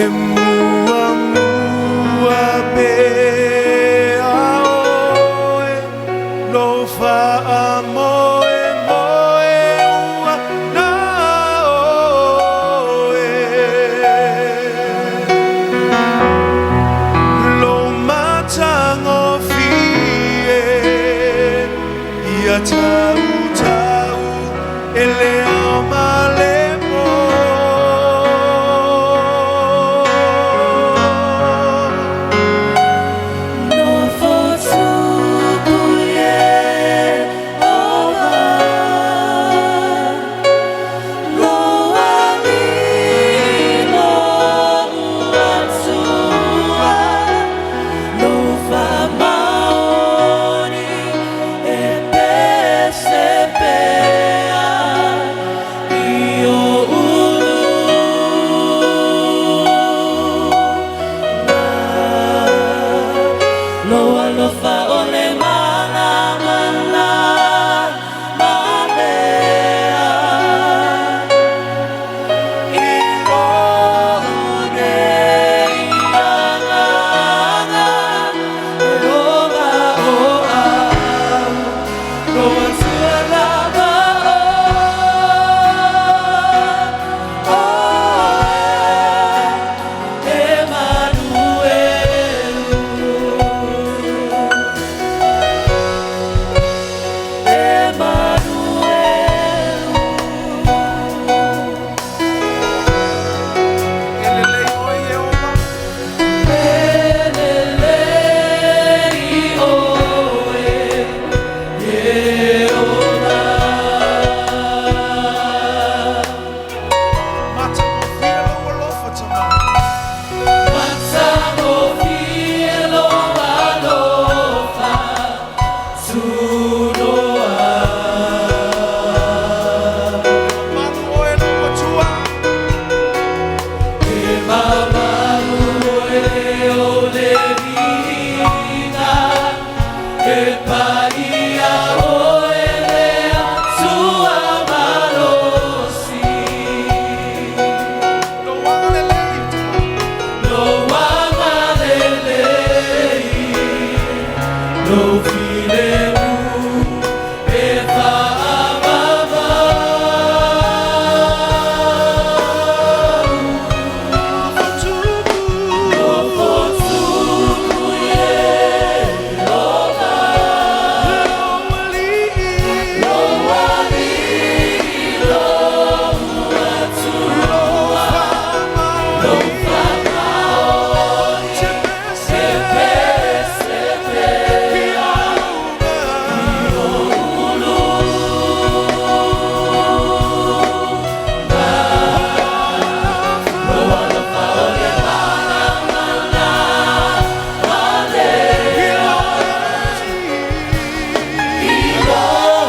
E muamua pea oe Lou faamoemoe ua na oe Lou matagofie Ia tautau e le ao ma le po. Nofo tupu Ieova, Lou Alii lou Atua, Lou faamaoni e pese pea i ou luga. Lou alofa o le malamalama lea i lou nei agaga e ola o au Lou Atua lava oe Emanuelu Emanuelu E lelei oe Ieova. E lelei oe Ieova. Matagofie lou alofa tama. Matagofie lou alofa tunoa. Mamalu oe lou Atua. E mamalu oe o le viiga, e paia oe le Atua malosi. Lou agalelei. Lou agalelei, lou filemu e faamama. Nofo tupu Ieova, Lou Alii lou Atua, Lou faamaoni e pese pea i ou luga. Lou alofa o le malamalama lea i lou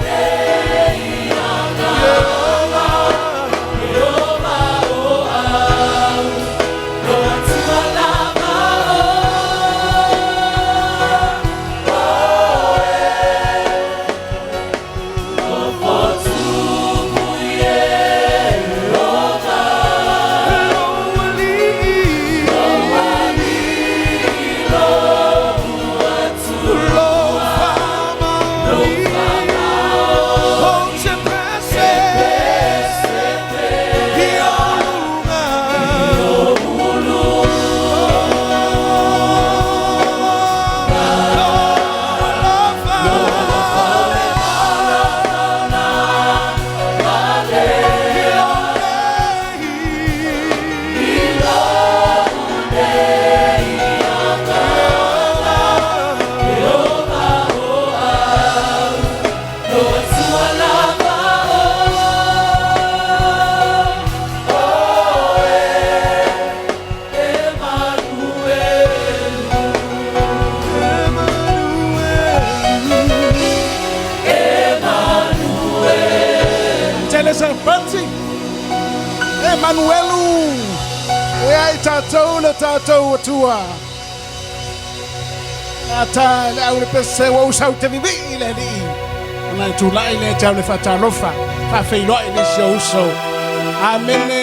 nei agaga e ola o au Lou Atua lava oe Nofo tupu Ieova, Lou Alii lou Atua, Lou faamaoni e pese pea i ou luga. Lou alofa o le malamalama lea i lou nei agaga e ola o au Lou Atua lava oe Emanuelu Emanuelu Telesarpanti Emanuelu E ai tatou le tatou Atua. Ata le au le pese ua usau te vivii le Alii. Ona e tulai le te au le faatalofa, faafeiloai nisi o uso. Amene.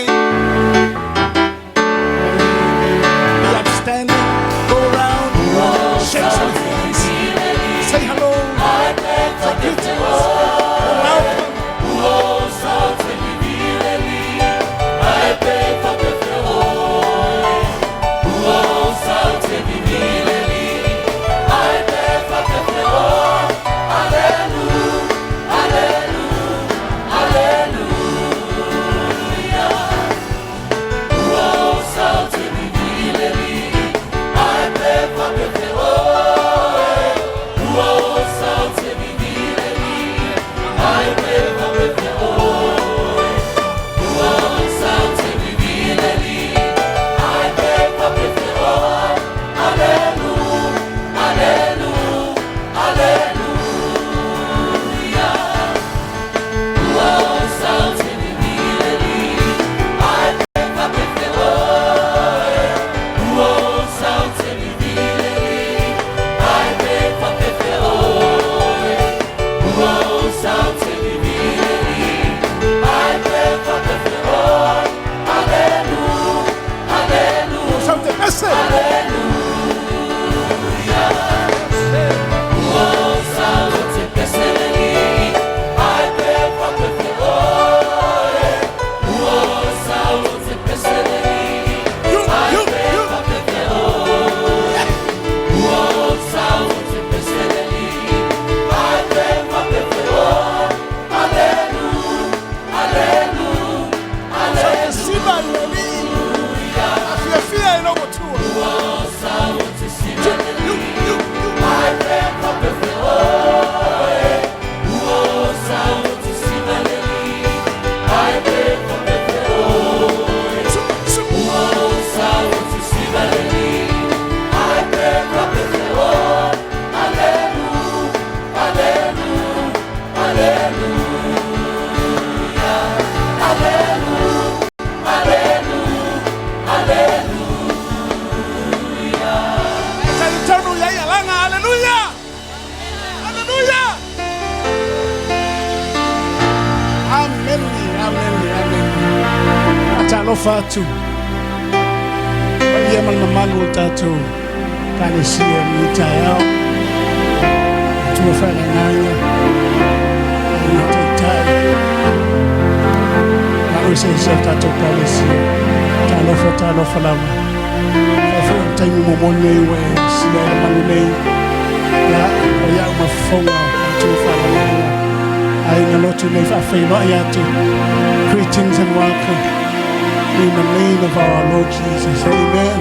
ai le Alii. Faafiafia i lou Atua. You, you, you. Su, su. Talitonu ya ia langa. Haleluya. Haleluya. Amen. Amen. Amen. Atalofa atu. Paia ma le mamalu o le tatou Ekalesia i lenei taeao. Atua faaleagaga, aiga taitai, malu eseese o le tatou Ekalesia. Talofa, talofa lava. Faafetai foi o le taimi muamua lenei ua e sia ai le malu nei. Ia, o ia'u ma fofoga o Atua faaleagaga. Aiga lotu nei faafeiloai atu. Greetings and welcome in the name of our Lord Jesus. Amen.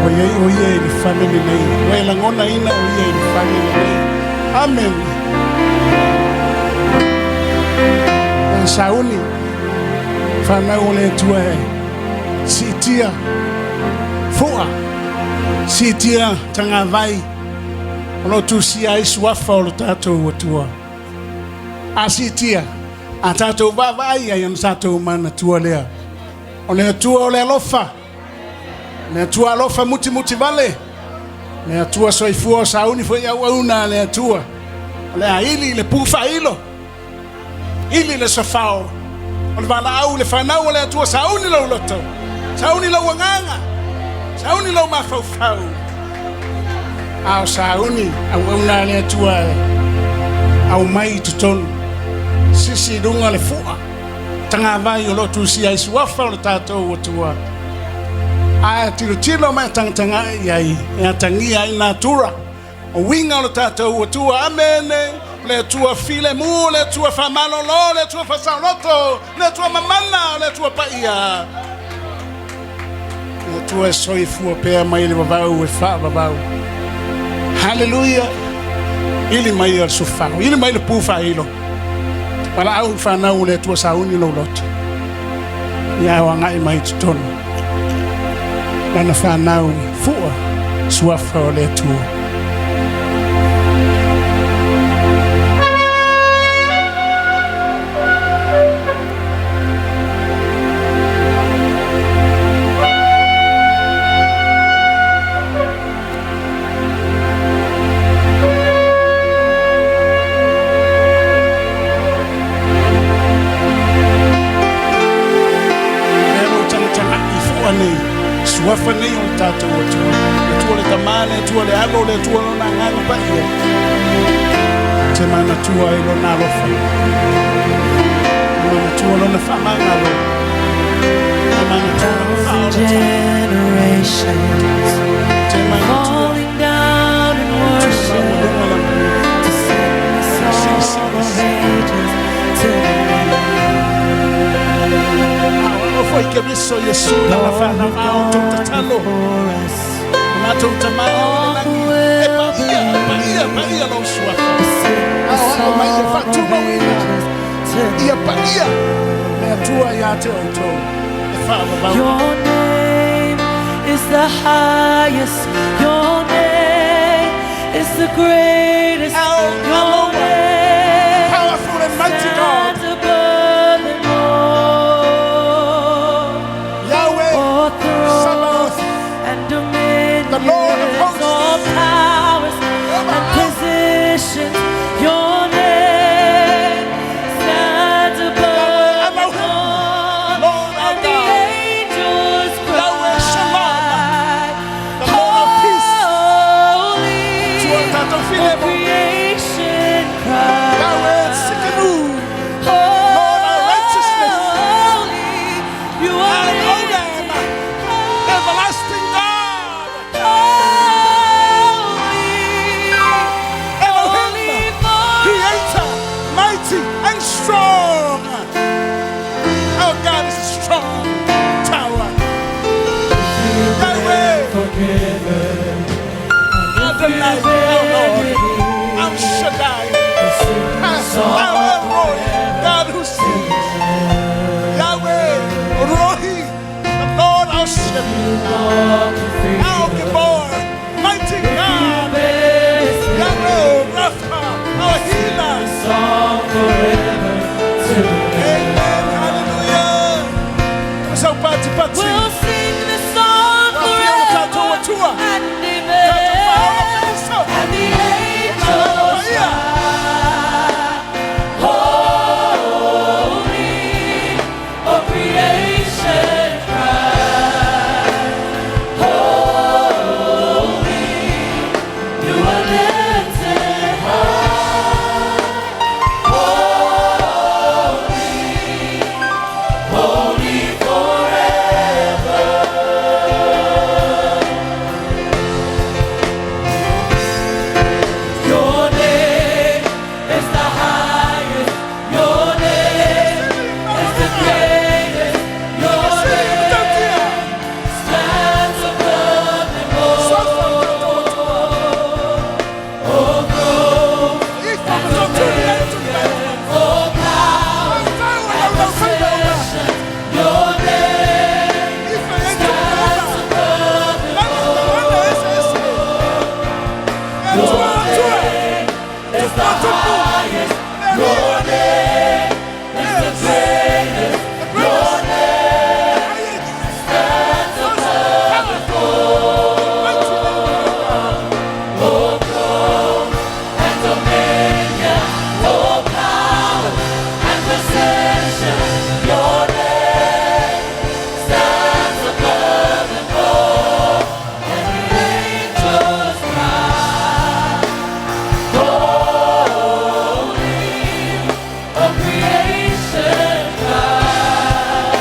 O iai o ia i le fale lenei. Ua e lagonaina o ia i le fale lenei. Amen. E sauni, whanau o le Atua e siitia fua, siitia tagavai o lo o tusia ai suafa o lo tatou Atua. A siitia, a tatou vaavaai ai ona tatou manatua lea. O le Atua o le alofa, le Atua alofa mutimuti vale, le Atua soifua o sauni foi auauna a le Atua. O le a ili le pu faailo, ili le safao, o le valaau i le fanau o le Atua, sauni lou loto, sauni lou agaga, sauni lou mafaufau. A o sauni auauna a le Atua e aumai i totonu, sisi i luga le fua, tagavai o lo o tusia ai suafa o le tatou Atua. A e tilotilo ma e tagatagai i ai, e atagia ai natura o uiga o le tatou Atua. Amene. O le Atua filemu, o le Atua faamalolo, o le Atua faasaoloto, o le Atua mamana, o le Atua paia. O le Atua e soifua pea mai le vavau e faavavau. Haleluia. Ili mai le sofao, ili mai le pu faailo. Valaau i fanau o le Atua sauni lou loto. Ia o agai mai i totonu. Lana fanau fua suafa o le Atua. Lea lou tagatagai i fua nei, suafa nei o le tatou Atua. Le Atua le Tama, le Atua le Alo, le Atua Lona Agaga Paia. Te manatua ai Lona alofa. Te manatua Lona faamagalo. Te manatua Lona Thousand faaolatau. generations Te manatua falling down in worship maualuga lana. to sing the song of ages to the Lamb. Alofa i Keriso Iesu lana All fanau who've a outou gone tatalo. before us, O matou tama o le all lagi. who E will paia, paia, believe, paia lou suafa. to sing the Ao ao mai e song of faatumauina. ages to the Ia paia le Atua ia te outou. E faavavau. Your name is the highest. Your name is the greatest. El Your Elohim, name powerful and mighty God. stands above them all. Yahweh, All thrones Sabaoth, and dominions, the Lord of hosts. all powers and positions. Your name stands above them Elohim, all, Lord our and the God. angels Yahweh Shalom, cry, the Lord of peace. Holy, Tua tatou all filemo. creation saupatipati. We'll sing this song Wafia o tatou forever Atua. and Tatou faaola amen. Keriso. And the angels Paia. cry, Holy, all creation cry, Holy, you are lifted high, Holy, holy forever. Your name is the highest. Your name is the greatest. Your name stands above them all. Oh, throne and dominion, all power and possession. Your name stands above them all. Your name is the highest. Your name is the greatest. Your name stands above them all. Oh, throne and dominion, all power and possession. Your name stands above them all. And the angels cry, Holy, all creation cry,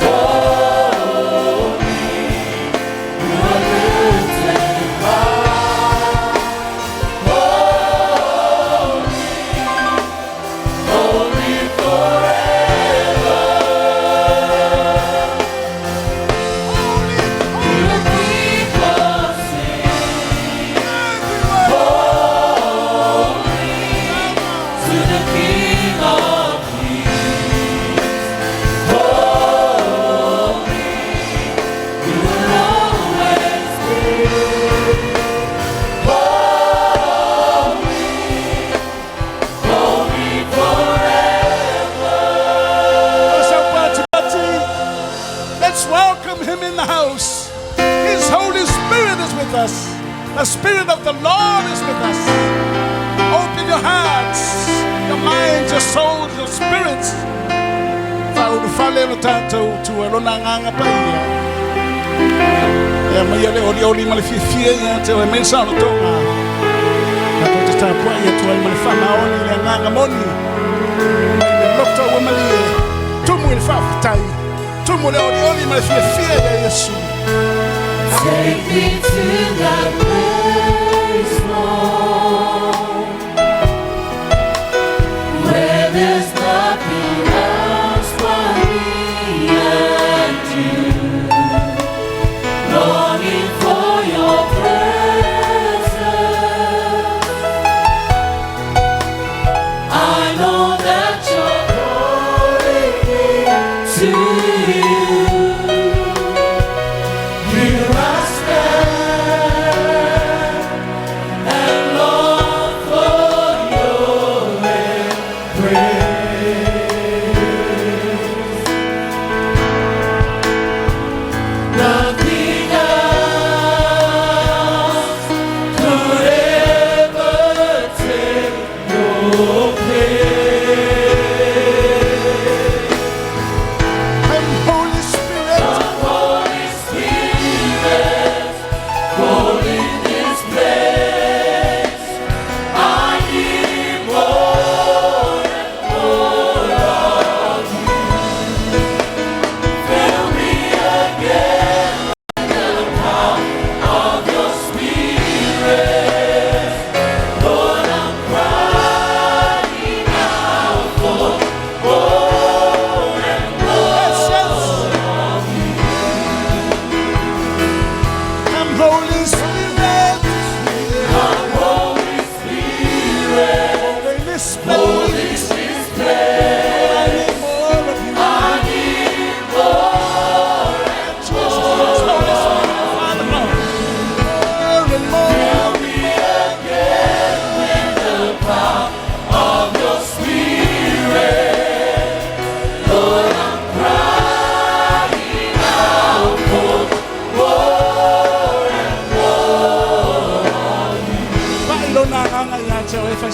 Holy, you are lifted high. Holy, holy forever. You people sing, Holy, to the King of Kings. Holy, you will always be. Holy, holy forever. Let's welcome him in the house. His Holy Spirit is with us. The Spirit of the Lord is with us. Open your hearts, your minds, your souls, your spirits. Faaulufale lo tatou Atua lona agaga paia. Ia maia le olioli ma le fiafia ia te oe mai saolotoga. Tatou te tapuai atu ai ma le faamaoni le agaga moni. Mai le loto ua malie. Tumu i le faafetai. Tumu le olioli ma le fiafia ia Iesu. Take me to that place, Lord, where there's nothing else but me and you, longing for your presence. I know that you're calling me to you. Here I stand and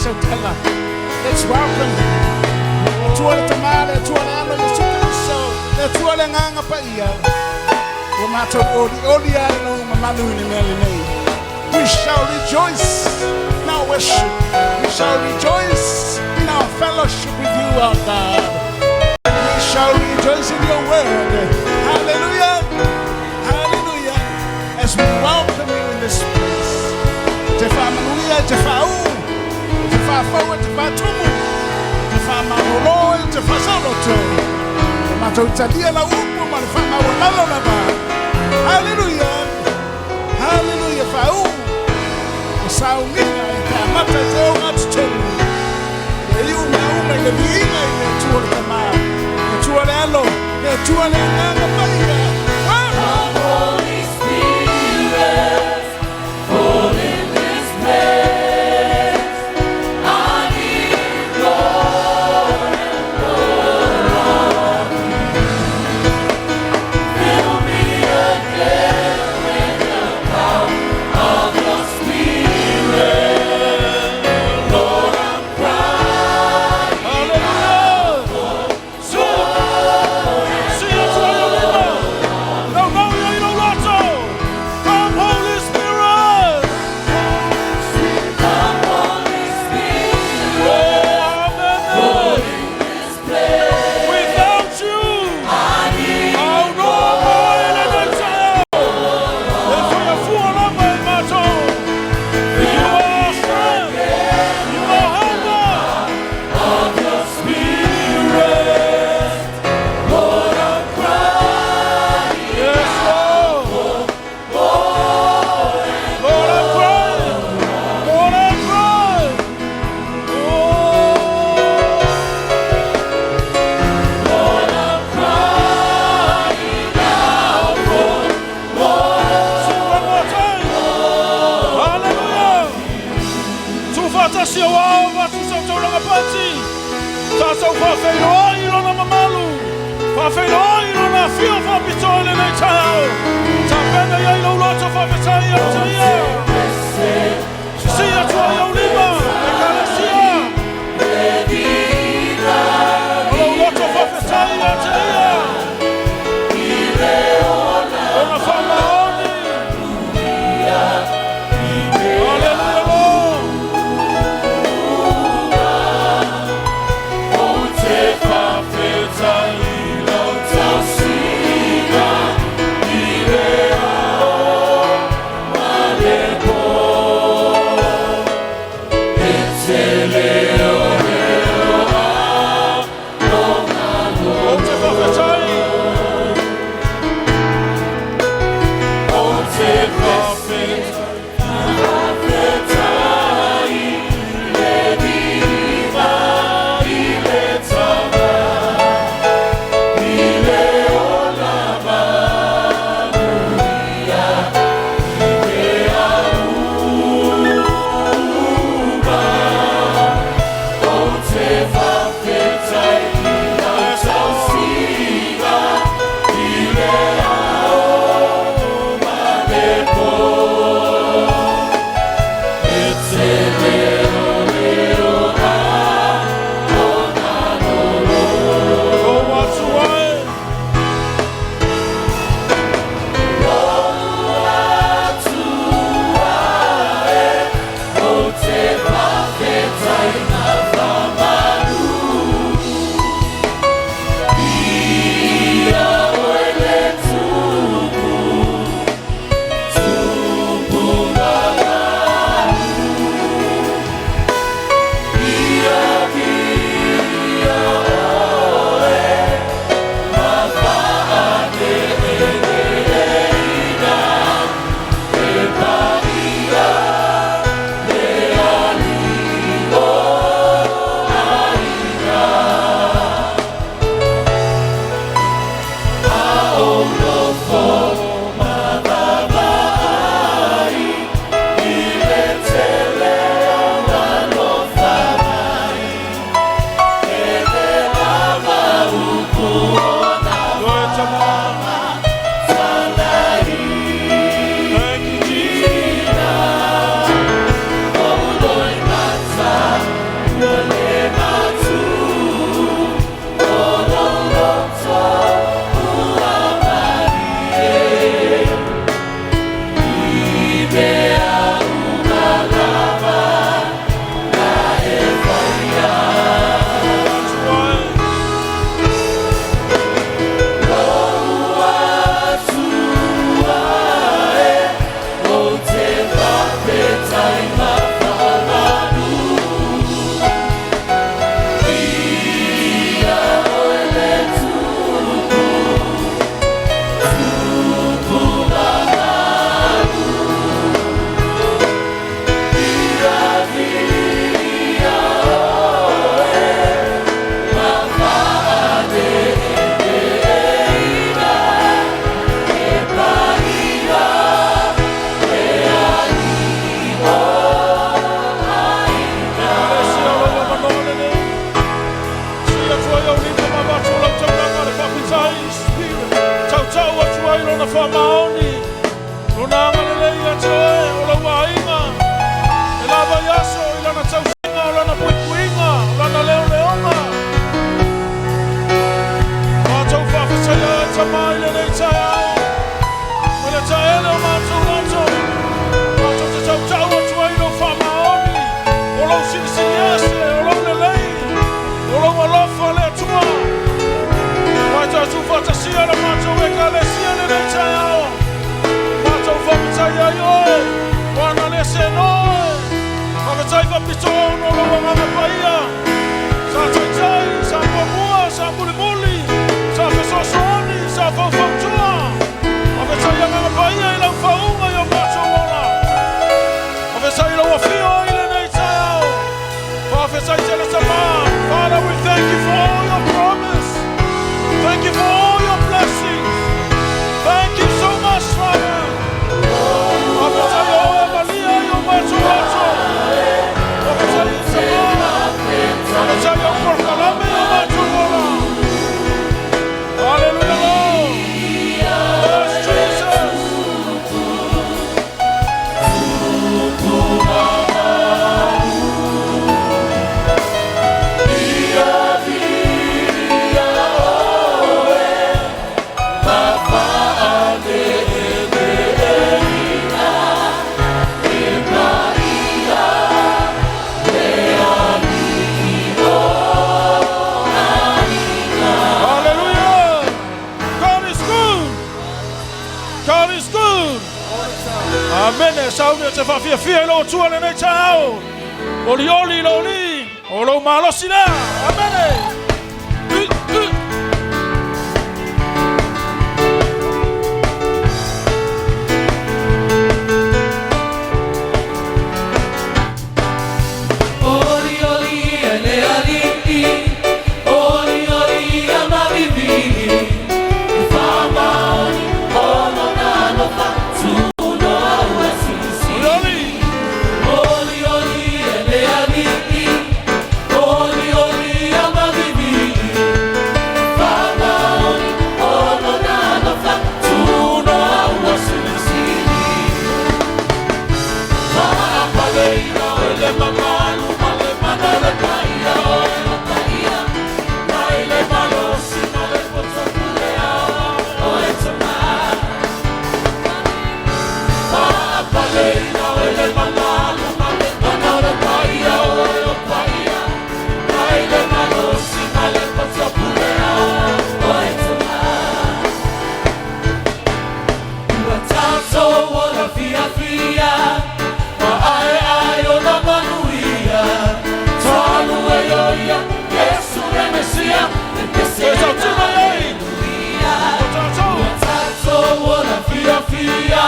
sau tala. Let's welcome him. Le Atua le Tama, le Atua le Alo, Iesu Keriso, le Atua le Agaga Paia. Ua matou olioli lava i lou mamalu i le mea lenei. We shall rejoice in our worship. We shall rejoice in our fellowship with you, our God. We shall rejoice in your word. Hallelujah. Hallelujah. As we welcome you in this place. Te whaamanuia, te whaau, te whaafau, te whaatumu, te whaamalolo, te whaasaloto. Te matou talia lau upu ma le whaamaualalo lava. Hallelujah. Hallelujah. Whaau. O sauniga e te amata i te o gatutonu. E iu mea uma i le viiga i le Atua le Tama. Le Atua le Alo. Le Atua le Agaga Paia. Wow! Holy Spirit, fall in this place. I need more and more of you. Fill me again with the power of your Spirit. Lord, I'm crying. Hallelujah. Sii atu ai ou lima. Naunau i ai lou loto. Come, Holy Spirit. Come, Holy Spirit, Oh, amen. fall in this place. Without you, I need au noa moe lenei taeao. E faiafua lava i matou. You are our strength. You are helper. Of your Spirit. Lord, I'm crying. Yes, Lord. Lord, I'm crying. Lord, I'm crying. Oh. Lord, I'm crying out for more. Sing one more time. Hallelujah. Tuufaatasi auā o atu sa taulaga pati. Tatou faafeiloai i lona mamalu. Faafeiloai i lona afio faapitoa i lenei taeao. Tapena i ai lou loto faafetai ia te ia. Sii atu ai ou lima. Ekalesia. O lou loto faafetai ia te ia. Ona faamaoni. Hallelujah, Lord. Ou te faafetai i lau i lenei taeao. Ma le taele o matou loto, matou te tautau atu ai i lou faamaoni, o lou silisili ese, o lou lelei, o lou alofa le Atua. Ua e tuufaatasia le matou ekalesia i lenei taeao. Matou faafetai ai oe, ua ana le senoe. Faafetai faapitoa ona o lou agaga paia. Sa taitai, sa muamua, sa mulimuli, sa fesoasoani, sa faufautua. Faafetai agaga paia i lau faauga i o matou ola. Faafetai i lou afio i lenei taeao. Faafetai tele Tama. Father, we thank you for all your promise. Thank you for all your blessings. Thank you so much, Father. Faafetai oe malia i o matou loto. Faafetai i Tama. Faafetai au polokalame i o matou ola. Hallelujah, Lord. Yes, Jesus. Hallelujah. God is good. God is good. Amen. Sauni te whawhiawhia i lou Atua lenei taeao. Oli oli lo li. O lou malosi lea. Amen. U, u. Oli oli e le ali'i, oli oli ia mavivivi, e whamaoni o lona alofa, tunoa ua silisili. Oli oli. Oli oli e le ali'i, oli oli ia mavivivi, whamaoni o lona alofa, tunoa ua silisili. Fa'apaleina o le mamalu ma le mana le paia o le paia mai le malosi ma le poto pule o e tama. Fa'apaleina o le mamalu ma le mana le paia o le paia mai le malosi ma le poto pule o e tama. Ua tatou ola fiafia, ma ae ae o na manuia. Talu e oia, Yesu e Mesia, e pese E sautina ei. Aleluia. O tatou. Ua tatou ola fiafia,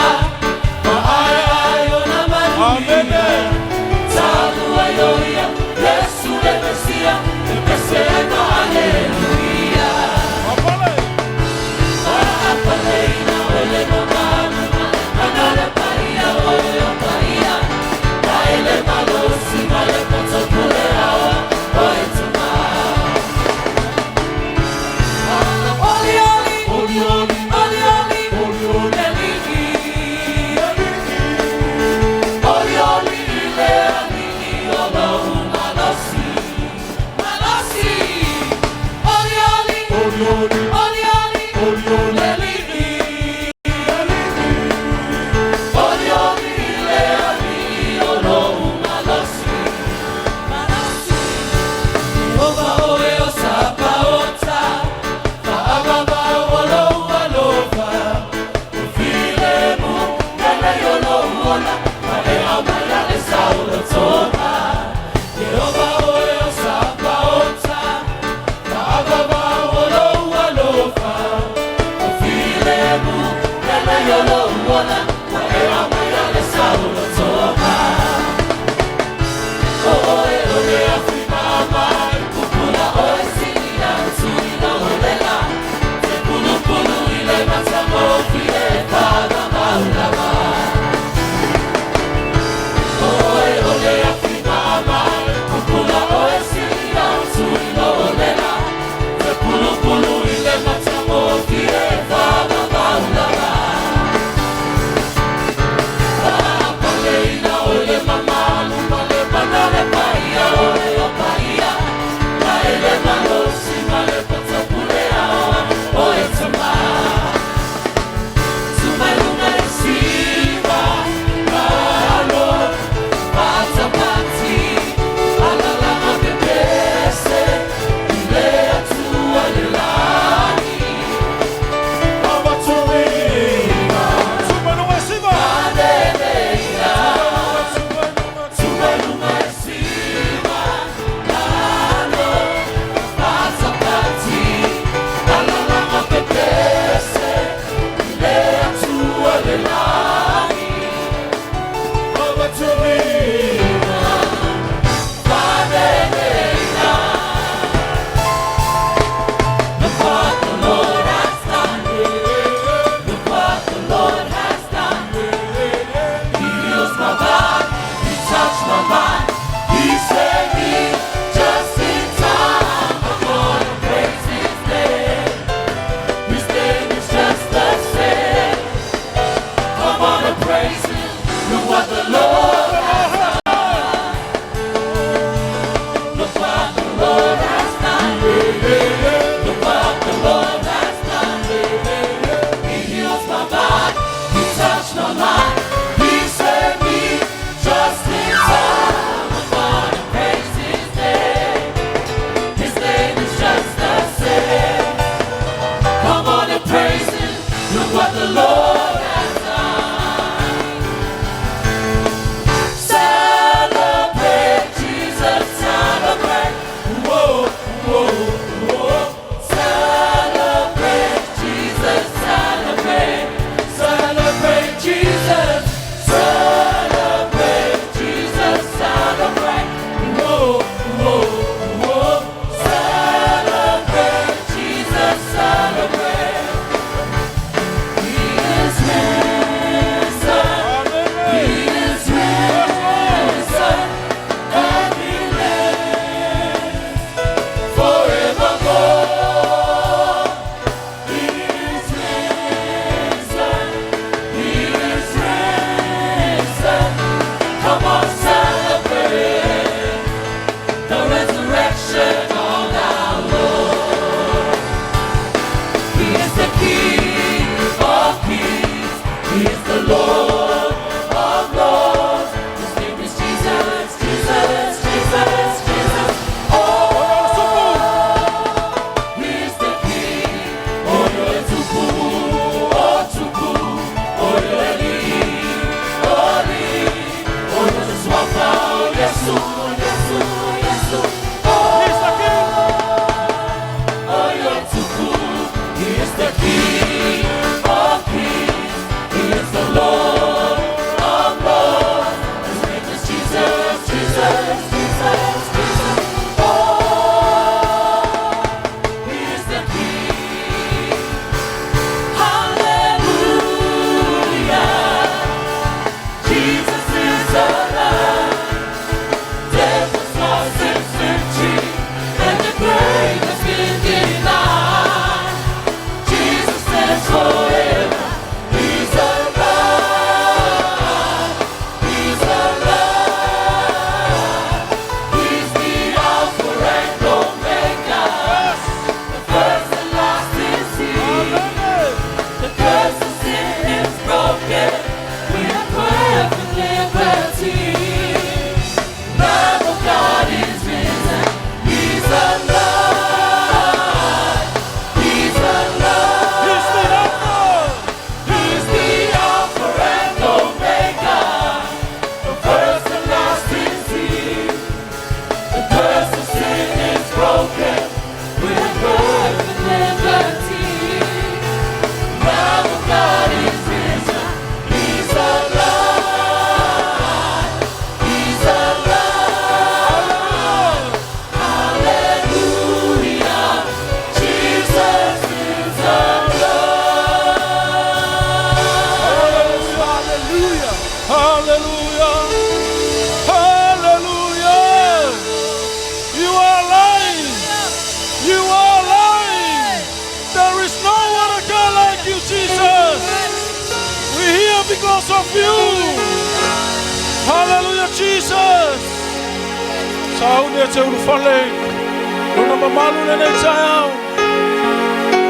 ma ae ae o na manuia. Amen. Talu e oia, Yesu e Mesia, e pese Aleluia. Apale. Fa'apaleina o le mamalu mana le paia o le paia mai le malosi ma le poto pule ao o e tama. Oli oli Oli oli. oli oli Oli oli. le ali'i oli oli le ali'i o lou malosi malosi oli oli Oli oli. oli oli Oli oli. le ali'i oli oli le ali'i o lou malosi malosi. Ova oe o sapaota fa'avavao o lou alofa o filemu lelei o lou ola ma e aumaia le saulotoga. Ieova oe o sapaota fa'avavao o lou alofa o filemu lelei o lou ola ma e aumaia le saulotoga. Oe o le afi maamai pupula oe silia tuina o lela te pulupulu i le matagofie fa'amamaulama. Oe o le afi maamai pupula oe silia tuina o lela te pulupulu i le matagofie fa'amamaulama. Fa'apaleina o le mamalu ma le mana le paia o le o paia mai le malosi ma le poto pule ao o e tama. what the Lord has done. Celebrate Jesus, celebrate. Whoa, whoa, whoa. Celebrate Jesus, celebrate. Celebrate Jesus, celebrate Jesus, celebrate. Whoa, whoa, whoa. Celebrate Jesus, celebrate. He is risen. He is risen. And he lives forevermore. He is risen. He is risen. Come on, celebrate the resurrection of our Lord. He is the King of kings. He is the Lord of lords. His name is Jesus, Jesus, Jesus, Jesus. Oh, he is the King. Oyo etuku, otuku, oyo eli, oli, oyo swafa, Yesu, Yesu, Yesu. Oh, He's the King. Oyo Tuku, he is the King of kings. He is the Lord of lords. His name is Jesus, Jesus, Jesus, Jesus. Oh, he is the King. Hallelujah. Jesus is alive. Death was lost in victory, and the grave has been denied. Jesus lives forever. He's alive. He's alive. He's the Alpha and Omega. The first and last is He. The curse of sin is broken. We are perfect liberty. Lamb of God is risen. He's alive. He's alive. He's the Alpha. He's the Alpha and Omega. The first and last is He. The curse of sin is broken. We are perfect liberty. Lamb of God is risen. He's alive. He's alive. Hallelujah. Jesus is alive. Hallelujah. Hallelujah. Hallelujah. You are alive. You are alive. There is no other God like you, Jesus. We're here because of you. Hallelujah, Jesus. Sauni e te ulufale. Lona mamalu lenei taeao.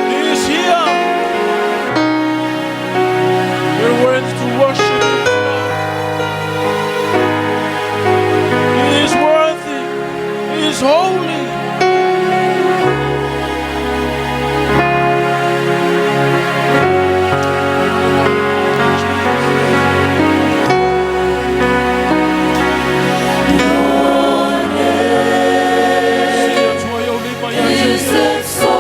He is here. We're worthy to worship him tonight. He is worthy. He is holy. Is exalted.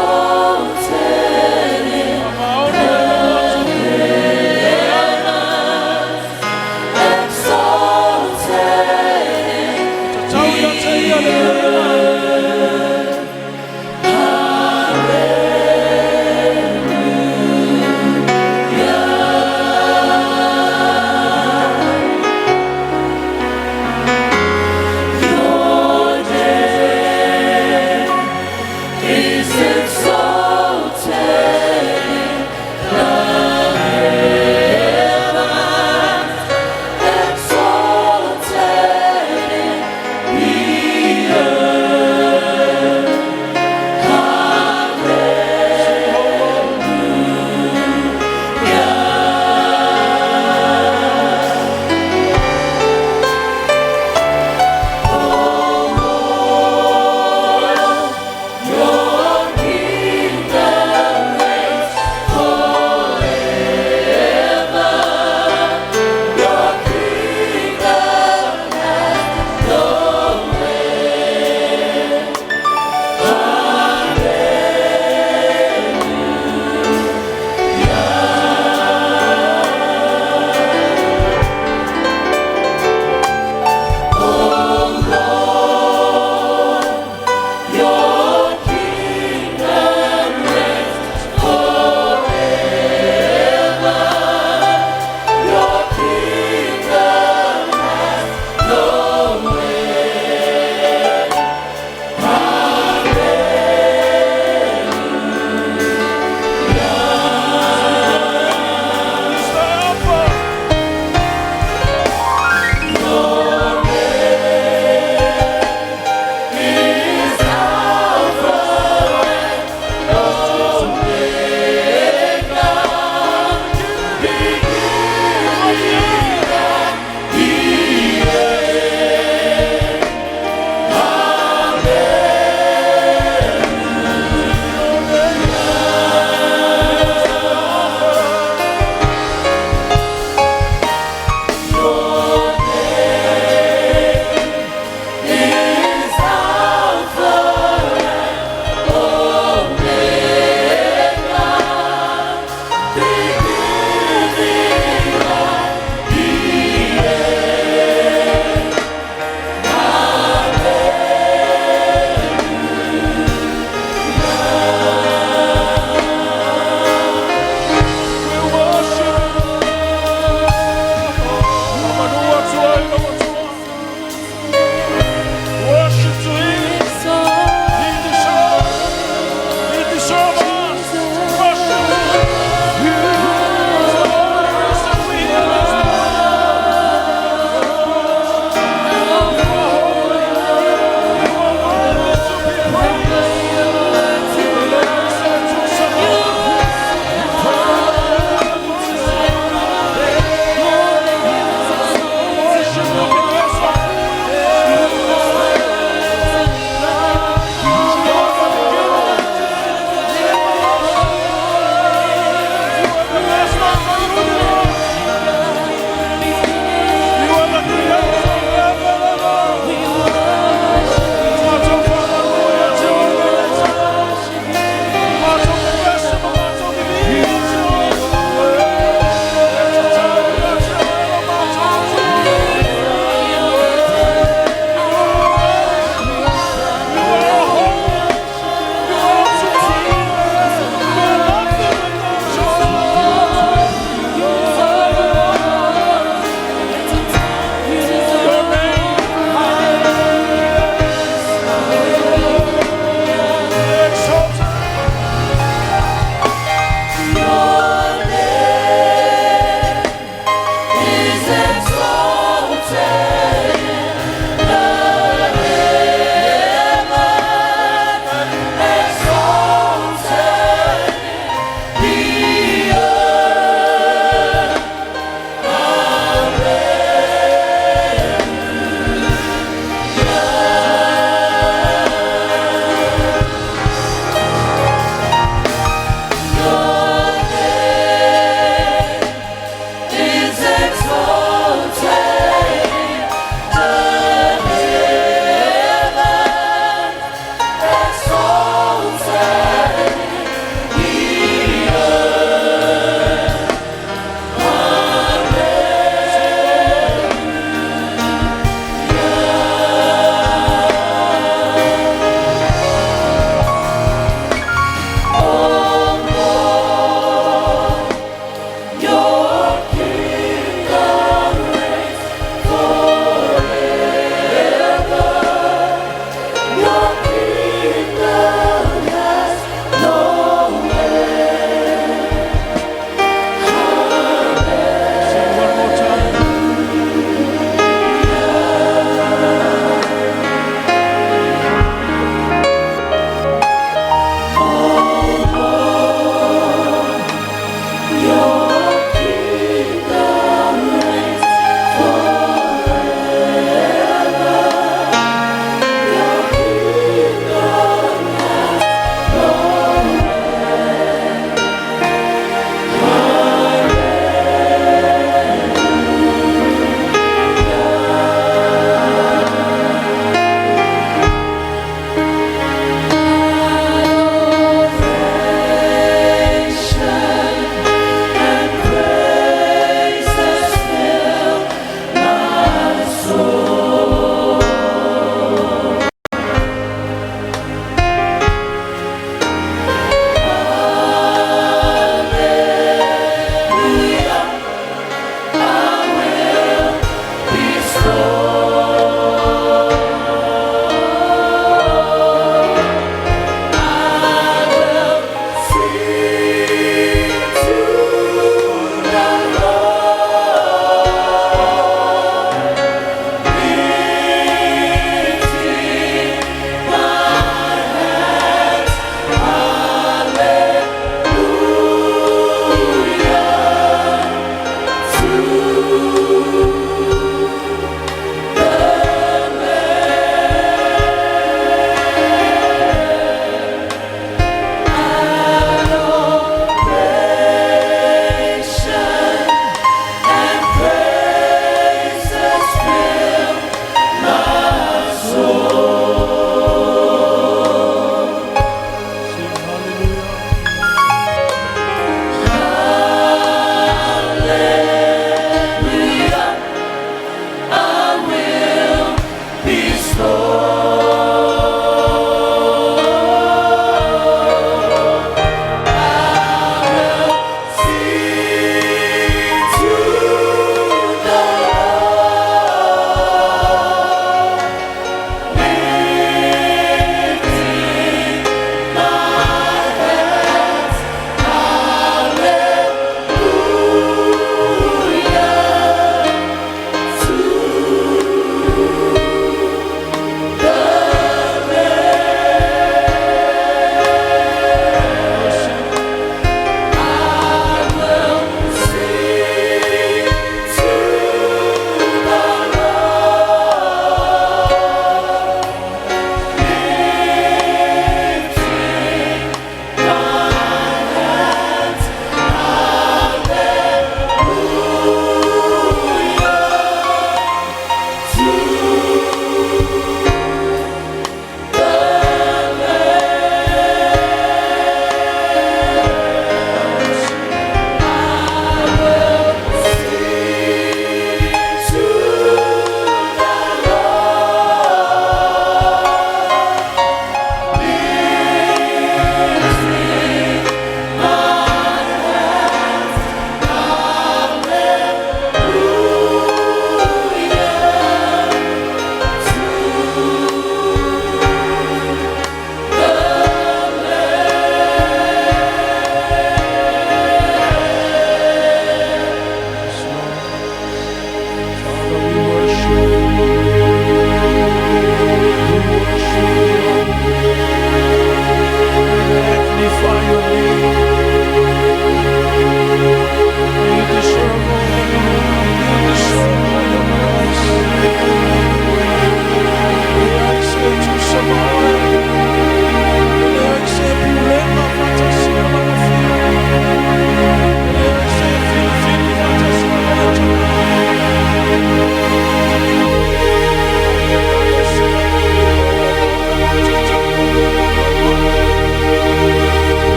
We worship you. Manu atua I lau Atua. Worship to Him. He deserves. He deserves us. Worship. He's the only reason.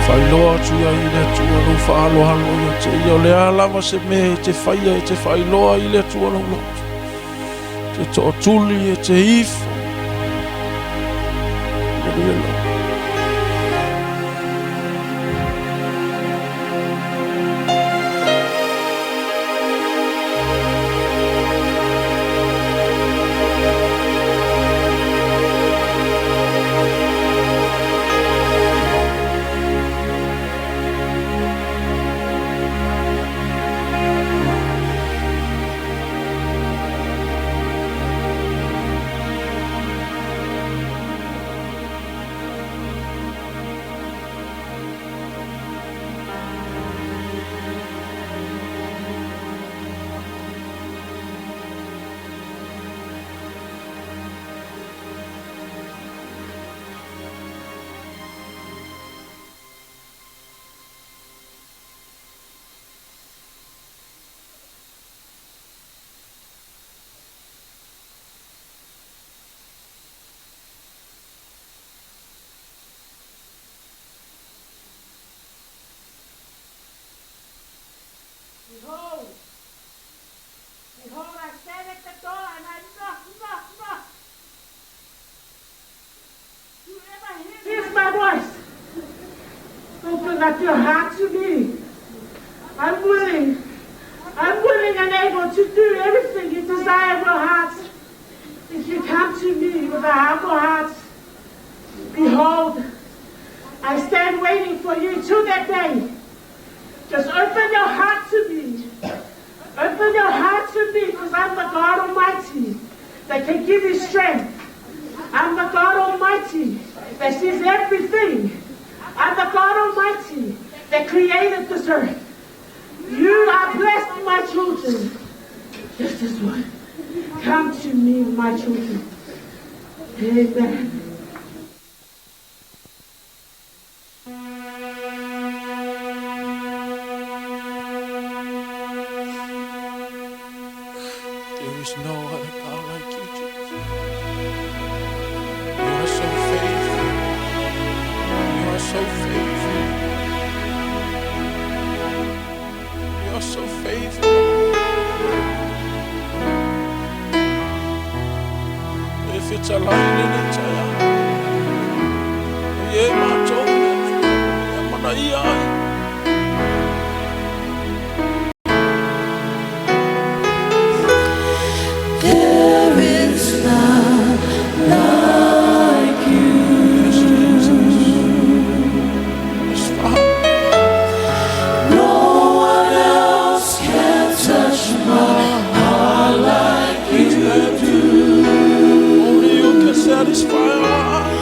Faailoa atu i ai i le Atua lou faaaloalo ia te ia, o le a lava se mea e te faia e te faailoa ai i le Atua lou loto, e te tootuli, e te ifo. Hallelujah, Lord. Behold, behold, I stand at the door and I knock, knock, knock. Whoever hears my voice, open up your heart to me. I'm willing. I'm willing and able to do everything you desire in your heart. If you come to me with a humble heart, behold, I stand waiting for you to that day. Just open your heart to me. Open your heart to me, because I'm the God Almighty that can give you strength. I'm the God Almighty that sees everything. I'm the God Almighty that created this earth. You are blessed, my children. Just as one. Come to me, my children. Amen. There is no other God like you, Jesus. You are so faithful. You are so faithful. You are so faithful. If it's a line in it, ye ma tōna, mana ia ai. There is none like you. Yes, Jesus. Yes, Father. No one else can touch my heart like you do. Only you can satisfy our heart.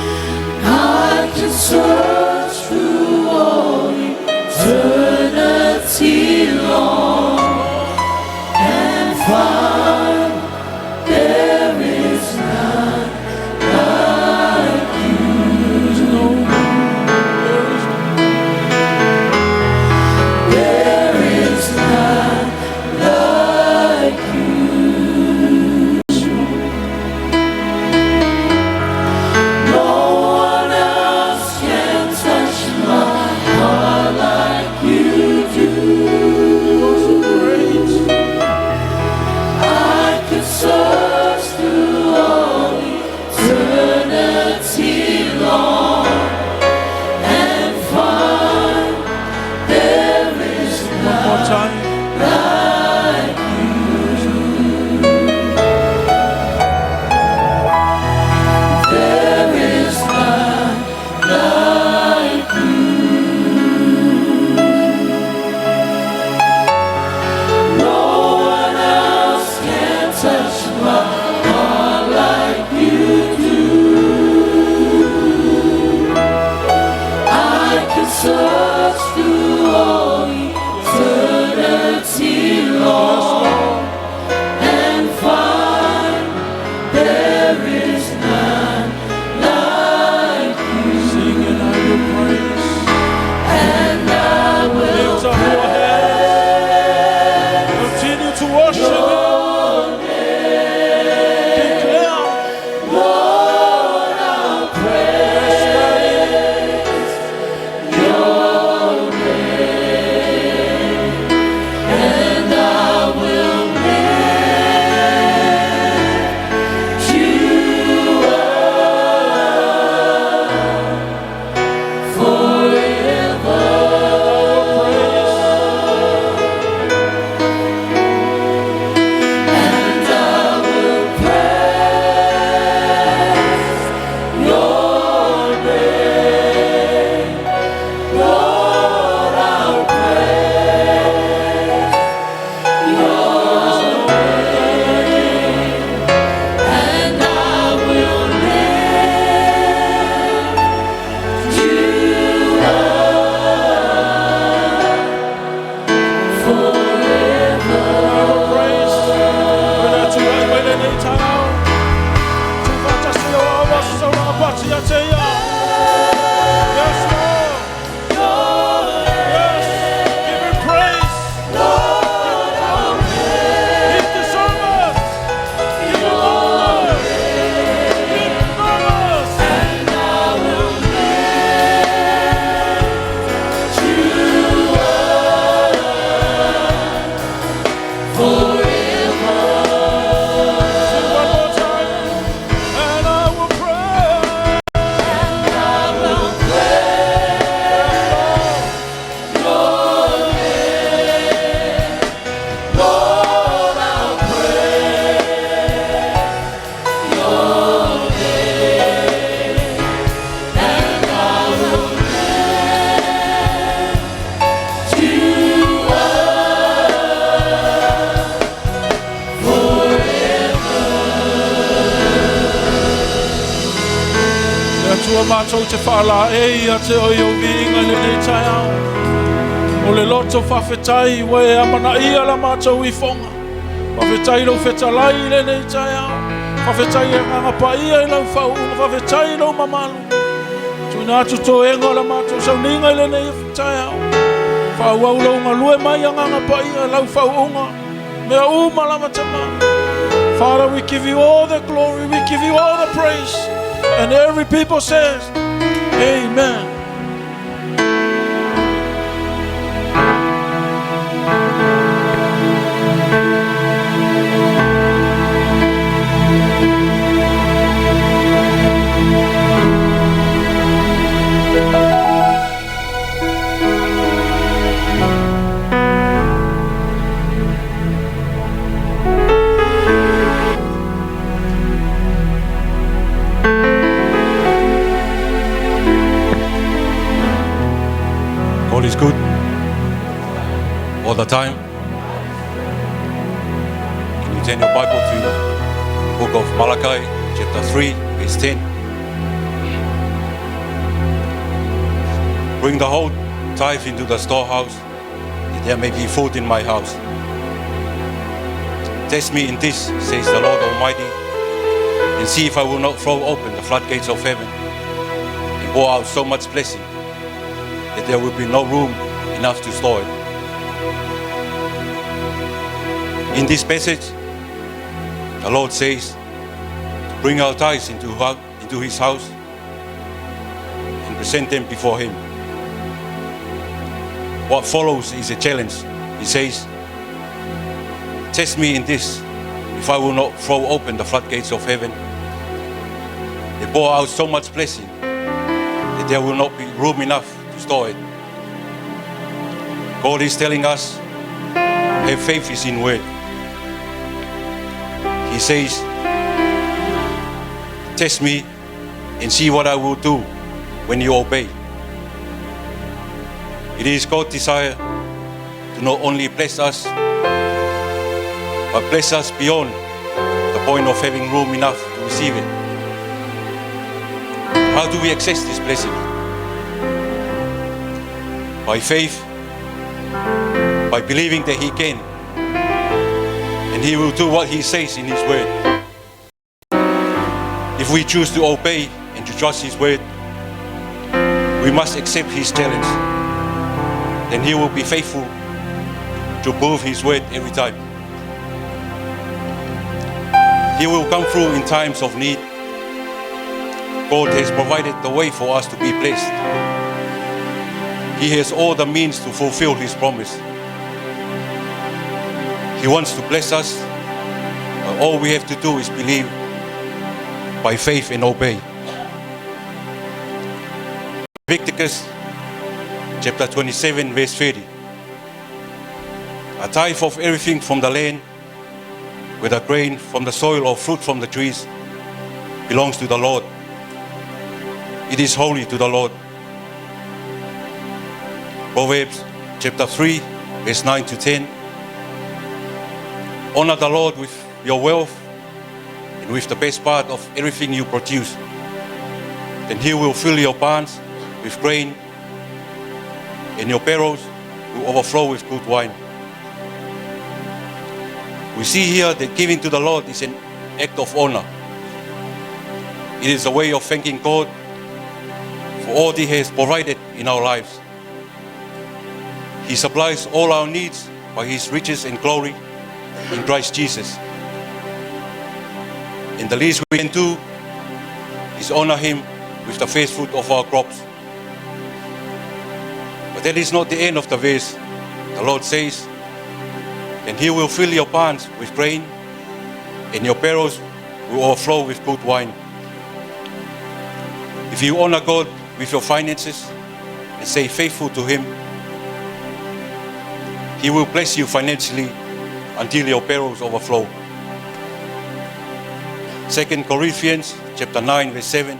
I can search through all eternity long and find there is none like you. There is no, there is There is none like you. No one else can touch my heart like you do. You are so great. I could search through all eternity long and find there is One more time. like you. There is none like you. No one else can touch my heart like you do. I can search through all eternity long and find there is none like you. Sing and I will praise. And I will Lift up your hands. Continue to worship Him. Declare. Lord, I'll praise your Matou te faalaei ia te oe i ou viiga i lenei taeao. O le loto faafetai ua e amanaia la matou ifoga. Faafetai i lou fetalai i lenei taeao. Faafetai i Agaga Paia i lau faauuga. Faafetai i lou mamalu. Tuuina atu toega o la matou sauniga i lenei taeao. Faaauau lou galue mai Agaga Paia lau faauuga. Mea uma lava Tama. Father, we give you all the glory, we give you all the praise. And every people says, Amen. God is good all the time. Can you turn your Bible to the book of Malachi, chapter 3, verse 10? Bring the whole tithe into the storehouse, that there may be food in my house. Test me in this, says the Lord Almighty, and see if I will not throw open the floodgates of heaven and pour out so much blessing that there will be no room enough to store it. In this passage, the Lord says to bring our tithes into his house and present them before him. What follows is a challenge. He says, test me in this, if I will not throw open the floodgates of heaven and pour out so much blessing that there will not be room enough to store it. God is telling us, have faith is in word. He says, test me and see what I will do when you obey. It is God's desire to not only bless us, but bless us beyond the point of having room enough to receive it. How do we access this blessing? By faith, by believing that He can, and He will do what He says in His word. If we choose to obey and to trust His word, we must accept His challenge. Then He will be faithful to prove His word every time. He will come through in times of need. God has provided the way for us to be blessed. He has all the means to fulfill His promise. He wants to bless us, but all we have to do is believe by faith and obey. Leviticus chapter 27, verse 30. A tithe of everything from the land, whether grain from the soil or fruit from the trees, belongs to the Lord. It is holy to the Lord. Proverbs chapter 3, verse 9 to 10. Honor the Lord with your wealth and with the best part of everything you produce. Then He will fill your barns with grain, and your barrels will overflow with good wine. We see here that giving to the Lord is an act of honor. It is a way of thanking God for all He has provided in our lives. He supplies all our needs by His riches and glory in Christ Jesus. And the least we can do is honor Him with the first fruit of our crops. But that is not the end of the verse. The Lord says, and He will fill your barns with grain, and your barrels will overflow with good wine. If you honor God with your finances and stay faithful to Him, He will bless you financially until your barrels overflow. 2 Corinthians chapter 9, verse 7.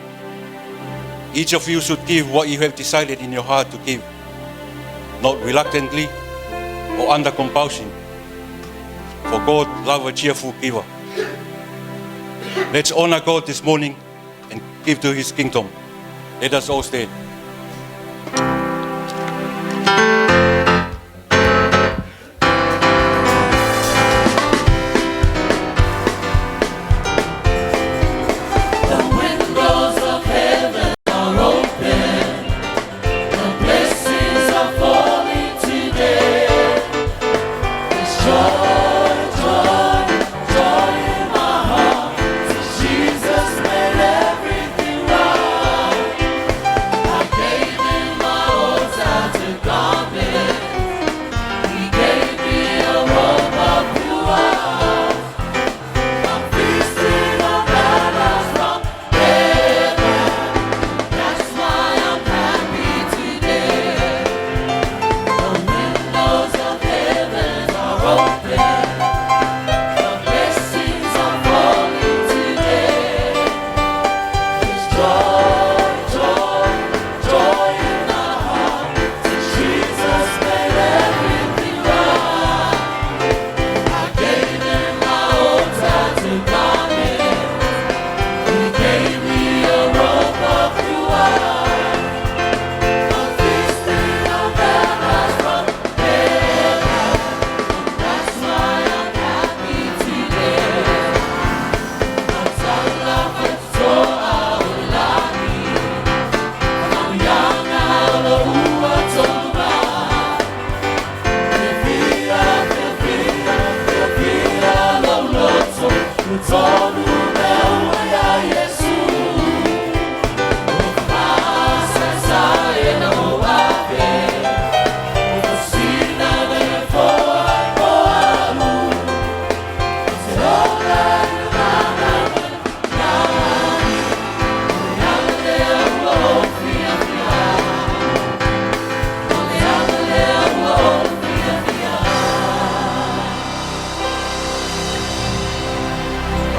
Each of you should give what you have decided in your heart to give, not reluctantly or under compulsion, for God loves a cheerful giver. Let's honor God this morning and give to His kingdom. Let us all stand. The windows of heaven are open. The blessings are falling today. There's joy, joy, joy in my heart. Since Jesus made everything right. I gave him my old tattered garment. He gave me a robe of new white. I'm feasting on banners from heaven. That's why I'm happy today. The windows of heaven are open. The blessings are falling today. There's joy, joy, joy in my heart. Since Jesus made everything right. I gave him my old tattered garment. He gave me a robe of new white. I'm feasting on banners from heaven. That's why I'm happy today.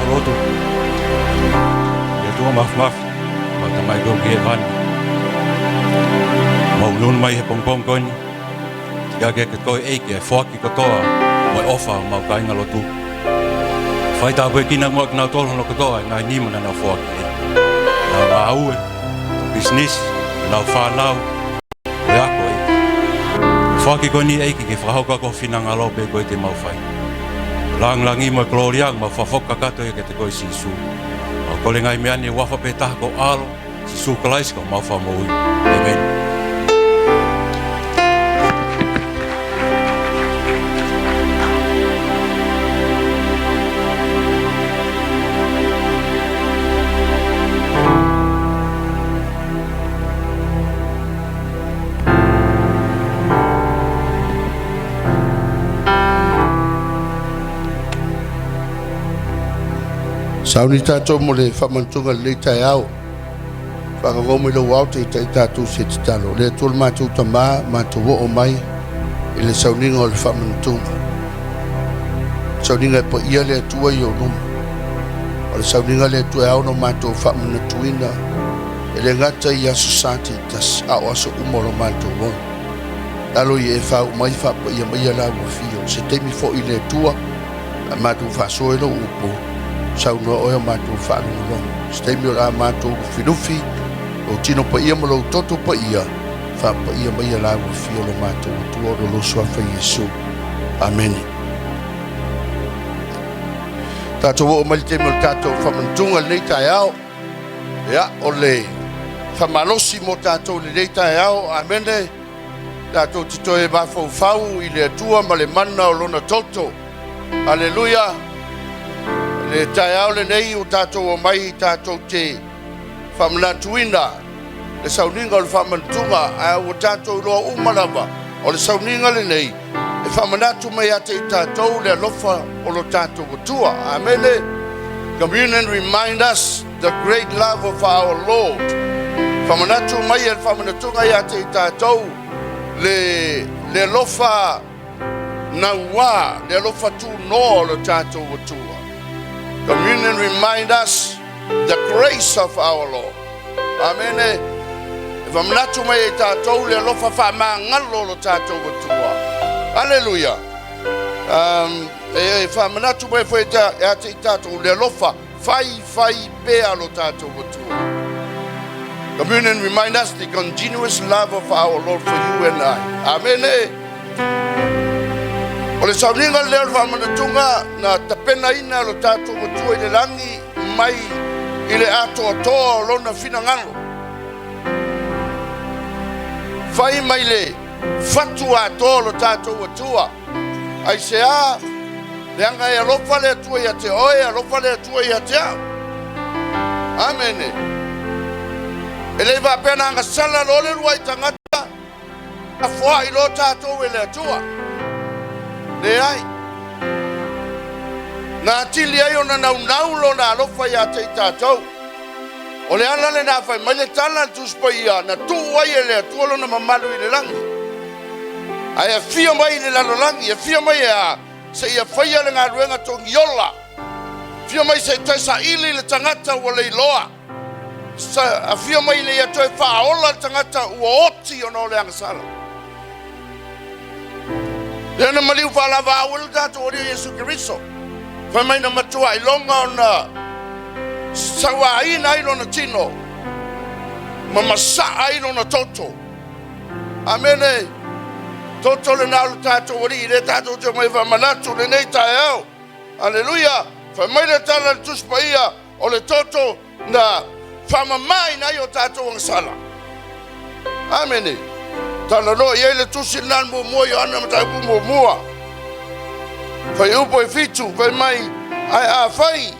Alotu. Ia tua maf maf. Ma ta mai go ke van. Mau lun mai he pong pong koni. Tika ke ke toi e ke foaki kotoa. Mo ofa mau kainga lotu. Whai tā koe kina mua ki nā tō no katoa e ngā nima na nā foaki e. Nā ngā aue, tō business, nā whānau, o ako e. Foaki koe ni e ki ke whakahauka ko whina ngā lope koe te mau whai. Lang langi mo gloria mau whafoka kato e ke te koe sisu. Mau kole ngai mea ni wafa pe taha ko alo, sisu kalais ko mau wha moi. Amen. Sauni tātou mo le whamantunga le tai au. Whakangau mai lau au te tai tātou se te talo. Le atua le mātou tamā, mātou o mai, i le sauninga o le whamantunga. Sauninga e pa ia le atua i o luma. O le sauninga le atua e au no mātou whamanatuina, e le ngata i aso sa te tas, a o aso umo lo mātou wong. Lalo i e whau mai whapa ia mai a la ua whio. Se teimi fo i le atua, a mātou whasoe lo upo, saunoa oe o mātou whaalongolongo. Se teimi o la mātou lufilufi, o tino pa ia ma lo toto pa ia, whapa ia mai a la ua whio lo mātou atua o lo suafa Yesu. Amene. Tātou o mai te mo tātou whamantunga le nei ao. Ia, o le whamalosi mo tātou le nei tai ao. Amene. Tātou te toe mawhaufau i le atua ma le mana o lona toto. Aleluia. Le tai ao le nei o tātou o mai tātou te whamanatuina. Le sauninga o le whamantunga a o tātou loa umalava. O le sauninga le nei e whamanatu mai ate i tātou le alofa o lo tātou atua. Amene. Communion remind us the great love of our Lord. Whamanatu mai e le whamanatunga i ate i tātou le alofa naua, le alofa tū noa o lo tātou atua. Communion remind us the grace of our Lord. Amene. E whamanatu mai e tātou le alofa whamangalo lo tātou atua. Hallelujah. E whamanatu mai fo e ate i tātou le alofa whai whai pea lo tātou atua. Communion remind us the continuous love of our Lord for you and I. Amene. O le sauniga lea o le faamanatuga na tapenaina lo tatou Atua i le lagi mai i le atoatoa o lona finagalo. Fai mai le fatu atoa o lo tatou Atua. Aisea? Leaga e alofa le Atua ia te oe, alofa le Atua ia te au. Amene. E le faapea na agasala loa le uluai tagata, afoai loa tatou e le Atua. Leai. Na atili ai ona naunau lona alofa ia te i tatou. O le ala lena fai mai le tala a le Tusi Paia, na tuu ai e le Atua lona mamalu i le lagi. Ae afio mai i le lalolagi, afio mai e a, seia faia le galuega togiola. Afio mai se i toe saili le tagata ua leiloa. Afio mai ina ia toe faaola le tagata ua oti ona o le agasala. Lea na maliu faalavaau ai le tatou Alii Iesu Keriso. Fai mai na matua iloga ona sauaina ai lona tino ma masaa ai lona toto. Amene. Toto lena o le tatou Alii, lea tatou te omai faamanatu lenei taeao. Aleluia. Fai mai le tala a le Tusi Paia, o le toto na faamamaina ai o tatou agasala. Amene. Talanoa i ai le tusi lena le muamua Ioane mataupu muamua. Fuaiupu e 7, fai mai, ae afai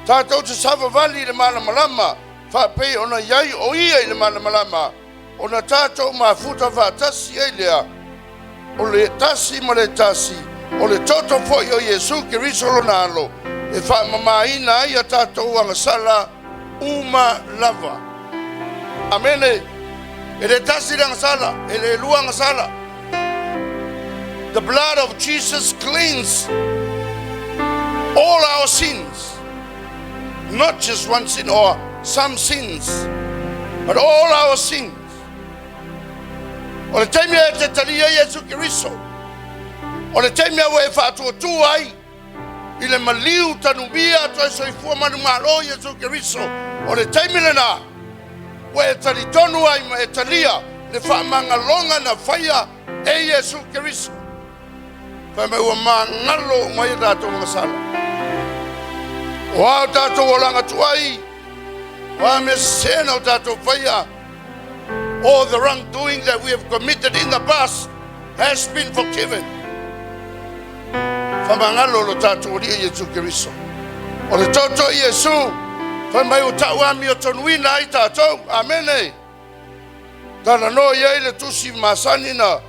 tatou te savavali i le malamalama, faapei ona i ai o ia i le malamalama, ona tatou mafuta faatasi ai lea, o le tasi ma le tasi, o le toto foi o Iesu Keriso lona alo, e faamamaina ai a tatou agasala uma lava. Amene. E le tasi le agasala, e le lua agasala. The blood of Jesus cleans all our sins. Not just one sin or some sins, but all our sins. O le taimi e te talia Iesu Keriso, o le taimi ua e faatuatua ai i le maliu tanumia toe soifua manumalo Iesu Keriso, o le taimi lena ua e talitonu ai ma e talia le faamagaloga na faia e Iesu Keriso. Fai mai ua magalo uma ai tatou agasala. O a o tatou olaga tuai, o a mea sese na o tatou faia, all the wrongdoing that we have committed in the past has been forgiven. Whamangalo lo tātou Alii Iesu Keriso. O le toto i Iesu, fai mai o tau ami o tonuina ai tātou. Amene. Talanoa i ai le tusi masani na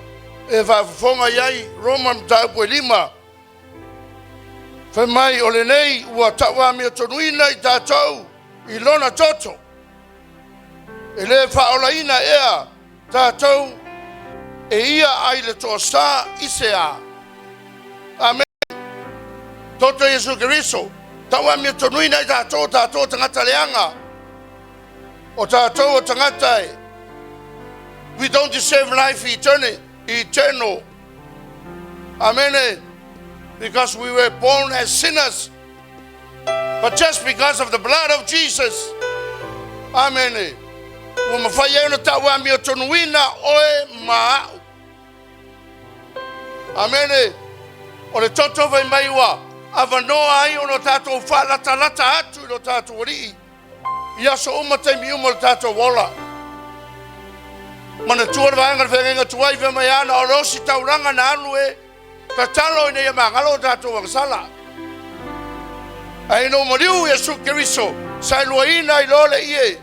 e faafofoga i ai Roma mataupu e 5. Fai mai o lenei ua tau amiotonu i tatou i lona toto. E le faaolaina ea tatou e ia ai le toasā i se a. Amen. Toto Iesu Keriso, tau amiotonu i tatou, tatou tagata leaga. O tatou o tagata e. We don't deserve life eternal. Eternal. Amen. Because we were born as sinners. But just because of the blood of Jesus. Amen. Ua mafai ai ona tau amiotonuina oe ma a'u. Amene. O le toto fai mai ua avanoa ai ona tatou faalatalata atu i lo tatou Alii i aso uma taimi uma o le tatou ola. Manatua le vaega le feagaiga tuai fai mai ana o le osi taulaga na alu e tatalo ina ia magalo o tatou agasala. Ae ina ua maliu Iesu Keriso, saeluaina ai loa le ie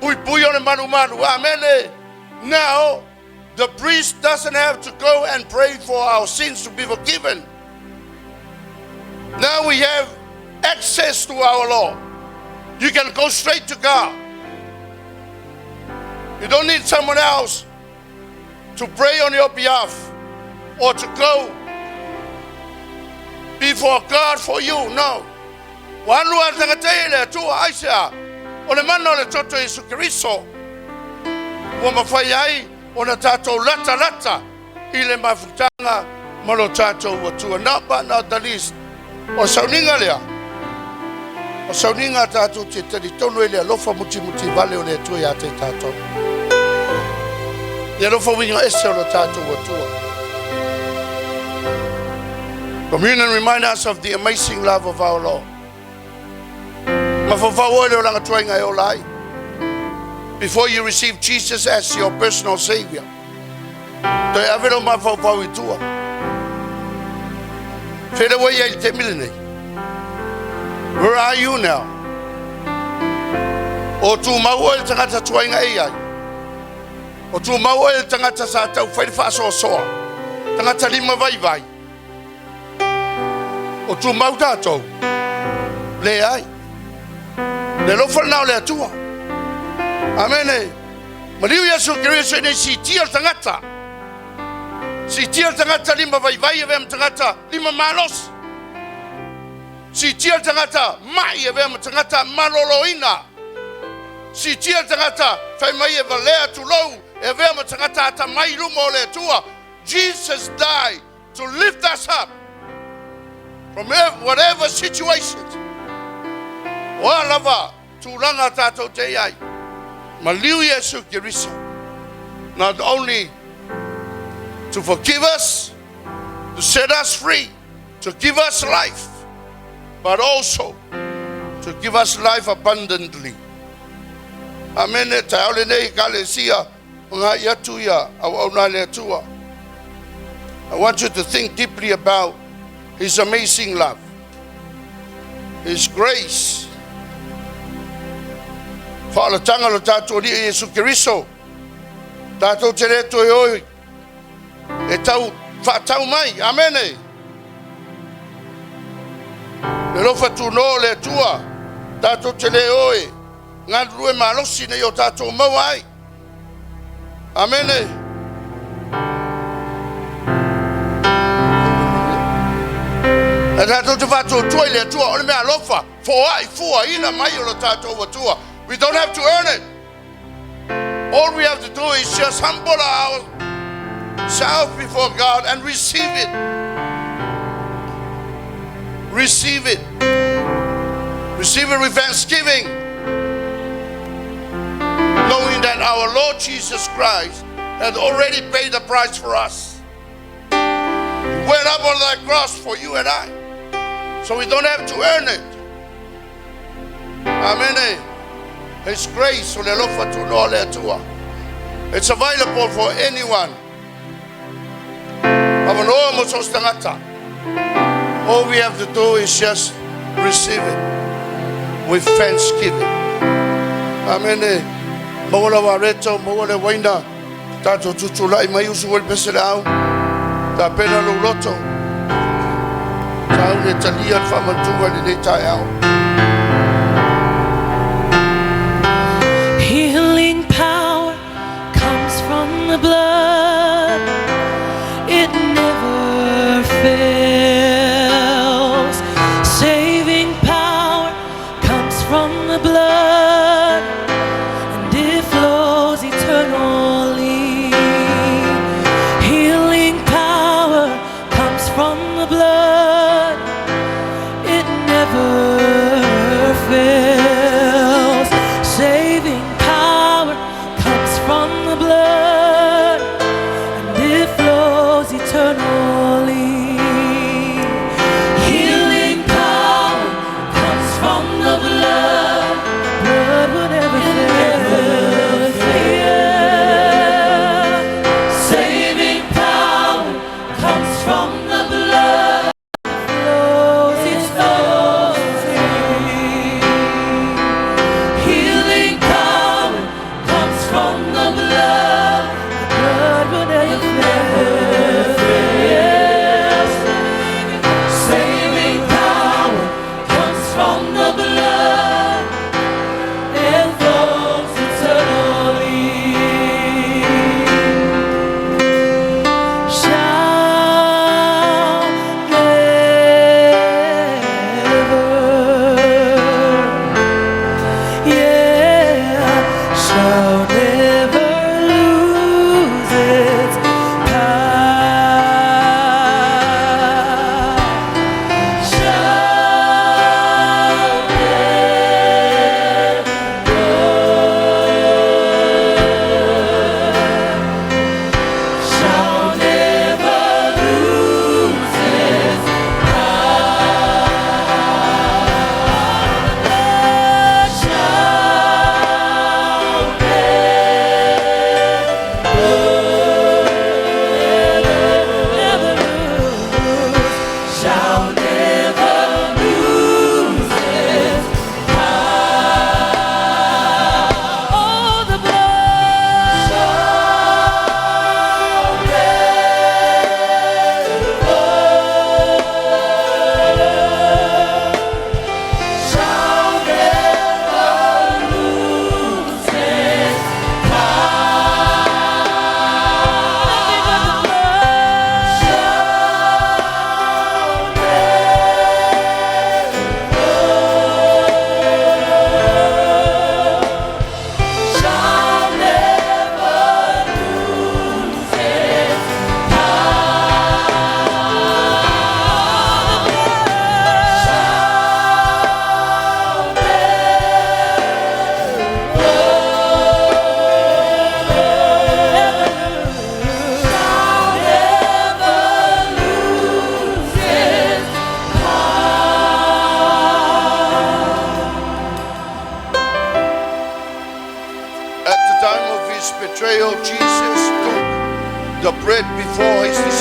puipui o le malumalu. Amene. Now, the priest doesn't have to go and pray for our sins to be forgiven. Now we have access to our Lord. You can go straight to God. You don't need someone else to pray on your behalf or to go before God for you. No. Ua alu a le tagata e le Atua aisea o le mana o le toto Iesu Keriso ua mafai ai ona tatou latalata i le mafutaga ma lo tatou Atua. Not but not the least, o le sauniga lea. O sauniga tatou te talitonu e le alofa mutimutivale o le Atua iā te tatou. Le alofa uiga ese o lo tatou Atua. Communion remind us of the amazing love of our Lord. Mafaufau oe le olaga tuaiga e ola ai. Before you receive Jesus as your personal savior, toe ave lou mafaufau i tua. Fea ua i ai i le taimi lenei. Where are you now? O tumau oe le tagata tuaiga e i ai. O tumau oe le tagata sa tau fai le faasoasoa. Tagata lima vaivai. O tumau tatou. Leai. Le alofa lena o le Atua. Amene. Maliu Iesu Keriso ina ia siitia le tagata. Siitia le tagata lima vaivai e avea ma tagata lima malosi. Siitia le tagata mai e avea ma tagata maloloina. Siitia le tagata fai mai e valea tulou e avea ma tagata atamai i luma o le Atua. Jesus died to lift us up from whatever situation. O a lava tulaga tatou te i ai. Maliu Iesu Keriso. Not only to forgive us, to set us free, to give us life, but also to give us life abundantly. Amene, taeao lenei Ekalesia, faagai atu ia auauna a le Atua. I want you to think deeply about His amazing love, His grace. Faaolataga o lo tatou Alii Iesu Keriso, tatou te le toe o e tau faatau mai. Amene. Le alofa tunoa o le Atua, tatou te le o e galulue malosi ina ia o tatou maua ai. Amene. Ae tatou te faatuatua i le Atua, o le meaalofa, foai fuaina mai o lo tatou Atua. We don't have to earn it. All we have to do is just humble ourselves before God and receive it. Receive it. Receive it with thanksgiving, knowing that our Lord Jesus Christ had already paid the price for us. He went up on that cross for you and I. So we don't have to earn it. Amen. His grace, o le alofa tunoa o le Atua. It's available for anyone. Avanoa mo so o se tagata. All we have to do is just receive it with thanksgiving. Amene. Maua lau areto, maua le uaina. Tatou tutulai mai usu foi le pese le au. Tapena lou loto. Tau le talia le faamantuga i lenei taeao. Healing power comes from the blood. It never fails. Saving power comes from the blood, and it flows eternally. Healing power comes from the blood. It never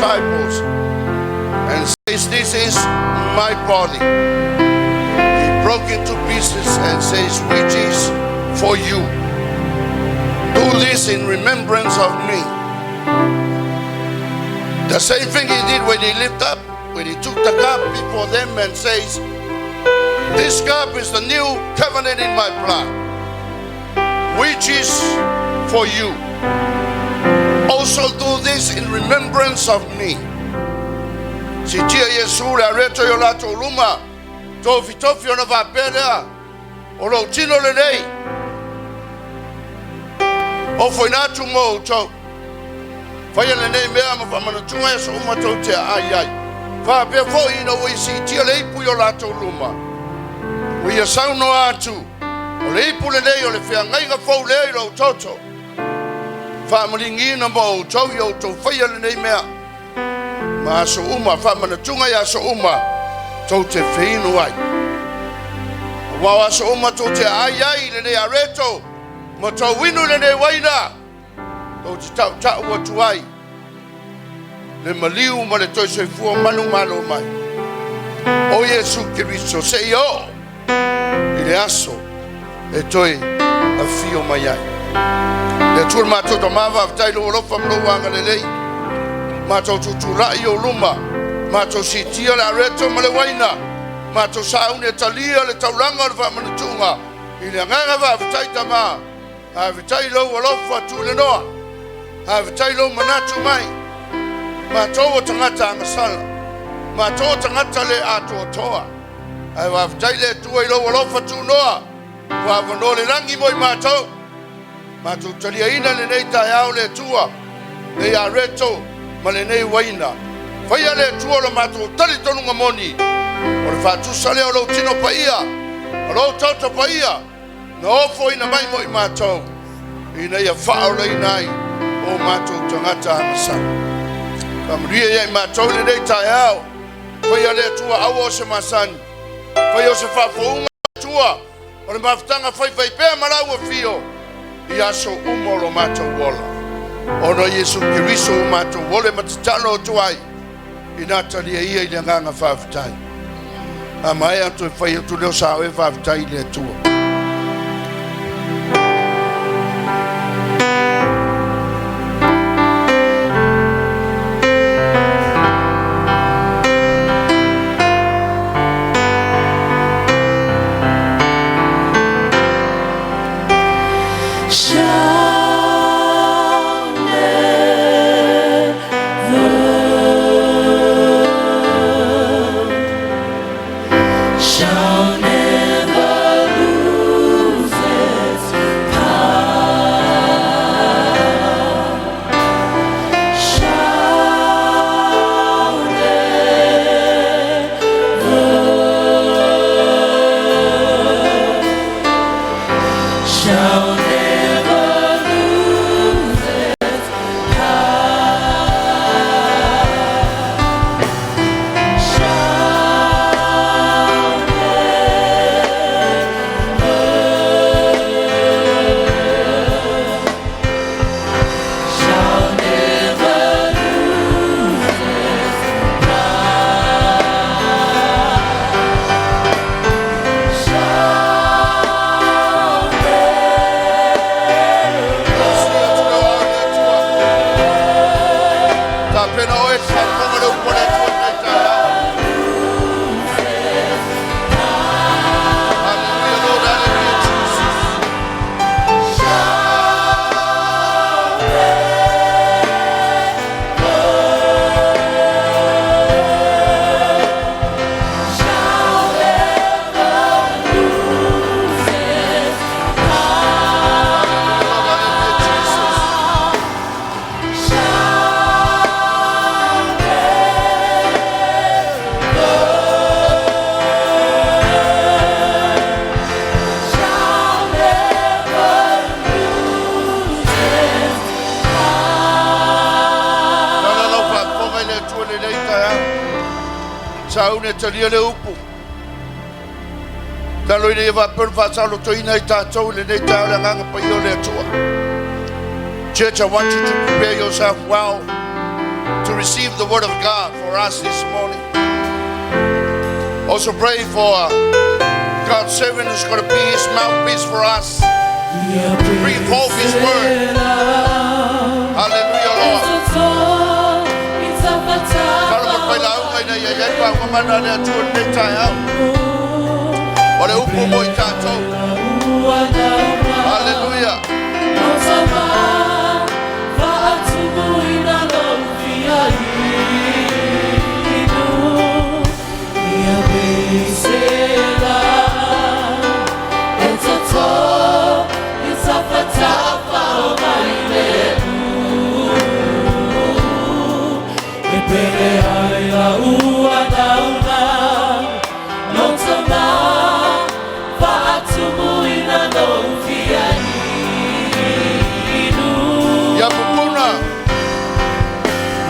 disciples and says, This is my body. He broke into pieces and says, Which is for you. Do this in remembrance of me. The same thing he did when he lifted up, when he took the cup before them and says, This cup is the new covenant in my blood, which is for you. Also do this in remembrance of me. Siitia Iesu le areto i o latou luma, tofitofi ona faapea lea, o lou tino lenei, ofoina atu mo outou. Faia lenei mea ma faamanatuga i aso uma tou te aai ai. Faapea foi ina ua ia siitia le ipu i o latou luma, ua ia saunoa atu, o le ipu lenei o le feagaiga fou lea i lou toto, faamaligiina mo outou ia outou faia lenei mea ma aso uma, faamanatuga i aso uma tou te feinu ai. Aua o aso uma tou te aai ai i lenei areto, ma tou inu i lenei uaina, tou te tautau atu ai le maliu ma le toe soifua manumalo mai o Iesu Keriso seia oo i le aso e toe afio mai ai. Le Atua le matou Tama, faafetai i lou alofa ma lou agalelei. Matou tutulai i ou luma, matou siitia le areto ma le uaina, matou sauni e talia le taulaga o le faamanatuga i le agaga faafetai Tama. Faafetai i lou alofa tuulenoa, faafetai i lou manatu mai. Matou o tagata agasala, matou o tagata le atoatoa, ae faafetai le Atua i lou alofa tunoa, ua avanoa le lagi mo i matou. Matou taliaina lenei taeao le Atua, lenei areto ma lenei uaina. Faia le Atua o lo matou talitonuga moni, o le faatusa lea o lou tino paia, o lou toto paia, na ofoina mai mo i matou, ina ia faaolaina ai o matou tagata agasala. Faamanuia ia i matou i lenei taeao. Faia le Atua aua o se masani, faia o se faafouga le Atua o le mafutaga faifaipea ma lau afio i aso uma o lo matou ola. Ona o Iesu Keriso ua matou ole ma tatalo atu ai, ina talia ia i le agaga faafetai. A maea toe fai atu lea o sao e faafetai i le Atua. Tapena oe e te faafofoga le upu a le Atua i lenei taeao. Hallelujah, Lord, hallelujah, Jesus. Lord, hallelujah, Jesus. Tala lau faafofoga i le Atua i lenei taeao. Sauni e talia le upu. Talo ina ia faapea ona faasaolotoina ai tatou i lenei taeao le agaga paia o le Atua. Church, I want you to prepare yourself well. to receive the word of God for us this morning. Also pray for God's servant who's going to be his mouthpiece for us. Bring forth his word. Hallelujah, Lord. Talo mo pai lau ngai na ia iai pa mana le atua le tai au. O le upu mo i tātou. Hallelujah. Ia pupuna.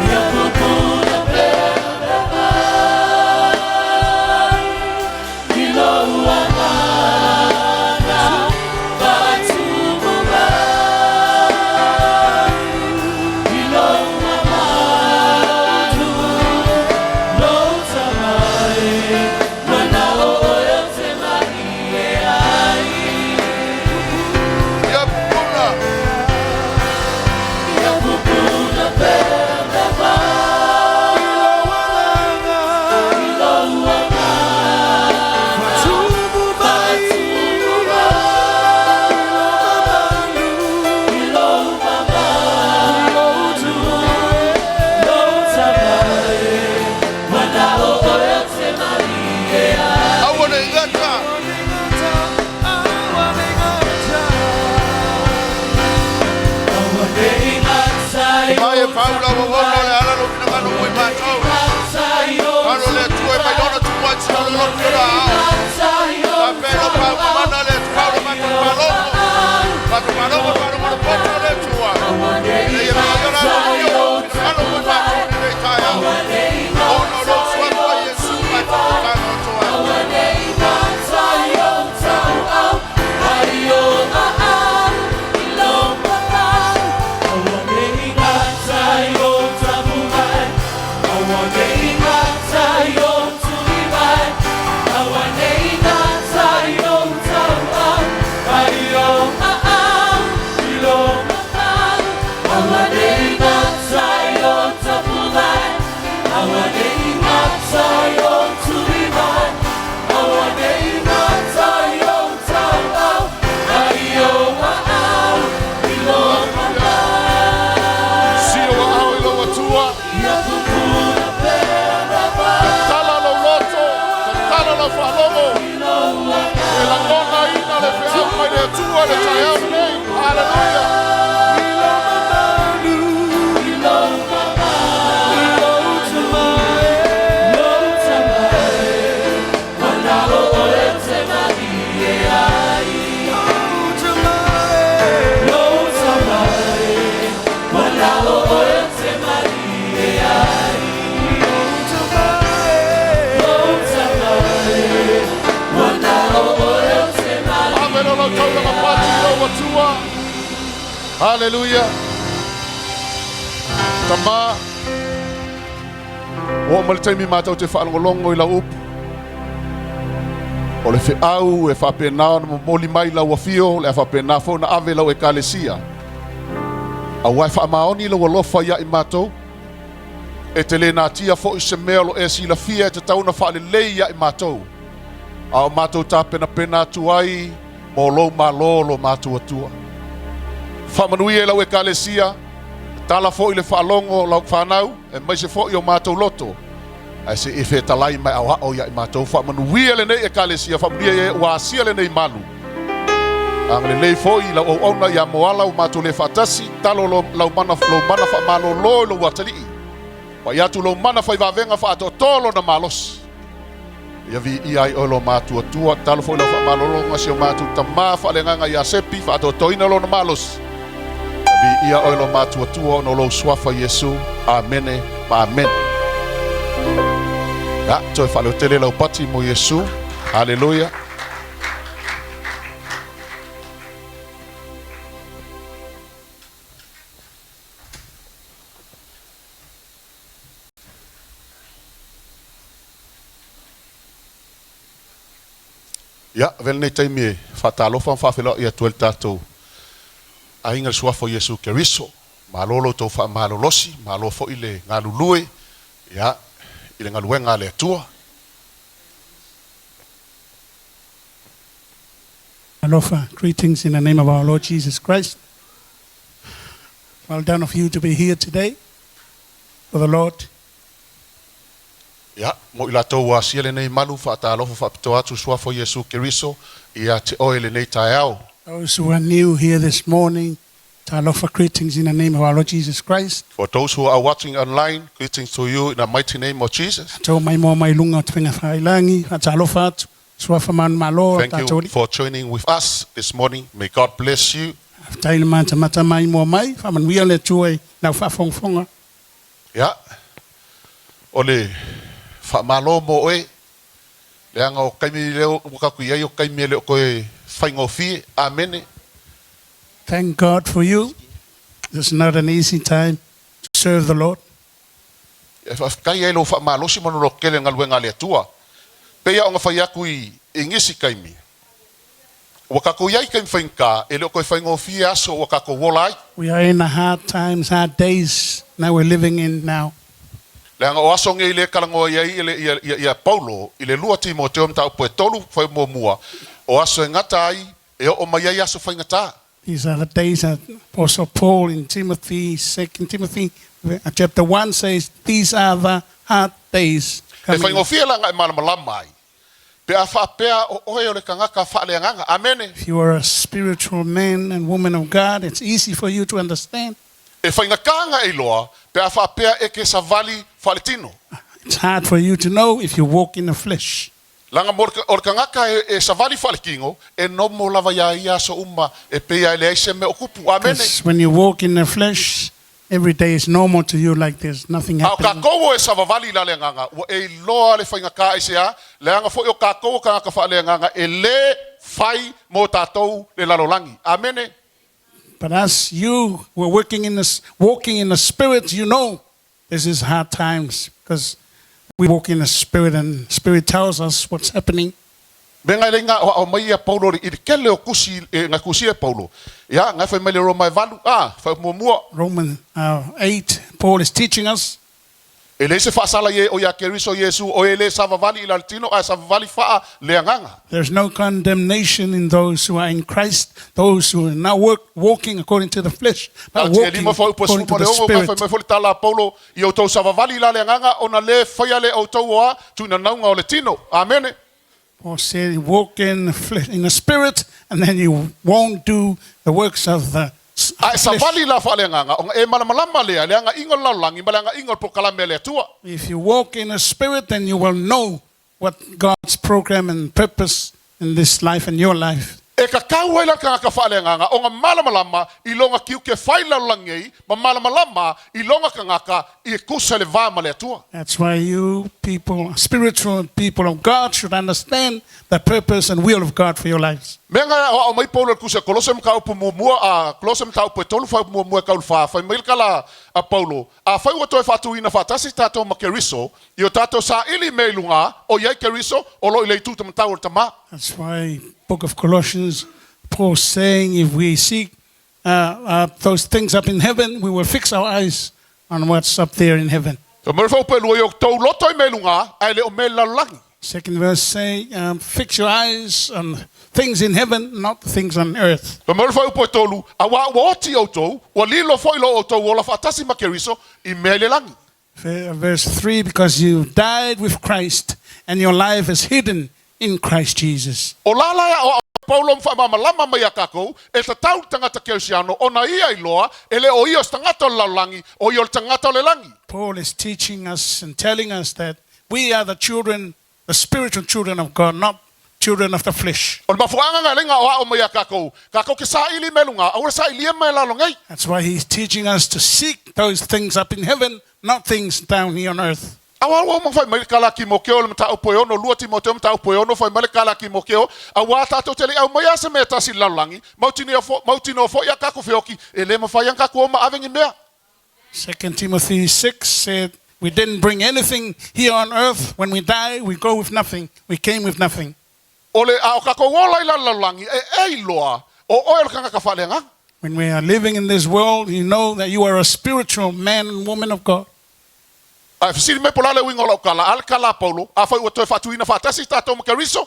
Ia pupuna. Aua le ngata. Mai e paula wa wono le ala lo fina ngano mo i mātou. Karo le atua e mai lona tu mwati o le lofi o la ao. Ta pelo pa mana le paula matu palongo. Matu palongo palu mo le poto le atua. Le ia mea yona lo fio fina ngano mo i mātou ni nei tai ao. Ono lo suafa Yesu mai te tano atoa. Sio wa au i lau atua. Tala lau loto, tala lau whaalogo. E langona ina le feau mai le atua le tai au nei. Hallelujah. Ave lo lau taulaga pati i lau atua. Hallelujah. Tama. O ma le taimi mātou te whaalongolongo i lau upu. O le feau e whapena ona momoli mai lau afio, le a whapena fo na ave lau ekalesia. A wai whaamaoni lau alofa ia i mātou. E te le nā tia fo i se mea lo e sila fia e te tauna whaalelei ia i mātou. A o mātou tā pena pena atu ai, mo lou malo lo mātou atua. Whamanui e lau ekalesia, tala fo i le whaalongo lau whanau, e mai se fo i o mātou loto. Ai se e whetalai mai au hao ia i mātou. Whamanui e le nei ekalesia, whamanui e wasia le nei malu. Ang le nei foi lau au auna ia moala o mātou le whaatasi, talo lo, lau mana, lo mana wha malo lo lo watalii. Wa ia atu lo mana whai wawenga wha atotolo na malosi. Ia vi ia i olo mātua tua, talo foi lau wha malolonga si o mātou tamā wha le nganga ia sepi wha atotoina lo na malosi. Ia vi ia olo mātua tua ono lo swafa Yesu. Amene ma amene. Ya, toe wha tele lau pati mo Yesu. Hallelujah. Ia, avea lenei taimi e faatalofa ma faafeiloai atu ai le tatou aiga i le Suafa o Iesu Keriso. Malo lo outou faamalolosi, malo foi le galulue, ia, i le galuega a le Atua. Alofa, greetings in the name of our Lord Jesus Christ. Well done of you to be here today for the Lord. Ia, mo i latou ua asia lenei malu, faatalofa faapitoa atu le Suafa o Iesu Keriso ia te oe i lenei taeao. Those who are new here this morning, talofa greetings in the name of our Lord Jesus Christ. For those who are watching online, greetings to you in the mighty name of Jesus. Tou mai moa mai luga o tafega faailangi, faatalofa atu, Suafa manumalo o Thank tatou you Alii. for joining with us this morning. May God bless you. Faafetai le matamata mai moa mai, faamanuia le Atua i lau faafogafoga. Ia, o le faamalo mo oe, leaga o taimi lea ua tatou i ai o taimi e le o toe faigofie. Amene. Thank God for you. This is not an easy time to serve the Lord. E faafetai ai lou faamalosi ma lou lototele i le galuega a le Atua. Pei lava ona fai atu i nisi taimi, ua tatou i ai i taimi faigata, e le o toe faigofie aso ua tatou ola ai. We are in the hard times, hard days now we're living in now. Leaga o aso nei lea e talanoa i ai ia Paulo i le 2 Timoteo mataupu e 3 fuaimua, o aso e gata ai e oo mai ai aso faigata. These are the days that Apostle Paul in Timothy, 2 Timothy chapter 1 says, these are the hard days E coming. faigofie la na e malamalama ai pe a faapea o oe o le tagata faaleagaga. Amene. If you are a spiritual man and woman of God, it's easy for you to understand. E faigata na e iloa pe a faapea e te savali faaletino. It's hard for you to know if you walk in the flesh. Leaga mo o le tagata e savali faaletino, e normal lava iā ia aso uma e pei lava e leai se mea o tupu. Amene. Because when you walk in the flesh, every day is normal to you like there's nothing A o happening. kākou o e savavali i la le agaga, ua e iloa le faigata aisea, leaga foi o kākou o tagata faaleagaga e lē fai mo tātou le lalolagi. Amene. But as you were working in the, walking in the Spirit, you know this is hard times because we walk in the Spirit and Spirit tells us what's happening. Mea ngai le nga o ao mai ia Paulo i le kele o kusi e nga kusi e Paulo. Ia ngai fai mai le Roma e valu a fai muamua. Romans 8, Paul is teaching us. E leai se faasala i e o ia Keriso Iesu o e le savavali i la le tino ae savavali faa le agaga. There's no condemnation in those who are in Christ, those who are not work, walking according to the flesh, but Tala tia walking lima fai upu e according to sefulu ma the le ono, ngai fai Spirit. mai foi le tala a Paulo, Ia outou savavali i la le agaga ona le faia lea outou o a tuinanauga o le tino. Amene. Paul said, walk in the flesh, in the Spirit, and then you won't do the works of the A e flesh. savali la faaleagaga, ona e malamalama lea, le agaiga o le lalolagi ma le agaiga o le polokalame a le Atua. If you walk in the Spirit, then you will know what God's program and purpose in this life and your life. E kakau ai la le tagata faaleagaga ona malamalama i lona tiute fai i le lalolagi nei, ma malamalama i lona tagata i e tusa i le va ma le Atua. That's why you people, spiritual people of God, should understand the purpose and will of God for your lives. Mea ngai aoao mai Paulo i le tusi a Kolose mataupu muamua a Kolose mataupu e tolu fuaiupu muamua e kau i le fa, fai mai le kala a Paulo, Afai ua toe faatuina faatasi tatou ma Keriso, i o tatou saili i mea i luga, o i ai Keriso, o lo o i le itu tamatau o le Tama. That's why book of Colossians, Paul saying, if we seek those things up in heaven, we will fix our eyes on what's up there in heaven. Fai mai le fuaiupu e lua, I o tou loto i mea i luga, ae le o mea i le lalolagi. Second verse say, fix your eyes on things in heaven, not things on earth. Fai mai le fuaiupu e tolu, Auā ua oti outou, ua lilo foi lo outou ola faatasi ma Keriso i mea i le lagi. Verse 3, because you died with Christ and your life is hidden in Christ Jesus. O la la e aʻoaʻo ai Paulo ma faamalamalama mai iā kākou, e tatau le tagata Kerisiano ona ia iloa, e le o ia o se tagata o le lalolagi, o ia o le tagata o le lagi. Paul is teaching us and telling us that we are the children, the spiritual children of God, not children of the flesh. O le mafuaaga nga lenga aʻoaʻo mai iā kākou, kākou ke saili mea i luga, aua le sailia mea i lalo nei. That's why he's teaching us to seek those things up in heaven, not things down here on earth. Auā ua uma fai mai le kala a Timoteo i le mataupu e ono, lua Timoteo mataupu e ono, fai mai le kala a Timoteo, auā tātou te le i au mai a se mea e tasi i le lalolagi, mautinoa foi a kākou feoki, e le mawhai ana kākou o ma ave ni mea. 2 Timothy 6 said, We didn't bring anything here on earth. When we die, we go with nothing. We came with nothing. O le a o kākou ola i la lalolagi, e e iloa, o oe o le kagaka faaleagaga. When we are living in this world, you know that you are a spiritual man and woman of God. Ae fesili mai po o le a le uiga o lau tala, a le tala a Paulo, afai ua toe faatuina faatasi tatou ma Keriso?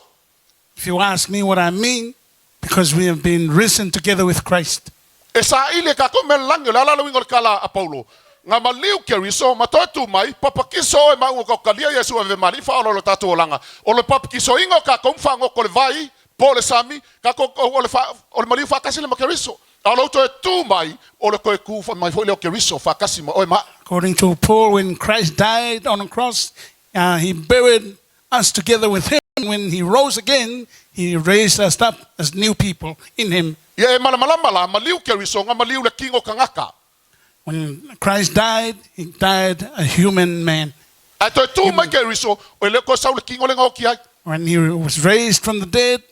If you ask me what I mean, because we have been risen together with Christ. E saili e kākou mea i le lagi, o le a la le uiga o le tala a Paulo? Nga maliu Keriso, ma toe tu mai, papakiso oe ma ua kaukalia Iesu ave ma Alii faaola o lo tatou olaga. O le papakisoina o kākou ma faagoto le vai, po o le sami, kākou o le, fa, o le maliu faatasi lea ma Keriso. A o lou toe tu mai, o le toe tu mai foi lea o Keriso faatasi ma oe ma a'u. According to Paul, when Christ died on the cross, uh, he buried us together with him. When he rose again, he raised us up as new people in him. Ia e malamalama la, maliu Keriso, nga maliu le kino kagaka. When Christ died, he died a human man. Ae toe tu mai Keriso, e le o toe sau le kino le gaoki ai. When he was raised from the dead,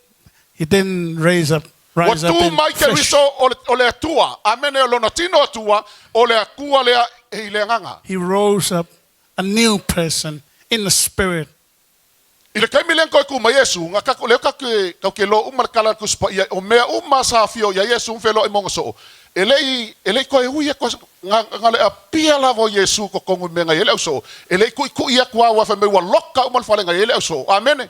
he didn't raise up, Ua rise up tu in mai flesh. Keriso o le, o le Atua. Amene, o lona tino Atua, o le Akua lea e i le agaga. He rose up a new person in the spirit. I le taimi lea na toe tu mai Iesu, na kako, lea ka ke, kau ke loa uma le kala a le Tusi Paia, o mea uma sa afio ia Iesu ma feloai ma ona soo, e le i, e le i toe ui aku nga, nga le apia lava o Iesu i totonu i mea na i ai le au soo, e le i tuitui atu lava aua fai mai ua loka uma le fale na i ai le au soo. Amene.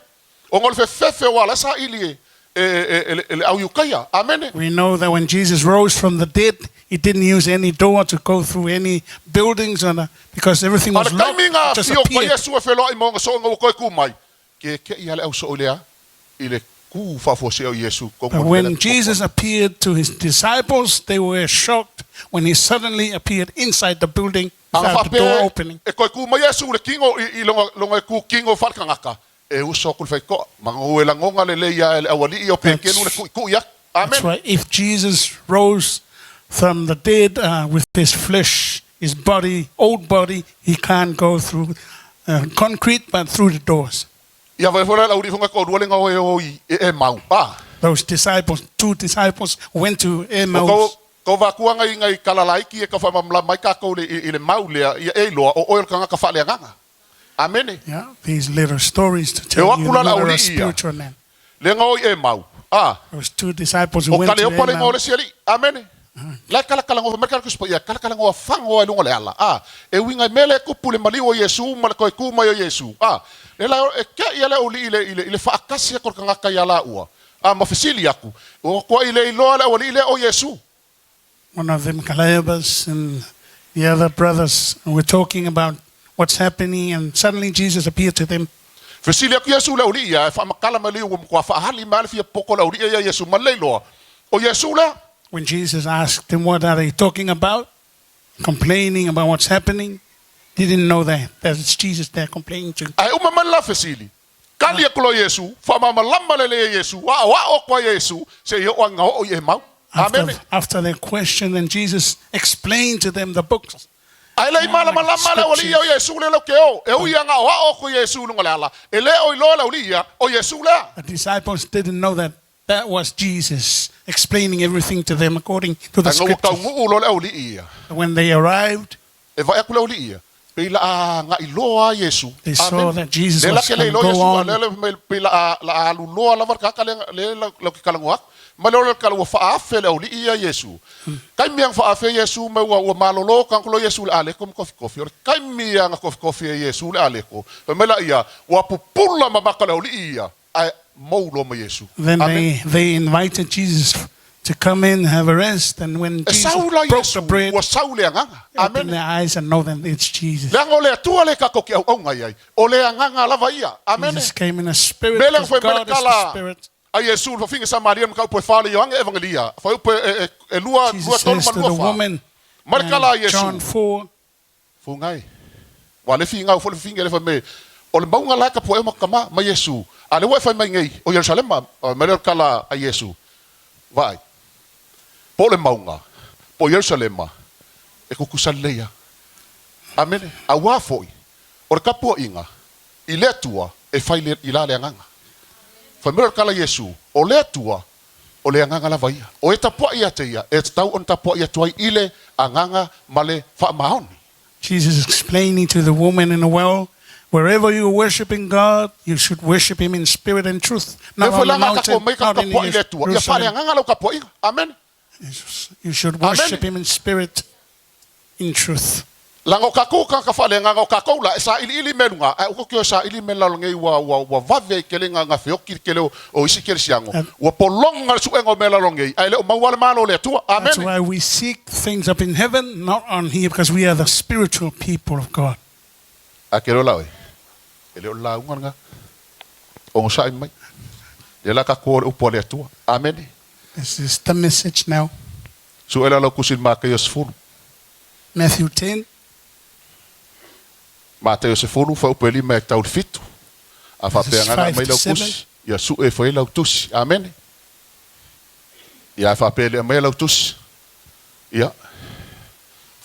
Ona o le fefefe aua la e saili e, e, e, e, le, e le au Iutaia. Amene. We know that when Jesus rose from the dead, he didn't use any door to go through any buildings and, because everything A was le locked. taimi na It just afio atu ai appeared. Iesu e feloai ma ona soo ina ua toe tu mai, keke'i lava le au soo i le a? I le ku faafuasea o Iesu i totonu But o le mea lea when e tototo Jesus ai. appeared to his disciples, they were shocked when he suddenly appeared inside the building Ana without the door faapea opening. e toe ku mai Iesu i le kino i, i lona, lona e ku kino faalekagaka, e uso atu le faito'a, manu e lagona lelei a e le aualii o Pekelu le That's, ku'iku'i atu. that's Amene. why if Jesus rose from the dead uh, with his flesh, his body, old body, he can't go through uh, concrete, but through the doors. Ia vae foi la le aualii fonga toalua le gaoe o i e Emau. A. Those disciples, two disciples, went to O Emmaus. kou, kou vakuaga i ngai kalalaiki e kau faamalamalama ai kakou i le, i, i le mau lea, ia e iloa o oe o le kagaka faaleagaga. Amene. Yeah, these little stories to E o tell you aku la that le you are a aualii ia, spiritual man. le gaoi e mau. A. There was two disciples who O went to Kaleopa le igoa o le Emmaus. isi alii. Amene. La e kalakalagoa, fai mai le Tusi Paia, kalakalagoa fagoa i luga o le ala. A, e uiga i mea lea e kupu le maliu o Iesu ma le toe tu mai o Iesu. A, le la e ke'i a le aualii i le, i le, i le faatasi atu o le tagata ia laua. A, ma fesili atu, ua matuai le iloa le aualii lea o Iesu. One of them, Cleopas, and the other brothers were talking about what's happening, and suddenly Jesus appeared to them. Fesili atu Iesu i le aualii ia, e faamatala mai le ua matua faahali mai lava le fia poto o le aualii ia ia Iesu ma le iloa o Iesu lea. When Jesus asked them what are they talking about, complaining about what's happening, they didn't know that that it's Jesus they're complaining to. Ae uma mai le la fesili, kali aku loa Iesu, faamalamalama lelei e Iesu, aoao atu ai e Iesu, seia oo ina oo i Emau. After, Amene. after their question, then Jesus explained to them the books. Ae le i malamalama le aualii ia o Iesu lea lau ke o, e ui lava ina aoao atu Iesu i luga o le ala, e le o iloa le aualii ia o Iesu lea. The disciples didn't know that that was Jesus explaining everything to them according to the Ae ina ua scriptures. taunuu loa le aualii ia, When they arrived, e vaai atu le aualii ia, pei la a agai loa a Iesu. they saw Amene. that Jesus Lea la was ke le going to iloa go Iesu, a on. lea le fai mai pei la a, la a alu loa lava le tagata lea, lea lau ke talanoa atu. Mai le ole kala ua faaafe le aualii ia Iesu. Taimi ia na faaafe ai Iesu mai ua, ua malolo ka loa Iesu i le aleko ma kofikofi. O le taimi ia na kofikofi ai Iesu i le aleko, fai mai laia, ua pupula ma maka le aualii ia, ae mou loa ma Iesu. Then Amene. they, they invited Jesus to come in and have a rest. And when E Jesus sau la broke the Iesu, bread, ua sau le agaga. opened Amene. their eyes and know that it's Jesus. Leaga o le Atua le kakou ke auauna i ai, o le agaga lava ia. Amene. Jesus came in a spirit Mea lea na because fai mai le God is the tala spirit. a Iesu i le fafine Samaria ma kaupu e fa le Ioane Evangelia, fuaiupu e, e, e lua, Jesus lua tolu says ma to lua the fa. woman Ma le tala a in Iesu, John 4, Funga e. Ua le figau foi le fafine le fai mai, O le mauga la e tapuai o matou tama ma Iesu, a lea ua e fai mai nei, o Ierusalema, fai mai lea o le tala a Iesu, Vaai, po o le mauga, po o Ierusalema, e tutusa lelei lava. Amene. Auā foi, o le tapuaiga i le Atua e fai le, i la le agaga. Fai mai o le tala a Iesu, o le Atua, o le agaga lava ia. O e tapuai ia te ia, e tatau ona tapuai atu ai i le agaga ma le faamaoni. Jesus explaining to the woman in the well, Wherever you're worshiping God, you should worship Him in spirit and truth, Le not foi on the la ngā mountain, kako mai ka not in kapua'i le Atua. Ia Jerusalem. faaleagaga lau kapua'iga. Amene. You should Amen. worship Him in spirit, in truth. Laga o kakou ka ka faaleagaga o kakou la e sailiili mea i luga, ae uka o saili mea lalogei ua ua ua vave ai kele ga gafeoki le kele o o isi keresiago. Ua pologa le suega o mea lalogei, ae le o maua le malo o le Atua. That's Amene. why we seek things up in heaven, not on here, because we are the spiritual people of God. Ae ke le o la oe, e le o le lauga lena. Ogosa'i mai. Lea la kakou o le upu a le Atua. Amene. This is the message now. Su'e la lau kusi i le Mataio 10. Matthew 10. Mataio 10, fuaiupu e 5 e tau i le 7. A faapea Verses agaga 5 aumai to lau 7. tusi, ia su'e ifo ai lau tusi. Amene. Ia a faapea e le aumaia lau tusi, ia,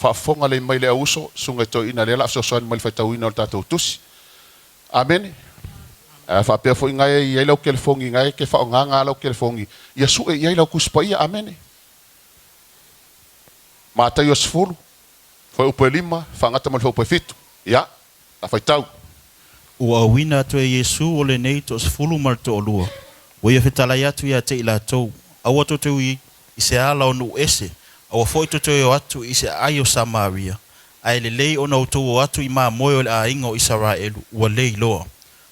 faafofoga lei mai le au uso, susuga i toeaiina lea o le a fesoasoani mai i le faitauina o le tatou tusi. Amene. A faapea foi gae e i ai lau kelefogi gae e ke faaaogaga lau kelefogi, ia su'e i ai lau Tusi Paia. Amene. Mataio 10, fuaiupu e 5, faagata ma le fuaiupu e 7. Ia, la faitau. Ua auina atu e Iesu o lenei toasefulu ma le toalua, ua ia fetalai atu ia te i latou, Aua tou te ui i se ala o nuu ese, aua foi tou te o atu i se aai o Samaria, ae lelei ona outou o atu i mamoe o le aiga o Isaraelu ua le iloa.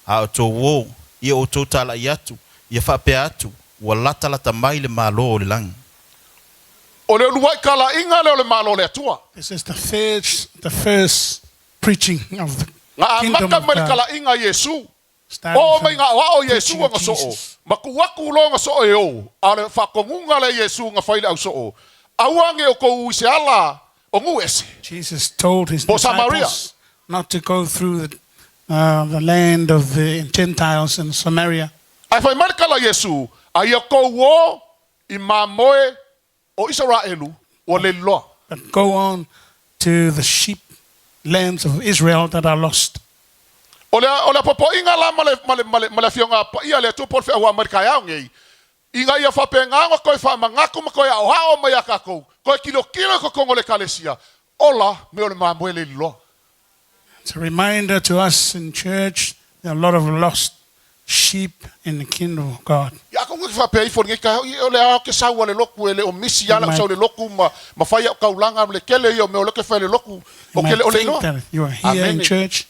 A outou o, ia outou tala'i atu, ia faapea atu, Ua latalata mai le Malo o le lagi. O le ulua'i kala'iga lea o le Malo o le Atua. This is the first, the first preaching of the Ga kingdom amata of mai le God. kala'iga a Iesu. Starting Oo from mai ga'oa'o Iesu preaching of aga so'o, Jesus. ma tuu aku loa ga so'o e o, a o le fa'atonuga lea Iesu ga fai i le au so'o, Aua age o kou i se ala o nuu ese. Jesus told his Po o Samaria. disciples not to go through the, uh, the land of the Gentiles in Samaria. Ae fai mai le kala a Iesu, A ia kou o i mamoe o Isaraelu ua le liloa. But go on to the sheep lambs of Israel that are lost. O le, o le apoapoaiga la ma le, ma le, ma le, ma le Afioga Paia a le Atua po o le feau mai le taeao nei, ina ia faapena ona toe faamanatu ma toe aoao mai ia tatou, toe tilotilo i totonu o le Ekalesia, ola me o le mamoe le liloa. It's a reminder to us in church there are a lot of lost sheep in the kingdom of God. Ia atonu e te faapea ifo i lenei taeao, ia o le a ke sau a le lotu e le o misi You a lau might, sau i le lotu ma, ma fai au taulaga ma le kele ia o mea o lea ke fai i le lotu, you o ke might le o le think iloa. that you are here in Amene. church,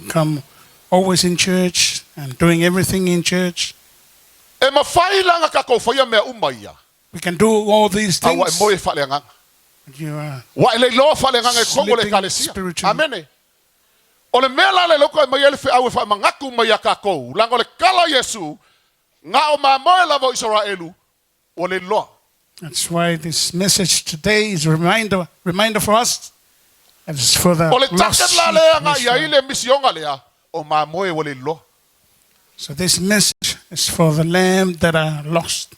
come always in church and doing everything in church. E mafai la ona tatou faia mea uma ia, We can do all these a ua e things, moe faaleagaga. but you are Ua e le iloa faaleagaga i totonu o le slipping Ekalesia. spiritually. Amene. O le mea la lea ua aumai ai le feau e faamanatu mai ia tatou, leaga o le kala o Iesu, na o mamoe lava o Isaraelu, ua le iloa. That's why this message today is a reminder, reminder for us. And it's for the O le lost target la sheep lea in agai ai Israel. le misioga lea, o mamoe ua le iloa. So this message is for the lamb that are lost.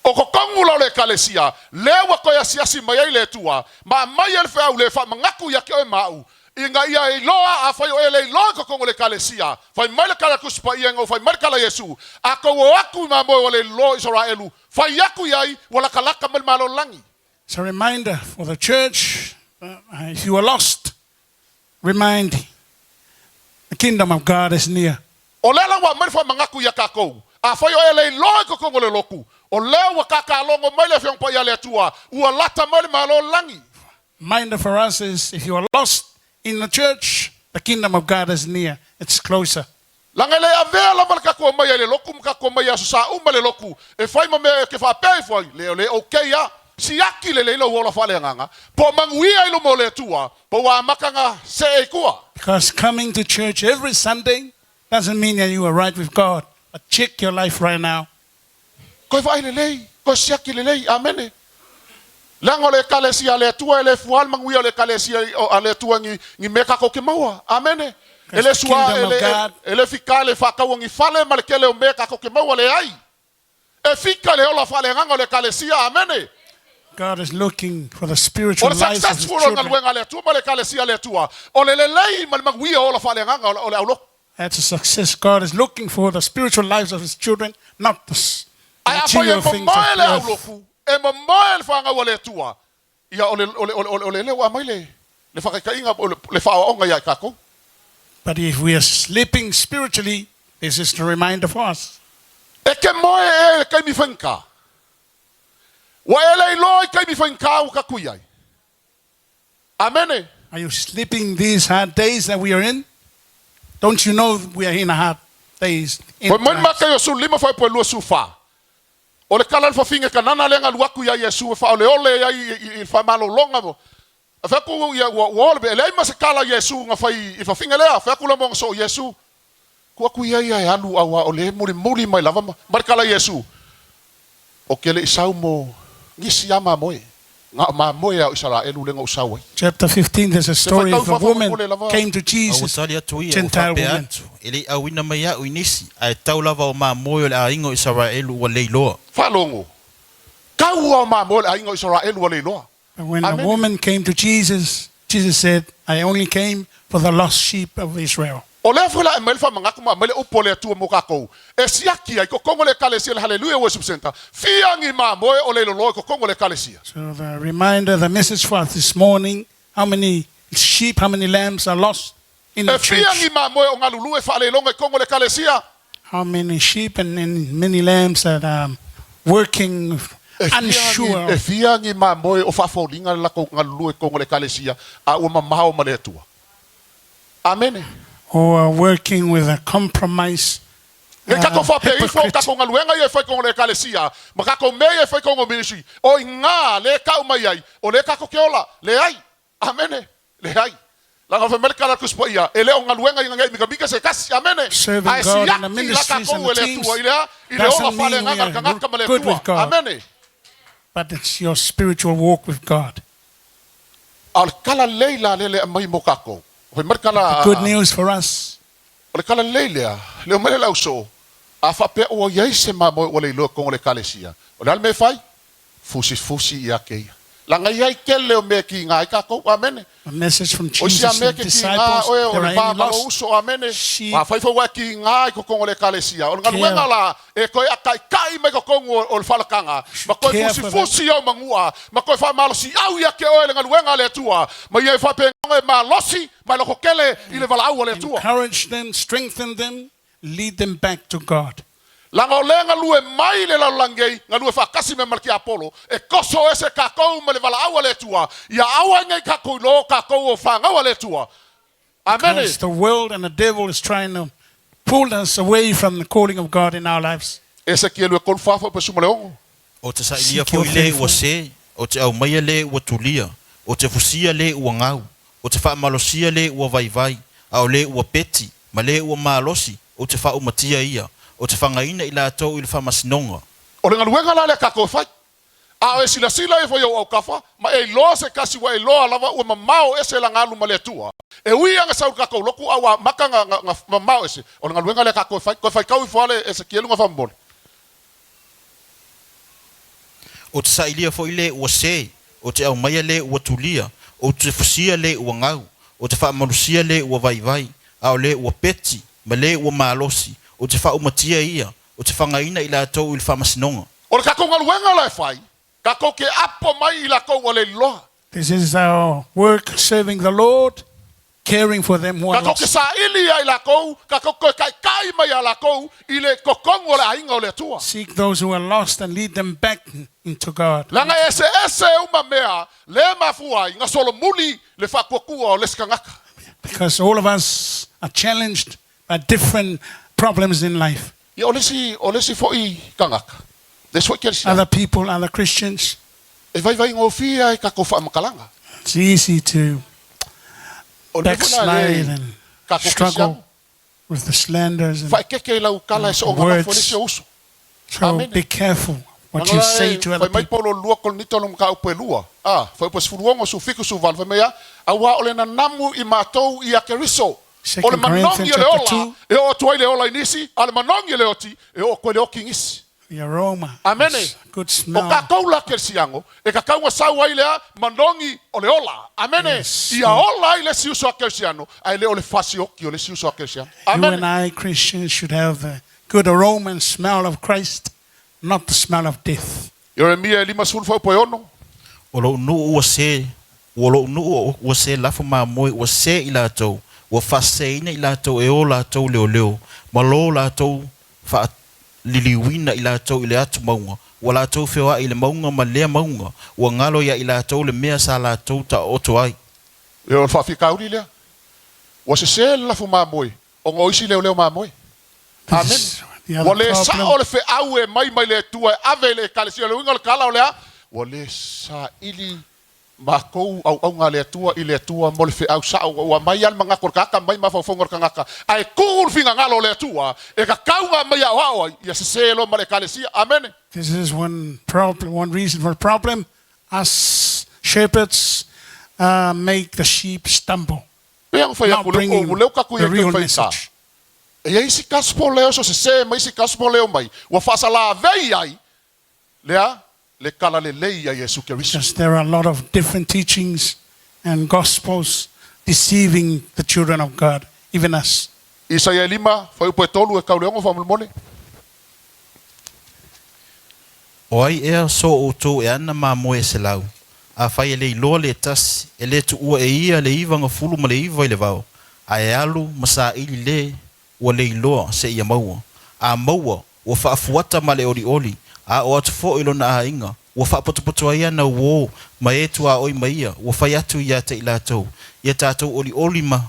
O totonu la o le Ekalesia, lea ua toe asiasi mai ai le Atua, ma aumai ai le feau lea e faamanatu ia te oe ma au, ina ia iloa, afai o e le iloa i totonu o le Ekalesia, fai mai le kala a Tusi Paia ina ua fai mai le kala a Iesu, a tou o atu i mamoe ua le iloa o Isaraelu, fai atu i ai, ua latalata mai le Malo o le lagi. It's a reminder for the church, uh, if you are lost, remind the kingdom of God is near. O lea la ua aumai le faamanatu ia tatou, afai o e le iloa i totonu o le lotu, o lea ua kakalogo mai le Afioga Paia a le Atua, ua lata mai le Malo o le lagi. Reminder for us is if you are lost in the church, the kingdom of God is near. It's closer. Leaga e le avea lava le tatou omai ai le lotu ma tatou omai i aso sa uma le lotu e fai ma mea e ke faapea ifo ai, le o le okay a. Siaki lelei lou ola faaleagaga, po o manuia i luma o le Atua, po ua amata na see i tua. Because coming to church every Sunday doesn't mean that you are right with God. But check your life right now. Koe vaai lelei, koe siaki lelei. Amene. Leaga o le Ekalesia a le Atua e le fua le manuia o le Ekalesia a le Atua ni, ni mea tatou ke maua. Amene. E Because le the sua, kingdom e of le, God e, e le fika le faataua ni fale ma le kele o mea tatou ke maua leai. E fika le ola faaleagaga o le Ekalesia. Amene. God is looking for the O spiritual le lives of his successful o children. galuega a le Atua ma le Ekalesia a le Atua, o le lelei ma le manuia o ola faaleagaga o le, o le aulotu. That's a success. God is looking for the spiritual lives of his children, not the s- Ae afai e material things of momoe le the earth. aulotu, e momoe le fanau a le Atua, ia o le, o le, o le, o le, o le lea ua aumai le, le faakaitaiga, o le, le faaoaoga ia i tatou. But if we are sleeping spiritually, this is the reminder for us. E ke moe ē i le taimi faigata. Ua e le iloa i taimi faigata ua tatou i ai. Amene. Are you sleeping these hard days that we are in? Don't you know we are in hard days? In Fai mai le times? Mataio 15 fuaiupu e 24, O le kala o le fafine Kanana lea na alu atu iā Iesu e faaoleole ai i le faamalologa mo. A fai atu ia ua ua ole, e leai ma se kala a Iesu na fai i le fafine lea. Fai atu lea mo ona soo Iesu, Tuu atu ia ia e alu auā o lea e mulimuli mai lava ma ma le kala a Iesu, Ou te le i sau mo nisi a mamoe, na o mamoe a o Isaraelu lea na ou sau ai. Chapter 15, there's a Se story faitau of a fafo woman mo le lava. came to A ua Jesus, tali atu ia, ua Gentile faapea woman. atu, E le i auina mai a'u i nisi, ae tau lava o mamoe o le aiga o Isaraelu ua leiloa. Faalogo, Tau a o mamoe o le aiga o Isaraelu ua leiloa. But when the Amene. woman came to Jesus, Jesus said, I only came for the lost sheep of Israel. O lea foi la e aumai le faamanatu ma aumai le upu a le Atua mo kakou, e siaki ai kokogo le Ekalesia le Haleluia Worship Centre, fia ni mamoe o leiloloa i kokogo le Ekalesia. So the reminder, the message for us this morning, how many sheep, how many lambs are lost in the E fia church? ni mamoe o galulue faaleiloga i kogo le Ekalesia? How many sheep and many lambs that are working E fia ni, unsure e of fia ni mamoe o faafoliga le lakou galulue i kogo le Ekalesia, a ua mamao ma le Atua? Amene. who are working with a compromise Ne i tatou faapea ifo o hypocrite. tatou galuega ia e fai kogo le Ekalesia, ma tatou mea ia e fai kogo ministry, o i ga lea e kau mai ai, o lea tatou te ola. Leai. Amene. Leai. Leaga fai mai le kala a le Tusi Paia, e le o galuega ina nei mikamika se tasi. Amene. Serving Ae God in the siaki la ministries and tatou the e le teams Atua i le a? I le ola doesn't mean we faaleagaga le are tagata ma le good with Atua. God. Amene. But it's your spiritual walk with God. A o le kala lelei la lea le aumai mo kakou. Fai mai le kala The a, good news for us. o le kala lelei lea, le omai le lauso, a faapea ua i ai se mamoe ua leiloa i totonu o le Ekalesia, o le a le mea e fai? Fusifusi ia keia. Leaga e i ai tele o mea e kiga ai kakou. Amene. A message from O isi a Jesus mea and ke the kiga disciples, oe o there le are va any ma lou lost uso. Amene. sheep. Afai foi ua e kiga i totonu o le Ekalesia, o le galuega Care. la e toe akaikai mai totonu o le falakaga, ma toe Care for them. fusifusi au magua, ma toe faamalosiau ia ke oe le galuega a le Atua, ma ia e faapegaga e malosi ma e lokokele i le valaau a le Atua. Encourage them, strengthen them, lead them back to God. Leaga o lea e galue mai le lalolagi nei, galue faatasi mai ma le tiapolo, e toso ese kakou ma le valaau a le Atua, ia aua ai nei kakou iloa o kakou o fanau a le Atua. Amene. Because the world and the devil is trying to pull us away from the calling of God in our lives. Esekielu e 34 foi pe 16. O te sailia Seek your foi le ua faithful. se, o te aumaia le ua tulia, o te fusia le ua gau, o te faamalosia le ua vaivai, a o le ua peti, ma le ua malosi, o te faaumatia ia, o te fagaina i latou i le faamasinoga. O le galuega la lea kakou e fai. A o e silasila ifo i ou aukafa, ma e iloa se kasi ua e iloa lava ua mamao ese laga alu ma le Atua. E ui a na sau i le kakou lotu a ua amata na, na, na mamao ese, o le galuega lea kakou e fai. Toe faitau ifo lava le Esekielu na faamomoli. O te sailia foi le ua se, o te aumaia le ua tulia, o te fusia le ua gau, o te faamalosia le ua vaivai, a o le ua peti, ma le ua malosi, o te faaumatia ia, o te fagaina i latou i le faamasinoga. O le kakou galuega la e fai, kakou ke apo mai i lakou ua le iloa. This is our work serving the Lord, caring for them who are Kakou ke lost. saili ia i lakou, kakou ke kaikai mai ia lakou i le totonu o le aiga o le Atua. Seek those who are lost and lead them back into God. Leaga e eseese uma mea le mafua ai na solomuli le faakuakua o le isi tagata. Because all of us are challenged by different problems in life. Ia o le isi, o le isi foi tagata, le isi foi kerisiano. Other people, other Christians. E vaivaigofie ai kakou faamatalaga. It's easy to O le mea foi lena backslide e and kakou struggle kerisiano. with the slanders and Faaekeke i lau kala e soogalafu e le isi words. o uso. So Amene. be careful what Leaga you la say e to other fai mai people. Paulo lua Korinito le mataupu e lua, a, fuaiupu e 16, 17, 18, fai mai a, auā o le nanamu i matou ia Keriso. O le Second manogi Corinthians o le chapter ola 2. e oo atu ai le ola i nisi, a o le manogi e le oti e oo atu ai le oki i nisi. The aroma. Amene. is Good O smell. kakou la kerisiano, e kakau na sau ai lea manogi o le ola. Amene. Yes. Ia ola ai le isi uso a kerisiano, ae le o le fasioki o le isi uso a kerisiano. You Amene. and I, Christians, should have the good aroma and smell of Christ, not the smell of death. Ieremia e 50 fuaiupu e 6. O lou nuu ua se, o lou nuu ua se lafo mamoe ua se i latou, Ua faaseseina i latou e o latou leoleo, ma lo latou faaliliuina i latou i le atu mauga, ua latou feoai i le mauga ma lea mauga, ua galo ia i latou le mea sa latou taooto ai. Ia o le faafitauli lea. Ua sese le lafu mamoe ona o isi leoleo mamoe. Amene. Ua le sao le feau e aumai mai le Atua e ave i le Ekalesia. O le uiga o le tala o le a? Ua le saili matou auauna a le Atua i le Atua mo le feau sao. Ua aumai lava le manatu o le tagata, aumai mafaufauga o le tagata, ae tuu le finagalo o le Atua e tatau ona aumai e aoao ai, ia sese loa ma le Ekalesia. Amene. This is one problem, one reason for the problem. Us shepherds make the sheep stumble, Pei ona fai not atu, lea bringing lea ua tatou i the ai real toe faigata. message. E i ai isi gospel lea oso sese ma isi gospel lea omai, ua faasalavei ai lea le tala lelei a Iesu Keriso. Because there are a lot of different teachings and gospels deceiving the children of God, even us. Isaia e lima, fuaiupu e tolu e tau le ono faamolemole. O ai ea so outou e ana mamoe e 100, afai e le iloa le tasi, e le tuua e ia le 99 i le vao, ae alu ma saili le ua le iloa seia maua. A maua, ua faafuata ma le olioli, a oo atu foi i lona aiga, ua faapotopoto ai ana uō ma e tuaoi ma ia, ua fai atu ia te i latou, Ia tatou olioli ma,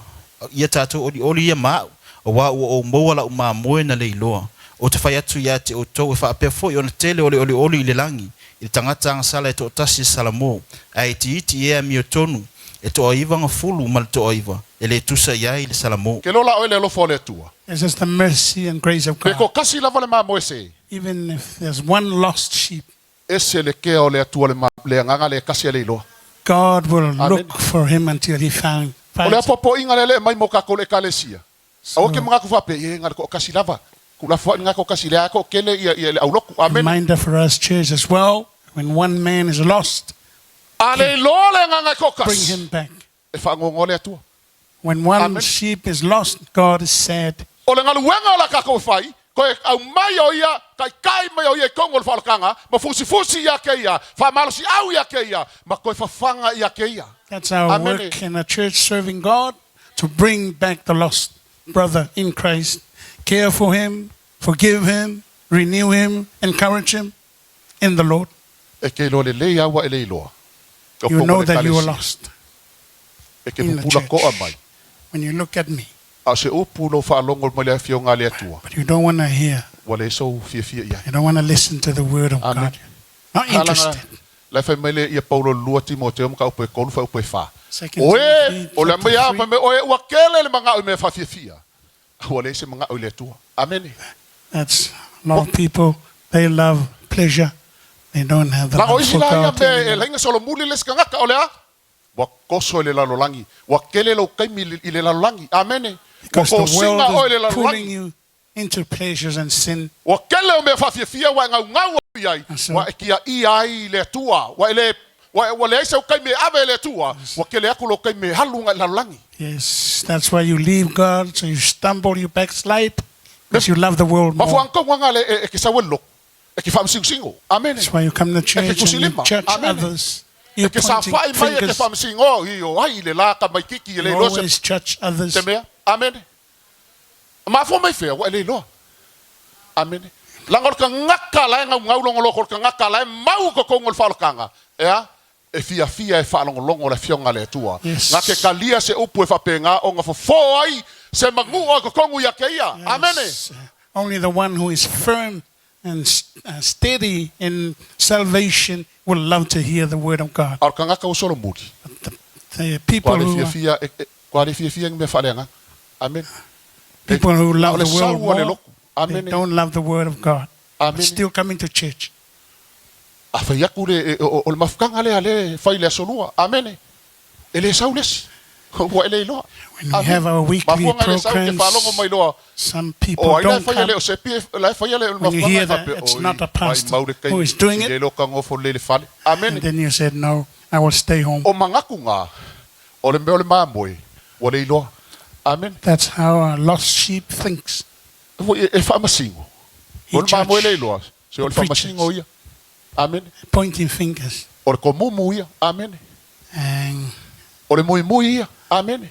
ia tatou olioli ia ma au, auā ua ou maua la'u mamoe na le iloa. Ou te fai atu ia te outou, e faapea foi ona tele o le olioli i le lagi, i le tagata agasala e toatasi e salamō, ae itiiti i e amiotonu e 99, e le tusa i ai le salamō. Ke lola oe le alofa o le Atua. This is the mercy and grace of Pe God. toatasi lava le mamoe se. Even if there's one lost sheep, Ese le kea o le Atua le ma, le agaga le tasi e le iloa. God will Amen. look for him until he found, O le finds him. apoapoaiga lea le aumai mo kakou i le Ekalesia. Aua ke So, manatu faapea, ie, na o le toatasi lava. Tuulafoai lena toatasi, lea lava e toatele ia, ia le aulotu. Amene. reminder for us, church, as well, when one man is lost, A le iloa le agaga e bring toatasi, him back. e faanoanoa le Atua. When one Amen. sheep is lost, God is sad. O le galuega o la kakou e fai, toe aumai o ia, taitai mai o ia i totonu o le faaolataga, ma fusifusi ia te ia, faamalosiau ia te ia, ma toe fafaga ia te ia. That's our Amene. work in the church, serving God to bring back the lost brother in Christ. Care for him, forgive him, renew him, encourage him in the Lord. E ke iloa lelei lava ua e le iloa. O You totonu o know le that you are Ekalesia. lost E ke in the pupula koa church. mai. When you look at me, A o se upu lou faalogo mai le afioga a le Atua, but you don't want to hear, ua le sou fiafia i ai. you don't want to listen to the word of Amen. God. Not Alaga, interested. la e fai mai le ia Paulo i le lua Timoteo mataupu e tolu fuaiupu e fa. Second O e, Timothy o le chapter aumai lava 3. fai mai, o e ua kele le magao i mea faafiafia. Ua leai se magao i le Atua. Amene. That's a lot of people, they love pleasure. They don't have the Laga o love isi for la ia God mea e anymore. laina solomuli le isi tagata, o le a? Ua toso i le lalolagi, ua tele lou taimi i le lalolagi. Amene. Ua Because the kosiga world oe i le is pulling lalolagi. you into pleasures and sin. Ua tele o mea faafiafia ua e gaugau atu i ai, And so ua e tiaia ai i le Atua, ua e le, ua, ua leai sau taimi e ave e le Atua, ua tele atu lou taimi e alu agai i le lalolagi. Yes, that's why you leave God, so you stumble, you backslide, because you love the world more. Mafuaaga tonu lena le, e, e ke sau ai le lotu, e ke faamasingosigo. Amene. That's why you come to E ke church and you tusilima. judge Amene. others. E You're ke pointing saofai mai e ke fingers. faamasigo, i o ai le la tamaititi e le You iloa se always judge others. te mea. Amene. Mafua mai fea, ua e le iloa. Amene. Leaga o le tagata la e gaugau lona loto, o le tagata la e mau i totonu o le faaolataga, e a? E fiafia e faalogologo le Afioga a le Atua. Yes. Na ke talia se upu e faapena ona fofo ai se manua i totonu ia te ia. Amene. Yes. Only the one who is firm and steady in salvation will love to hear the word of God. A o le tagata ua solomuli, But the ua people le who are, fiafia e, e, ua le fiafia i ni mea faaleagaga. Amene. E, people who a o love le the world sau a le more, lotu. they Amene. don't love the word of God. But Amene. still coming to church. A fai atu le, e, o, o le mafutaga lea lea e fai i le aso lua. Amene. E le sau le isi. Ua e le iloa. When we have Amene. our weekly Mafuaaga e le sau ke faalogo programs, mai loa. some O people ai la e don't faia le come. o Sepi e, la e faia le o le When you mafuaaga hear e that faapea, it's oi, not a mai pastor mau le who is taimi, doing i it, le iloa kagofo lelei le fale. and Amene. then you said, no, I will stay home. O manatu ngā, o le mea o le mamoe, ua le iloa. Amene. That's how a lost sheep thinks. Foi e, e faamasino. He O le mamoe le judge iloa, se o the le faamasino preachers, ia. Amene. pointing fingers. O le komumu ia. Amene. And O le muimui ia. Amene.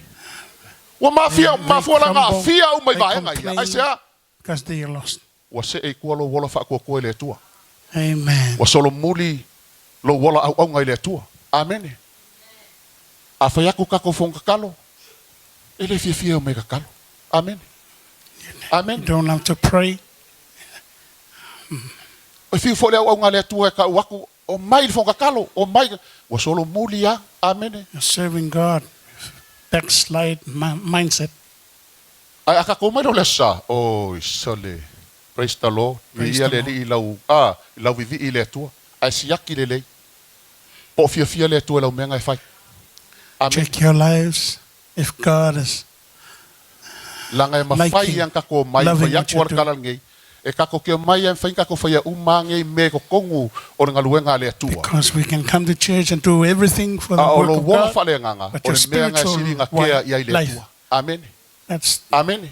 Ua mafia They mafua la crumble, aafia uma i they vaega ia. complain Aisea? because they are lost. Ua see i tua lou ola faatuatua i le Atua. Amen. Ua solomuli lou ola auauga i le Atua. Amene. A fai atu tatou fono tatalo, e le fiafia e omai e tatalo. Amene. You Amene. don't have to pray. E fiu foi le auauga a le Atua e tau atu, omai i le fono tatalo, omai. Ua solomuli lava. Amene. You're serving God. Backslide mindset. Ae a tatou omai loa i le Aso Sa, oi sole, praise the Lord, Praise viia the le Lord. Alii i lau, a, i lau vivii i le Atua, ae siaki lelei, po o fiafia le Atua i lau meaga e fai. Amene. Check your lives. If God is Laga e mafai liking, ia ona tatou omai, loving fai what atu you a le do. tala lenei, e tatou te omai e mafai ona tatou faia uma lava nei mea i totonu o le galuega a le Atua. Because we can come to church and do everything for the A o work lou of ola God, faaleagaga, but o your le mea ga e spiritual sili gatea i ai le life, Atua. Amene. that's Amene.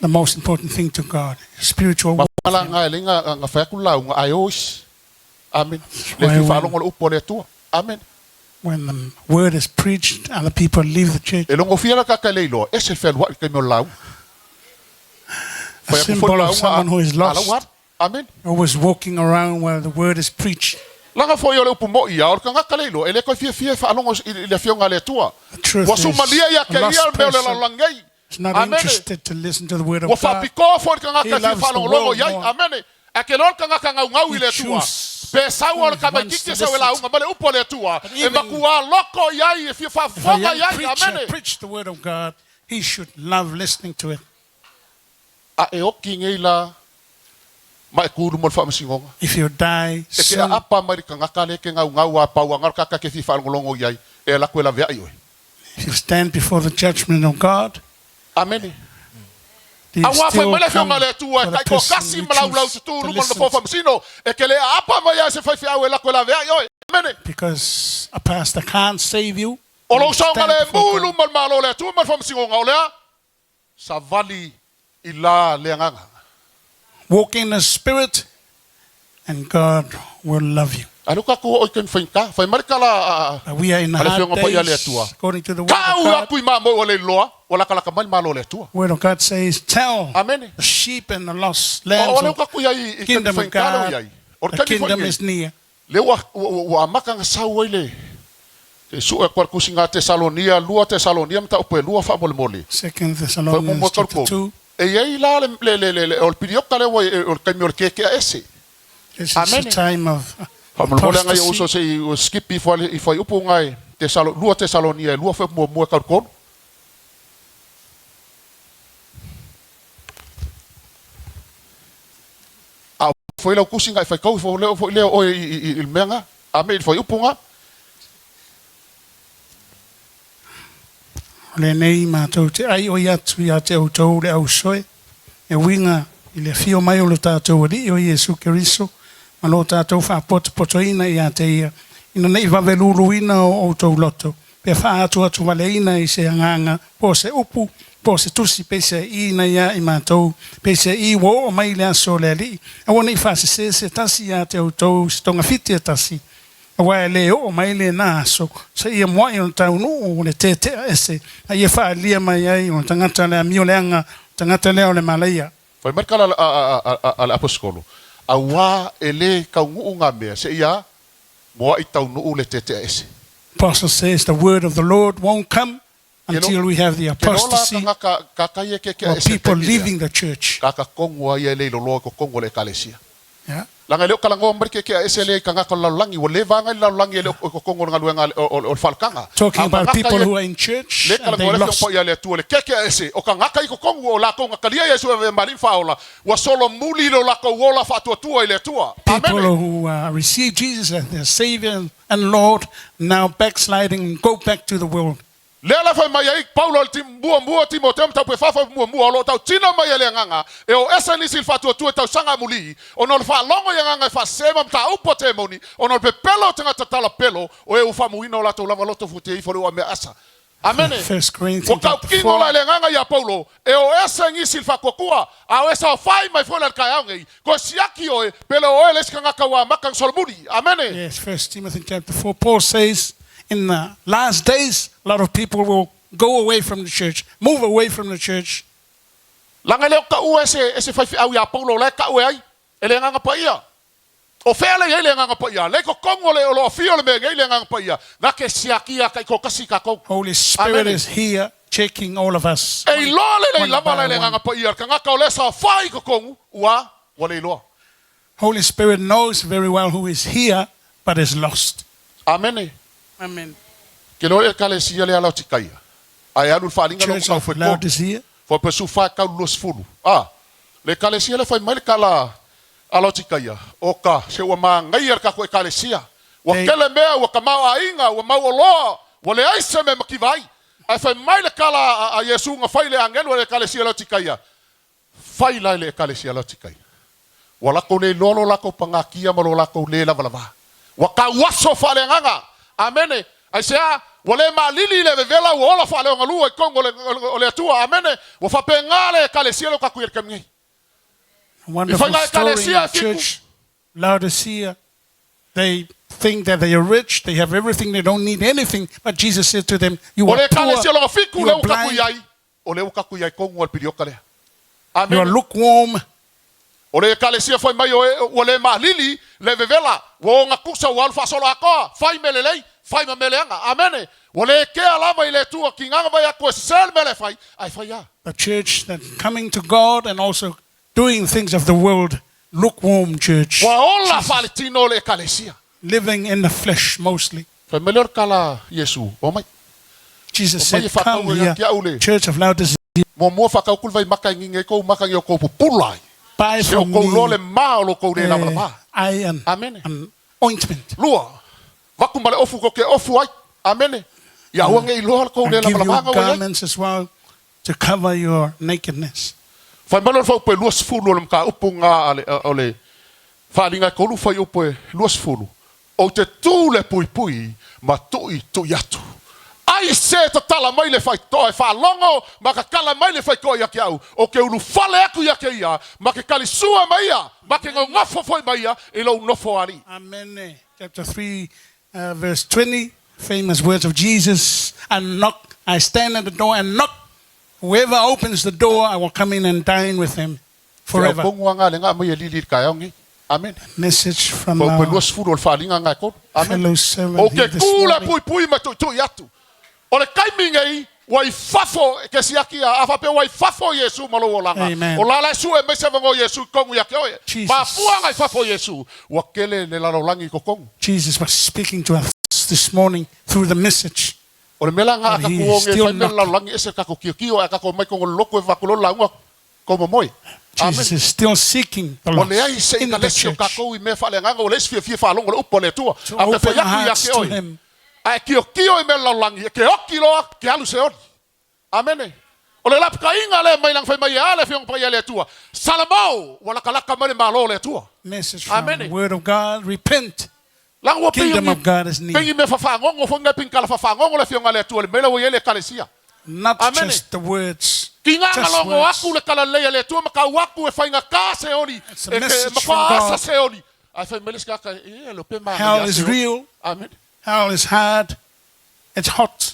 the most important thing to God. Spiritual Ma warfare. falaga e le ga fai atu le lauga, ae o isi. Amene. Le Why fia when, faalogo le upu a le Atua. Amene. when the word is preached, other people leave the church. E logofia la tagata e le iloa, ese le fealuai i le taimi o le lauga. A Fai atu foi le symbol of lauga, someone who is a lau lost, atu. Amene. always walking around while the word is preached. Laga foi o le upu mo'i ia, o le tagata le iloa, e le toe fiafia e faalogo i le afioga a le Atua. The truth Ua is, sumalia ia a ke ia lost le mea o le person lalolagi nei. is not Amene. interested to listen to the word Ua of God. faapitoa foi le tagata He e fia loves the faalogologo world i ai. more. Amene. Ae ke loa le tagata gaugau i He le Atua. chooses Pe sau o le who wants tamaitiiti to e sau e listen to. lauga ma le upu a le Atua, But e even matua loko i ai, e fia if a faafofoga young i ai. preacher Amene. preach the word of God, he should love listening to it. A e oki nei la ma e ku i luma o le faamasinoga. If you die E ke soon, aapa mai le tagata lea e ke gaugau a pau aga le tagata ke fia faalogologo i ai, e alu atu e laveai oe. if you stand before the judgment of God, Amene. do you Auā fai still mai le come afioga a le Atua for e the tai person toatasi you ma laulau choose tutu to luma o le listen nofoa to? faamasino, e ke le aapa mai ai se faifeau e alu atu e laveai oe. Amene. Because a pastor can't save you. O You lou saoga stand le before mu i God. luma o le Malo o le Atua ma le faamasinoga o lea, savali i la le agaga. Walk in the Spirit, and God will love you. A lea ua tatou oo i taimi faigata, fai mai le tala a But we are in a le hard Afioga Paia a le days, Atua. according to the Word of Tau God. atu i mamoe ua le iloa, ua lakalaka mai le Malo o le Atua. Word of God says, tell Amene. the sheep and the lost O lambs o lea of ua tatou i ai i taimi kingdom of faigata lea ua i God, ai. O le the taimi foi kingdom lenei, is near. lea ua ua ua amata ona sau ai le te sue atu a le tusiga a Tesalonia, lua Tesalonia mataupu e lua faamolemole. Second Fai Thessalonians muamua chapter tolu 2. E i ai la le le le le le o le pilioka lea ua i- o le taimi o le kekea ese. This is the Amene. time of Faamolemole aga ia apostasy. uso se i ua skipi ifo ai le- ifo ai upu gai Tesalo lua Tesalonia e lua fai muamua e tolu. A foi lau tusiga i faitau ifo lea foi lea oe i i i le mea lena. Amene i le fuaiupu lena. O lenei matou te ai oi atu ia te outou le ausoe, e uiga i le afio mai o lo tatou Alii o Iesu Keriso, ma lo tatou faapotopotoina ia te ia, ina nei vave luluina o outou loto, pe faaatuatuvaleina i se agaga, po o se upu, po o se tusi peiseaiina ia i matou, peiseai ua oo mai le aso o le Alii, aua nei faasesē se tasi ia te outou se togafiti e tasi, Auā e lē oo mai lenā aso, seia mua'i o le taunuu o le tete'a ese, a ia faaalia mai ai o le tagata le amio leaga, o le tagata lea o le malaia. Fai mai le tala a le aposetolo, Auā e lē taunuu ngā mea, seia moa'i taunuu le tete'a ese. Apostle says the word of the Lord won't come Ke lo, until we have the ke loa la apostasy tagata kaka ia keke'a or ese people taimi lea, leaving the church. kaka kongu ai e le iloloa i kokongu o le ekalesia. Yeah. Laga e le o kalagoa mai le keke'a ese lea i tagata o le lalolagi, ua le vaga i le lalolagi e le o i kokongu o le galuega o, o, o le faalekaga. Talking A o about tagata people ia who are in church le and they kalagoa le lost. afioga paia a le Atua le keke'a ese, o tagata i kokongu o lakou gatalia Iesu e avea ma alii ma faaola, ua solomuli lo lakou ola faatuatua i le Atua. People Amene. who received Jesus as their Savior and Lord now backsliding and go back to the world. Lea la fai mai ai Paulo i le tim, muamua Timoteo mataupu e fa fai muamua o lo o tautina mai e le agaga e o ese nisi i le faatuatua i tausaga amulī ona o le faalogo i agaga e faasē ma mataupu a temoni ona o le pepelo o tagata talapelo o e ua faamuina o latou lava loto futia ifo le uamea asa. Amene. First Ua Corinthians chapter taukino la 4. i le agaga iā Paulo e o ese nisi i le faatuatua a o e saofai mai foi la i le taeao nei koe siaki oe pe le o oe le isi tagata ua amata ona solomuli. Amene. Yes, First Timothy chapter 4. Paul says in the last days, a lot of people will Go away from the church. Move away from the church. Laga e le o taua e se, e se faifeau iā Paulo o la e tau e ai, e le Agaga Paia. O fea le i ai le Agaga Paia? Lea i totonu o le, o lo afio le mea nei le Agaga Paia, na te siakia taitoatasi tatou. Holy Spirit Amene. is here checking all of us. E iloa lelei One lava la by e le one. Agaga Paia le tagata o lea sa fai i totonu, ua, ua le iloa. Holy Spirit knows very well who is here but is lost. Amene. Amen. Ke loa le Ekalesia lea Laotikaia, ae alu i le faaaliga lea Church ua of tau Laodicea. Fua pe sufa kau 20. A, le Ekalesia lea fai mai le kala a Laotikaia, o ka, se ua magaia le tatou Ekalesia. Ua They- kele mea, ua tamaoaiga, ua mauoloa, ua leai se mea e mativa ai. Ae fai mai le kala a Iesu na fai i le agelu a le Ekalesia Laotikaia, fai la i le Ekalesia Laotikaia. Ua latou le iloa lo latou pagatia ma lo latou le lavalava. Ua tauaso faaleagaga. Amene. Aisea? Ua le maalili le vevela ua ola faaleogalua i totonu o le, o le Atua. Amene. Ua faapena le Ekalesia lea ua tatou i ai i le taimi nei. A wonderful I faiga story in Ekalesia the e fitu. church, Laodicea. They think that they are rich, they have everything, they don't need anything. But Jesus said to them, You O are le poor, Ekalesia lona fitu you lea are ua tatou blind, i ai, o lea ua tatou i ai tonu o le pilioka lea. you are Amene. lukewarm. O le Ekalesia fai mai o e, ua le maalili le vevela, ua ogatusa ua alu faasoloatoa, fai mea lelei, fai ma mea leaga. Amene. Ua le kea lava i le Atua, kigaga mai atu e sese le mea le fai, ae fai lava. The church that coming to God and also doing things of the world, lukewarm church, Ua ola faaletino le Ekalesia. living in the flesh mostly. Fai mai lea o le tala a Iesu, Omai. Jesus Omai e said, Come faatau here, ia te au le. Church of Laodicea, Muamua faatau le vaimaka e gigi ai kou maka i o kou pupula ai. buy Se o from kou loa le me ma o lo kou le lavalava. iron Amene. and ointment. Lua, vaku ma le ofu ko ke ofu ai. Amene. Ia aua nei iloa le kou I le give you lavalavaga ua i ai. garments as well to cover your nakedness. Fai mai le faupu e 20 o le mataupu lena a le, o le Faaaliga e tolu fuaiupu e 20, Ou te tu le puipui ma tuitui atu. Ai se tatala mai le faitotoa e faalogo ma kakala mai le faitotoa ia te au, ou ke ulufale atu ia te ia, ma ke kalisua ma ia, ma ke gaugafo foi ma ia i lou nofo alii. Amene. Chapter 3, verse 20, famous words of Jesus. I knock, I stand at the door and knock. Whoever opens the door, I will come in and dine with him forever. Feau tonu lava le ga aumai e lili i le taeao lenei. Amene. Message from Fuaiupu e our 20 o le Faaaliga ga e tolu. Amene. fellow servant Ou here ke this tu le morning. puipui ma tuitui atu. O le taimi nei, ua i fafo, ke siaki a, a faapea ua i fafo Iesu ma lou olaga. Amen. O la la e sue mai se avanoa o Iesu i totonu ia te oe. Jesus. Mafuaaga i fafo Iesu, ua kele le lalolagi i totonu. Jesus was speaking to us this morning through the message. O le mea la ga a But he tatou is o ge still fai mea le knocking. lalolagi ese le tatou kiokio ae tatou omai tonu o le lotu e vaku loa le lauga kou momoe. Amen. Jesus is still seeking the Ua lost leai se in the ikalesi o church. tatou i mea faaleagaga, ua leai se fiafia faalogo le upu a le Atua. To A pe open fai our atu ia hearts te to oe. him. Ae kiokio i mea lalolagi, e ke oki loa, ke alu se oli. Amene. O le lapokaiga lea mai lana fai mai e a le Afioga Paia a le Atua. Salamao, ua lakalaka mai le Malo o le Atua. Message from Amene. the Word of God. Repent. Laga ua pei Kingdom o of God is near. pei mea fafagogo foi ngai pei kala fafagogo le Afioga a le Atua i le mea lea ua i ai le Ekalesia. Not Amene. just the words. Ki gaga Just logo words. atu le talalelei a le Atua ma kau atu e faigata se oli, It's a e ke message matua from asa God. se oli. Ae fai mai le isi tagata, e le o pe magaia Hell is se oli. real. Amene. Hell is hard. It's hot.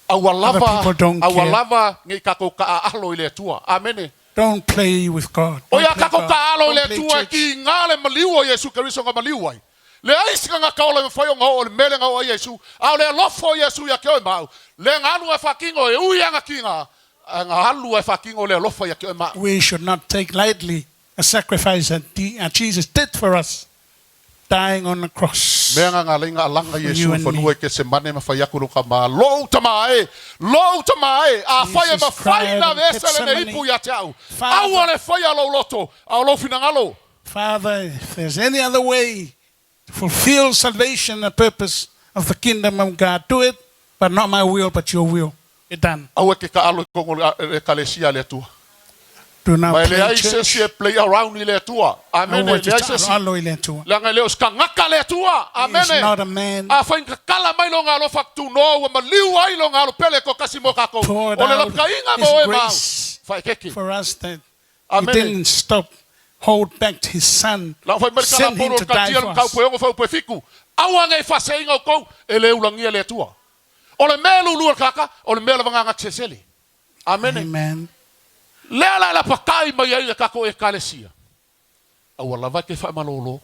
A ua Other lava, people don't a ua care. lava nei tatou taaalo i le Atua. Amene. Don't play with God. O Don't ia play tatou God. taaalo i Don't le play Atua e church. kiga le maliu o Iesu Keriso na maliu ai. Leai se tagata ola e mafai ona oo i le mea lea na oo ai Iesu, a o le alofa o Iesu ia te oe ma au. Le na alu ai faatino e ui ana kiga, ae na alu ai faatino le alofa ia te oe ma au. We should not take lightly a sacrifice that Jesus did for us, dying on the cross. Mea nga nga leinga alanga For Iesu you i and fanua me. i Kesemane ma fai atu lo ka ma. Lou tama e, lou tama e, a fai e Jesus ma fai cried na in vesa le ne Gethsemane, ipu ia te au. Father. Aua le faia lou loto, a o lou finagalo. Father, if there's any other way to fulfill salvation and purpose of the kingdom of God, do it, but not my will, but your will be done. Aua ke ka alo i kongo le ekalesia le Atua. Do not Ma e play leai se church. isi e play around i le Atua. Amene, Aua te leai se isi. alo i le Atua. Leaga e le o se tagata le Atua. He is Amene. not a man. Afai na kakala mai lona alofa tunoa ua maliu ai lona alo pele toatasi mo tatou. Poured O le out lapokaiga his mo oe ma au. grace Faekeke. for us that he Amene. didn't stop, hold back his son, Lau fai mai le send him kalapolo to o die katia for le us. mataupu e ono fuaiupu e fitu. Aua nei faaseiga o kou e le ulagia le Atua. O le mea lulu o le kaka, o le mea lava ngā sesele. Amene. Amen. Lea la la pakai mai ai le kako e kalesia. Aua lava ke wha malolo.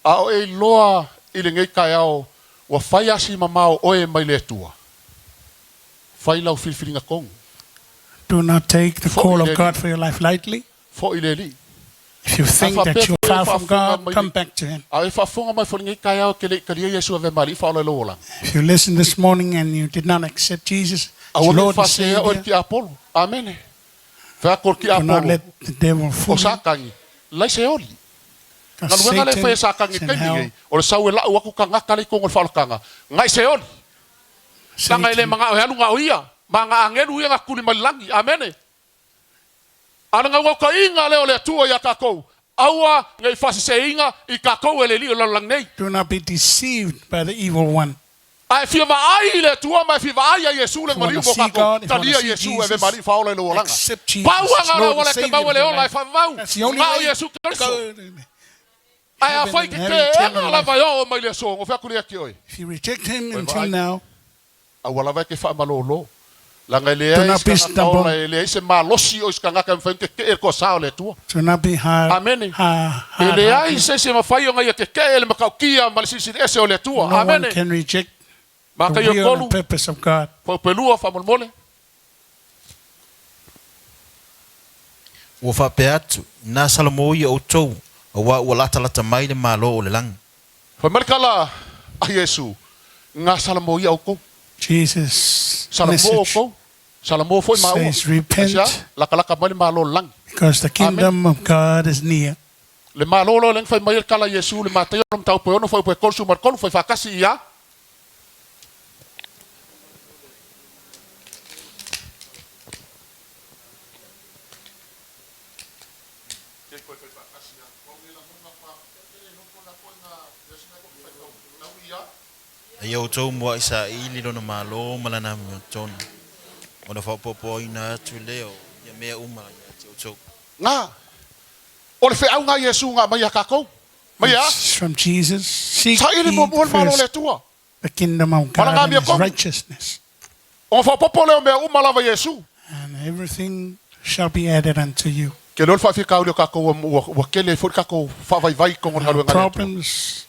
A o e loa i le ngei kai ao, ua whai asi mamao oe mai le atua. Whai lau filfilinga kongu. Do not take the Fo call i of le God for your life lightly. Fo i le li. If you think A that whapea you're koe far from whaafonga God, mai come le- back to Him. A e whaafonga mai fo le ngei kai ao ke le ikaria Yesu ave mali wha ola lo olanga. If you listen this morning and you did not accept Jesus as Aua ke Lord and whasea o Savior, ki Apollo. Amene. Whea kor ki do not Apollo. let the devil O fool you. sākangi. Lai se oli. Because Ngaluenga le Satan whea sākangi is in kaimi hell. ngei. O le sau e lau aku ka ngaka le kongo le whaolakanga. Ngai se oli. Langa ile Satan manga o halu ngā o ia. Ma ngā angelu ia ngā kuli malilangi. Amene. Ana ngā wauka inga leo le atua ia kākou. Aua ngei whasise inga i kākou e le li o lalulang nei. Do not be deceived by the evil one. A e fia vaai i le atua ma e fia vaai a Iesu le If you wanna maliu mo see kākou. God, if you wanna Talia see Iesu e ve Jesus, mali whaola i le olanga. Accept Jesus Paua as ngā Lord la and wala ke Savior maua of le your ola e life. whavau. That's the only Ngā o way. Iesu Kristo. Go. Ai a Heaven whai ke and te have eternal ena life. lava i o mai le aso. Ngo whea kuri aki oe. If you reject Him Oi, until vaai. now, Aua lava e ke whaamalolo. Langa le Do ai not be skanga stubborn. taola, e le ai se malosi o skanga ka mwhai ke ke e ko sao le atua. do not be hard. Amene. Hard, E le ai se se mawhai o ngai ke ke e le makau kia ma le sisiri ese o le atua. No one Amene. can reject Ma the ka yo will kolu, and purpose of God. whaupelua, whamolmole. Ua faapea atu, na salamo ia outou, auā ua latalata mai le mālō o le lagi. Whaimarikala a Yesu, ngā salamo ia o kou. Jesus' Salamo o message kou. Salamo foi maua. says, repent Asia, lakalaka mai le malo le langi. because the kingdom of God is near. Le malo lo leng whai mai le kala Yesu, le mātai o mtau pe ono whai pe kolu sumar kolu, whai whakasi ia. Ai outou mua i saʻili lona mālō ma lana amiotonu. Ona faaopopoina atu lea o ia mea uma ia te outou. Ngā. O le wheau ngā Yesu ngā mai a kākou. Mai a. It's from Jesus. Seek Sa ili ye mo mo le malo le first atua. the kingdom of God Wala ngā and mea His kongu. righteousness, O whapopo leo mea uma lava Yesu. and everything shall be added unto you. Ke leo le whaafika uli o kākou ua, ua kele fo le kākou whaavaivai kongo le Our haluenga le atua. problems,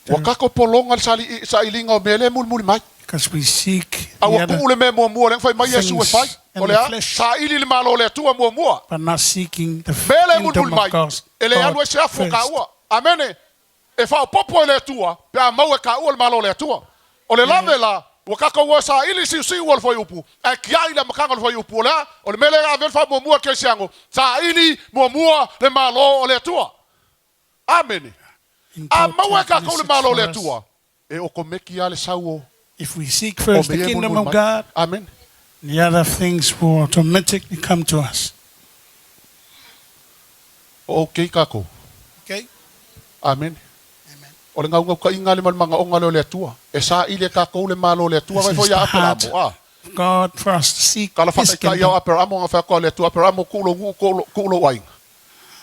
Ua kākou polonga le sali, sa ilinga o mea le muli muli mai. because we seek A the ua other, kuu le mea mua mua, le whai mai Yesu e things whai. in O le the a, flesh. sa ili le malo le atua mua mua. but not seeking the Mea le muli kingdom muli of mai. God. E le alu e se afu first. ka ua. Amene. E whaopopo e le atua, pe a mau e ka ua le malo le atua. O le lave la, ua kākou ua sa ili siu siu o le whai upu. E kia i le makanga o le whai upu. O le a, o le mele a vel wha mua mua ke siango. Sa ili mua mua le malo o le atua. Amene. In A Paul mau e chapter kākou le 6 malo le for us. atua. E o komeki a le sau o. If we seek o first the mea e kingdom mulimuli of mai. God, Amen. the other things will automatically come to us. O okay kākou. Okay? Amen. Amen. O le ngau ngau ka inga le malmanga o ngale o le atua. E sa i le kākou le malo le atua. This Vai is foi the a heart Aperamo. Ah. of God for us to seek Kala His whakaika ia o kingdom. Aperamo ngā whakua le atua. Aperamo kulo ngu kulo kulo ainga.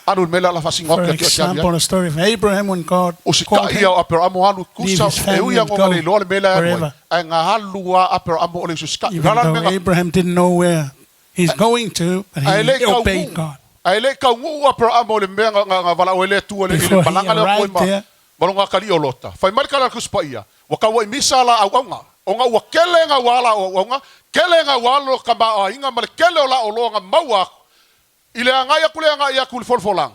Anu le mele ala whasinga For o kia kia kia example, the story of Abraham when God O si called ka ia him, o Aperamo alu Leave kusa his e family ui and ngo go ngale loa le mele alu ai. wherever. Ai ngā halu a Aperamo o le usu even though Abraham didn't know where he's going to, but Ai le he kau obeyed ngu. God. Ai le kau ngu Aperamo le mea ngā ngā wala o le atua le i le Before he palanga le o arrived koe ma. there, Malonga kali o lota. Whai mai kala kuspa ia. Wa kaua i misa la au aunga. O ngā ua kele ngā wala o aunga. Kele ngā wala o ka maa inga ma le kele o la o loa ngā maua aku. I le angai aku le angai aku le folfolanga.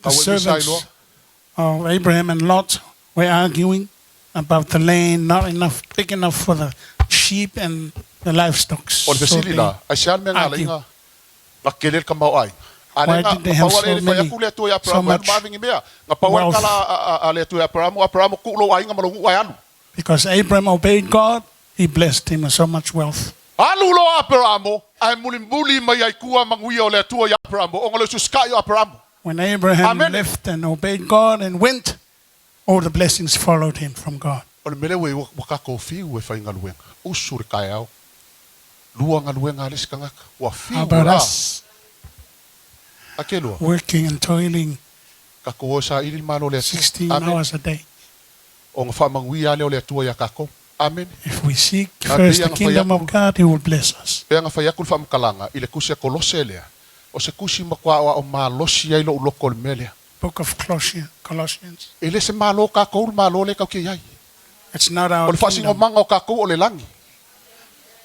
The Kaua i misa i servants loa. of Abraham and Lot were arguing about the land not enough, big enough for the sheep and the livestock. O le So fesili they la, ai se alme ngā argue. leinga. Nga kele le kamau ai. A Why le ngā did they have paua so le whai many- aku le atua i so Aperamo. much Anu maavingi mea. Ngā paua wealth? kala a le atua i Aperamo. Aperamo kulo ai ngā malungu ai alu. Because Abraham obeyed God, he blessed him with so much wealth. Alu lo Aperamo, ai muli muli mai ai kua manguia o le atua i Aperamo. O ngā le suskai o Aperamo. When Abraham Amen. left and obeyed God and went, all the blessings followed him from God. O le mele ue waka ko whiu e whai ngaluenga. Usu re kai au. Lua ngaluenga ale sikangaka. Ua whiu How about la. us Ake lua. working and toiling Ka ko o sa ili malo le atua. 16 Amen. hours a day? O ngā whamanguia ale o le atua ia kako. Amene. If we seek A first pei the aga fai kingdom atu of God, He will bless us. Pe aga fai atu le faamatalaga i le tusi a Kolose lea, o se tusi matua aoao malosi ai lou loko i le mea lea. Book of Colossians. E le se Malo kakou le Malo lea e tatou te i ai. It's not O our le kingdom. faasinomaga o kakou o le lagi.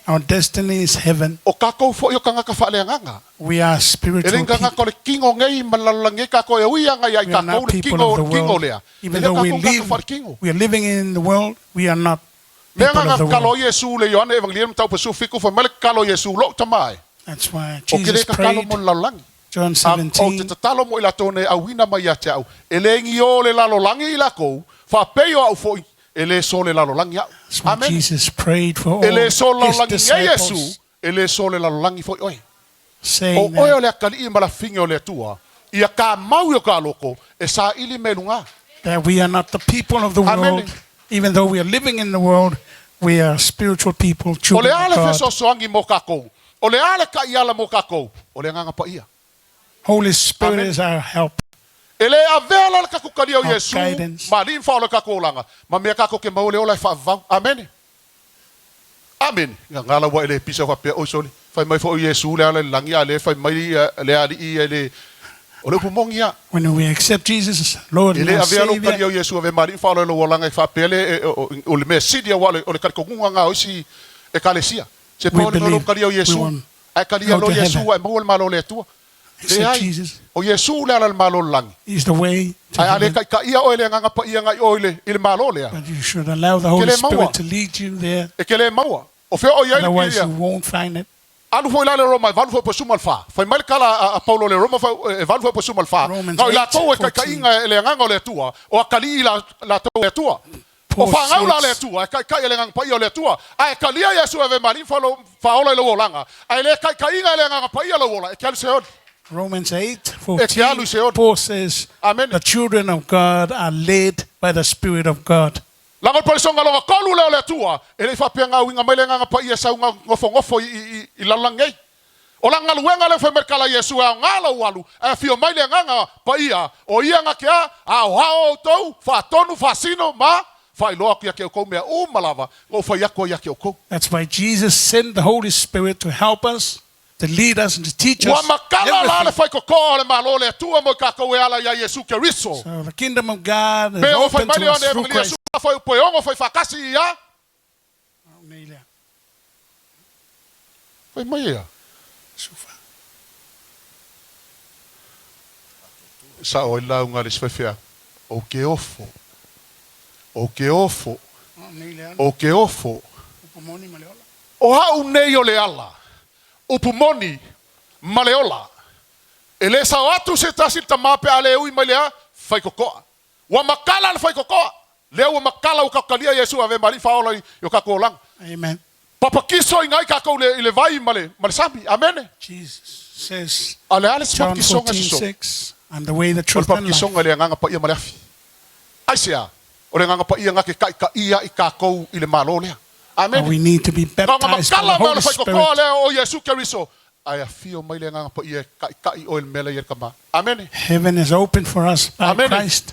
Our destiny is heaven. O kakou foi o tagata faaleagaga. We are E le spiritual ni tagata people. o le kino nei ma le lalolagi ai kakou e ui aga ia i We are kakou not le people kino of the o le kino world. lea. E Even le o though we kakou tagata live, faalekino. we are living in the world, we are not Mea people aga of the tatalo world. ai Iesu le Ioane Evangelia mataupu 17 fai mai le tatalo a Iesu lou tama e. That's why O ke le Jesus tatalo prayed, mo le lalolagi. John A o te 17, tatalo mo i latou nei auina mai ia te au. E le gio le lalolagi i lakou, faapei o au foi e le so le lalolagi au. That's why Amen. Jesus prayed for E all le so his lalolagi nei Iesu, disciples, e le so le lalolagi foi oe. O saying oe o that, le akalii ma lafigi o le Atua, ia ka mau i o ka loko, e saili me luga. that we are not the people of the Amen. world. Even though we are living in the world, we are spiritual people, O le children a of le God. fesoasoani mo kakou? O le a le taiala mo kakou? O le agaga paia. Holy Spirit Amen. is our help. E le avea la le kakou kalia o Our Iesu, guidance. ma alii ma faaola o kakou olaga, ma mea kakou ke maua le ola e faavavau. Amene. Amene. Nga ngala ua e le pisa faapea, oi sole, fai mai foi o Iesu le ala i le lagi, a le fai mai le alii e le O le upu mogi ia. When we accept Jesus as Lord E and le our avea lou Savior, kalia o Iesu ave ma alii ma faaola i lou olaga e faapea le e, o, o le mea sili aua o le, o le talitonuga nga o isi ekalesia. Se We pau le mea o lou believe kalia o we Iesu, won't ae kalia go loa to Iesu heaven. ae maua le Malo o le Atua. Accept Leai, Jesus. o Iesu le ala i le Malo o le lagi. Is the way to Ae a le heaven. taitaia oe le agaga paia agai oe i le, i le Malo lea. But you should allow the Ke Holy le maua. Spirit to lead you there. E ke le maua. O fea o i ai le Otherwise, pilia. you won't find it. Alu foi la le Roma e valu foi posuma le fa. Fai mai le kala a Paulo le Roma e valu foi posuma le fa. Romans Ngau i latou e 8:14. kaikaiga e le agaga o le Atua, o akalii la latou e Atua. O Paul faagau la le says, Atua, e kaikai e le agaga paia o le Atua. Ae kalia Iesu e ave ma alii faaola i lou olaga. Ae le kaikaiga e le agaga paia lou ola, e ke alu se oli. Romans 8, E ke alu se 14, oli. Paul says, Amen. the children of God are led by the Spirit of God. Laga o le palesoga loga tolu lea o le Atua, e le i faapea gauiga mai le agaga paia e sau gofogofo i lalolagi nei. O lana galuega lea ua fai mai le tala a Iesu, e aoga lou alu, ae afio mai le agaga paia, o ia na te a, aoao outou, faatonu, faasino ma faailoa atu ia te outou mea uma lava na ou fai atu ai ia te outou. That's why Jesus sent the Holy Spirit to help us, to lead us, and to teach Ua us makala la le everything. faikokoa o le Malo o le Atua mo i kakou e ala ia Iesu Keriso. So the kingdom of God is Pe o fai open mai to le us Ioane through Evangelia Christ. Su fai upu e ono fai faakasi ia. Fai mai ia. Sao ai lauga a le isi faifeau. Ou ke ofo. Ou ke ofo. Ou ke ofo. O au nei o le ala. Upu moni ma le ola. E le sao atu se tasi i le tama pe a le ui mai le a, faikokoa. Ua makala le faikokoa. Lea ua makala ua kakokalia Iesu ave ma alii faaola i o kakou olaga. Amen. Papakiso i ngai kakou le, i le vai ma le, ma le sami. Amene. Jesus says, A le a le si John papakisoga 14, si so. 6, I'm the way, the O le truth, and life. papakisoga i le agaga paia ma le afi. Aisea, o le agaga paia nga ke kaikaia i kakou i le Malo lea. But Amene. we need to be Na ona baptized by the makala mai o le Holy faikokoa Spirit. lea o Iesu Keriso. Ae afio mai le agaga paia e kaikai oe i le mea la i ai le tama. Amene. Heaven is open for us by Amen. Christ,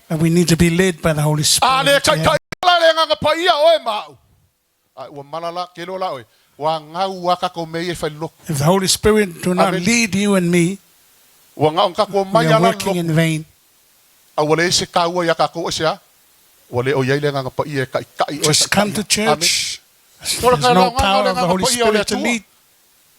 but we need to be led by the Holy A Spirit. le into heaven. kaikai la le agaga paia oe ma au. Ae ua mala la, ke loa la oe. Ua gau a kakou mea ia e fai i le lotu. If the Holy Spirit do not Amen. lead you and me, Ua gao kakou we mai are ala le working lotu. in vain. A ua leai se kaua ia kakou aisea? Ua le o i ai le agaga paia e kaikai oe Just come to kaikai. Amen. church. Ola There's ka no laoga o le power of the agaga Holy paia o le Spirit to Atua. lead,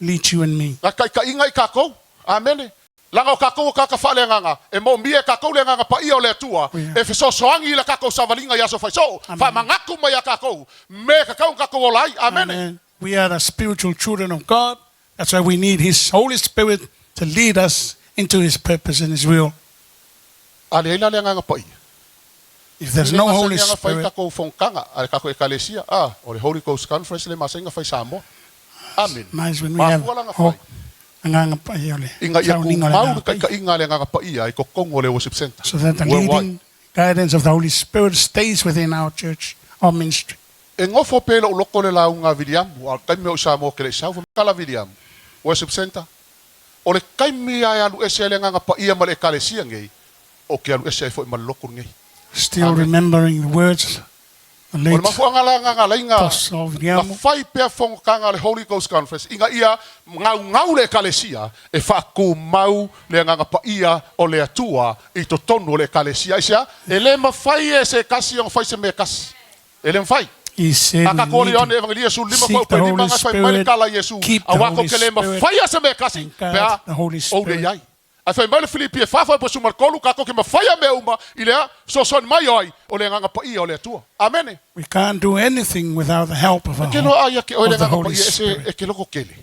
lead you and me. Na kaikaiga i kakou. Amene. Laga o kakou o kaka faaleagaga, e moomia e kakou le agaga paia o le Atua, Yeah. e fesoasoagi i la kakou savaliga i aso faisoo, Amen. faamagatu mai ia kakou, me kakau na kakou ola ai. Amene. Amen. We are the spiritual children of God. That's why we need His Holy Spirit to lead us into His purpose and His will. A leai la le agaga paia. If there's E le no masani Holy aga fai Spirit, kakou fonotaga a le kakou ekalesia, ah, o le Holy Ghost Conference le masani aga fai Samoa. Amene. nice when we have Mafua laga oh, fai. agaga paia o le Ina ia sauniga o le tumau le agaga paia. taitaiga a le agaga paia i totonu o le worship center. So that the Worldwide. leading guidance of the Holy Spirit stays within our church, our ministry. E gofo pea i lou loko le lauga a Viliamu, a o le taimi o i Samoa ke le i sau, fai mai kala Viliamu, worship center. O le taimi lava e alu ese ai le agaga paia ma le ekalesia nei, ou te alu ese ai foi ma le lotu lenei. Still Amen. remembering the words The O le late mafuanga la nganga lainga Apostle na Viliamo fai pea fongokanga le Holy Ghost Conference inga ia ngau le ekalesia e faakumau le agaga paia o le Atua i totonu o le ekalesia. Aisea? E le mafai e se kasi ona fai se mea kasi. E le mafai. He said A we ka need Ioane to Evangelia 15 seek fau the pe lima Holy nga fai mai le Spirit, kala Iesu. keep the Aua ko Holy ke le Spirit, mafai a se mea kasi and pe guard a the Holy ou le Spirit. iai. Ae fai mai le Filipi e fafa po sumar kolu ka ko ke mafai a mea uma i lea sosoani mai o ai o le agaga paia o le Atua. Amene. We can't do anything without the help of, our, Ke loa ai ke oe le of the agaga Holy paia e se Spirit. e ke loko kele.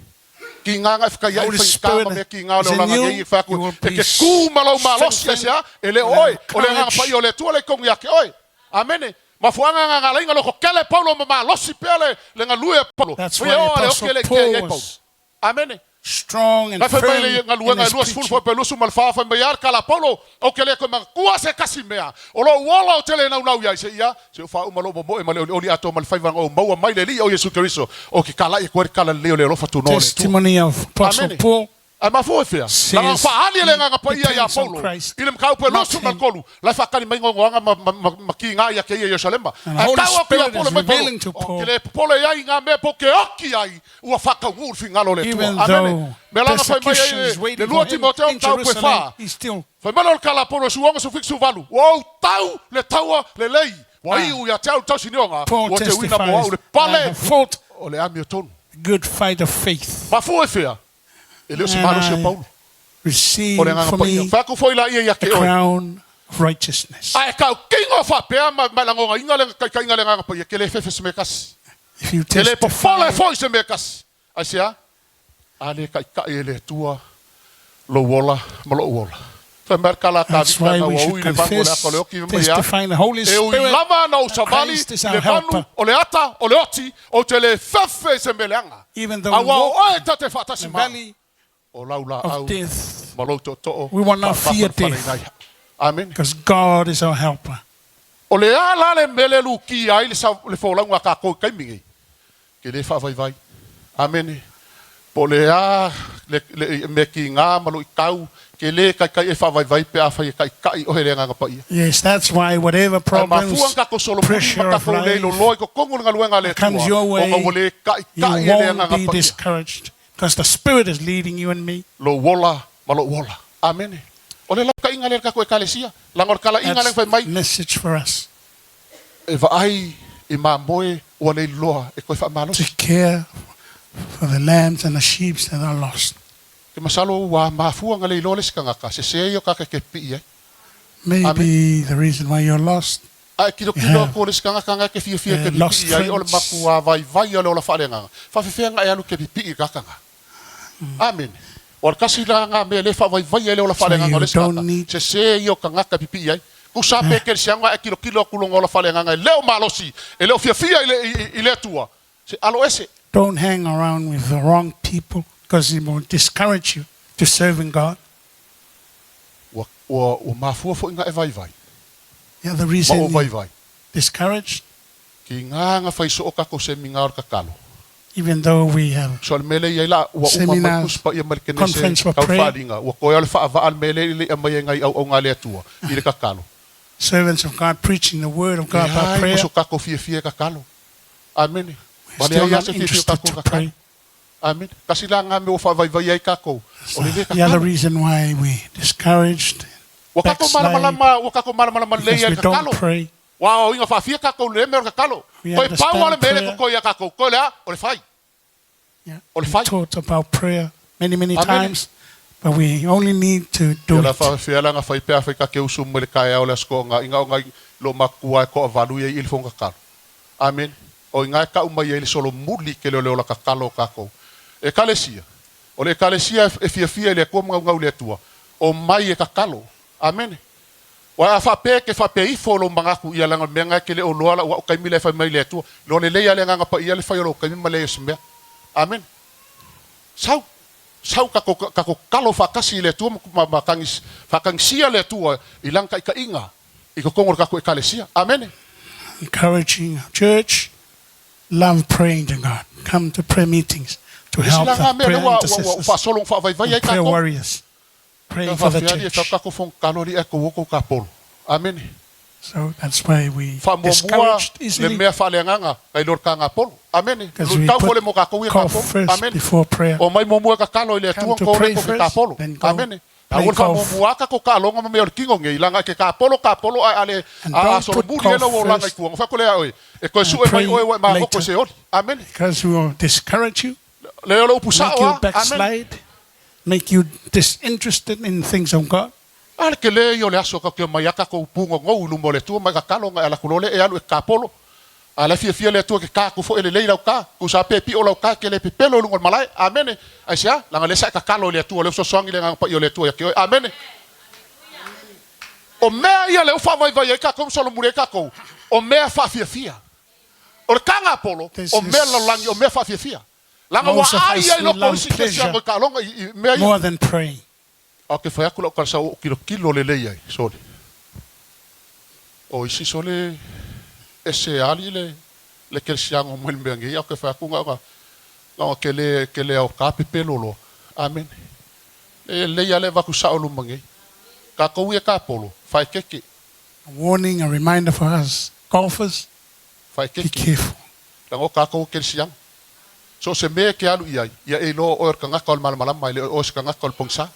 Ki ngā ngai whakai ai Holy whai Spirit kāma mea ki ngā is le in olanga you. nei i whaku. You will E be ke kū malau malosi e strengthened se a, e le and oe, o le agaga encouraged. paia o le Atua le kongi ake oe. Amene. Mafuanga ngā ngā lainga loko kele Paulo ma malosi pea le, le ngalue a Paulo. That's Fai why o le Apostle oke le Paul kea i ai Paulo. was Amene. strong and Na fai mai firm le in ngaluega his e 20 preaching. fo pe 24 fai mai ar kala Paulo o ke le ko ma kua se kasi mea. O lo uola o tele nau nau ia se ia se o fa uma lo mo e ma le oli ato ma le fai vanga o maua mai le li o Iesu Kristo o ke kala i koe kala le o le alofa tu no le tu. Testimony of Apostle Amene. Paul Ai mafua e fea. Says La faali le nganga pa ia ia depends on Paulo. Christ, I le mkau pe not losu him. mal kolu. La whakani mai ngongoanga ma, ma, ma, ma ki ngā ia ke ia Yerusalema. And the Ai Holy tau aku ia Spirit Paulo is mai Paulo. revealing to O Paul ke le popole ai ngā mea po ke oki ai ua whakauru whingalo le tua. Even Amene. though Me langa fai mai persecution ai is le, waiting le for lua him Timoteo in tau pe Jerusalem, wha. he's still Fai mai le kala Paulo suonga su fik valu. Ua au tau le taua le lei. Ua iu ia te au tau sinionga. Paul Ua te uina mo au testifies, le I pale. have fought O le ami o tonu. the good fight of faith. Mafua e fea. E leo se And malosi o I Paulo. Receive O le agaga for paia. me Whaku foi la ia ia the ke oe. crown of righteousness. Ae kau kingo whapea ma, ma langonga inga le kai kai inga le nganga paia ke le fefe se me kasi. If you Ke le popole testify foi se me kasi. Ai se a? A le kai kai e le tua lo wola ma lo wola. Fai mer kala ka That's vika why na we wa should ui le vangu le confess, ako le oki me ia. testify the Holy E ui Spirit lava na o that savali Christ is le our vanu helper. o le ata o le oti o te le fefe se meleanga. Even though we Aua o walk oe tate whaatasi the ma. valley O lau la of au death, ma lou to'oto'o We will not fear fa'afafafale death. nai. Amen. because God is our helper. O le a la le mele luki ai le sa le folauga a kākou i kaimi nei. Ke le faavaivai. Amene. Po le a le, le me ki ngā ma lo i kau, ke le kai kai e faavaivai pe a whai e kai kai o hele nganga paia. Yes, that's why whatever Ai problems, mafua ka ko solo pressure ma of ka le lo life loi ko kongo nga luenga le comes tua. your O way, nga wole kai you kai e le won't nganga be paia. discouraged because the Spirit is leading you and me. Lo wola ma lo wola. Amene. O le lau kai ngale ka ko e kalesia. Langor kala inga le That's whai mai. the message for us E vaai i mamoe ua le loa e koe whaamalosi. to care for the lambs and the sheep that are lost. Ke masalo ua mafua nga le iloa le sikangaka. Se se iyo kaka ke pii ai. Maybe the reason why you're lost Ai kilo kilo Yeah. ko le sikangaka nga ke fia fia Eh, ke lost pii ai o le friends. makua vai vai o le ola whaarenganga. Whawhewhenga e alu ke pii kakanga. Amen. O le kasi la ngā mea le wha vai vai e le ola whaarenganga o le you don't sikangaka. need- Se se iyo kangaka pii ai. Kusa pe ke sianga e kilo kilo kulonga ola whaarenganga e leo malosi. E leo fia fia i le, i, i le atua. Se alo ese. Don't hang around with the wrong people because it will discourage you to serving God. Ua, ua, ua mafua fo inga e vai vai. Yeah, the Ma reason o vai you're vai. discouraged, Ki ngā ngā whaiso o kako se minga o le kakalo. even though we have So le mele ia la ua uma mai Seminars, kuspa ia mai le conference kenese for kau prayer. wharinga. Ua koe o le whaavaa le mele i le ia mai e ngai au au ngā le atua i le kakalo. servants of God preaching the word of God E by ai, prayer, maso kako fia fia kakalo. Amen. we're Male still ai not ase fia fia interested kako to kakalo. pray. Amen. Kasi la ngā mea whaavai vai ai kako. O le le The other kakalo. reason why we discouraged, Ua kako backslide, malamalama, ua kako malamalama le because ia we le don't kakalo. pray. Ua o inga whaafia kako le mea o le kakalo. We Koe pau ale understand mele prayer. ko koe ia kako. Koe lea, o le whai. Yeah. O le We whai. taught about prayer many, many Amen. times, but we only need to do Ia la it. wha la nga whai pea whai ka ke usu mo le kai au le asko nga inga o ngai lo makua e ko avalu ia i le fonga kalo. Amen. O inga e kau mai ia i le solo muli ke leo leo la kakalo o kako. E kalesia. O le kalesia e fia fia i le kua mga ngau le atua. O mai e kakalo. Amen. Wa a whape ke whape ifo lo mangaku ia langa mea ngai ke le o loa la ua o kaimi le whai mai le atua. Lo le leia le nganga pa ia le whai o lo kaimi ma le esmea. Amen. Sau sau kako kako kalo whakasi i le atua ma, ma kangis, whakangisia le atua i langa ika inga i kokongo kako e kalesia. Amen. Encouraging our church, love praying to God. Come to prayer meetings to Isi help la ngā the mea le prayer ua, ua, ua intercessors whasolong whaavaivai ai and prayer kako. warriors, praying for the Whawhiari e church. whakako fong kalo li e ko woko ka polo. Amen. So that's why we Faamuamua discouraged le easily mea faaleagaga nai lo le kagapolo. Amene. because we Luitau put fole mo kakou ia golf kapolo. first Amene. before prayer. O mai muamua e kakalo i le Come Atua to ko le pray ko ke first, kapolo. then go Amene. play A ua golf. faamuamua aka ko kaaloga ma mea o le kigo nei langa ke kapolo kapolo a ale And a don't a put solomuli golf ele o langa i first kuaga. Fai ko lea oe. E koe and sue mai pray oe ua e magoko later se oli. Amene. because we will discourage you, Le o le upu make sao you a. Amene. backslide, make you disinterested in things of God. A le kele i o le aso ka ke mai aka ko pungo ngou lumo le tua mai ka kalo ngai ala kulole e alu e kapolo. A le fia fia le tua ke ka ku fo ele lei lau ka, ku sa pe pi o lau ka ke le pepelo lungo malai. Amene. Ai sia, langa le sa ka kalo le tua le so soangi le ngang pa i o le tua ya ke oi. Amene. O mea ia le ufa vai vai e ka kou solo mure ka kou. O mea fa fia fia. O le kanga polo, This o mea is- lalangi, o mea fa fia fia. Langa wa Most of ai us, ai we loko love isi ke pleasure siango ka longa i mea ia. more than praying. A ke whai aku lau kalasa o kilo kilo le lei ai, sole. O isi sole e se ali le le ke siango mo le mea ngi, au ke whai aku ngā ngā ke le au ka pepe lolo. Amen. Le lei ale vaku sa o lumangi. Ka kou ia ka polo, whai keke, A warning, a reminder for us golfers, whai be keke. careful. Langa o ka kou ke siango. So se mea ke alu iai, ia e loa o ka ngaka o le malamalama, le o se ka ngaka o le pongsa.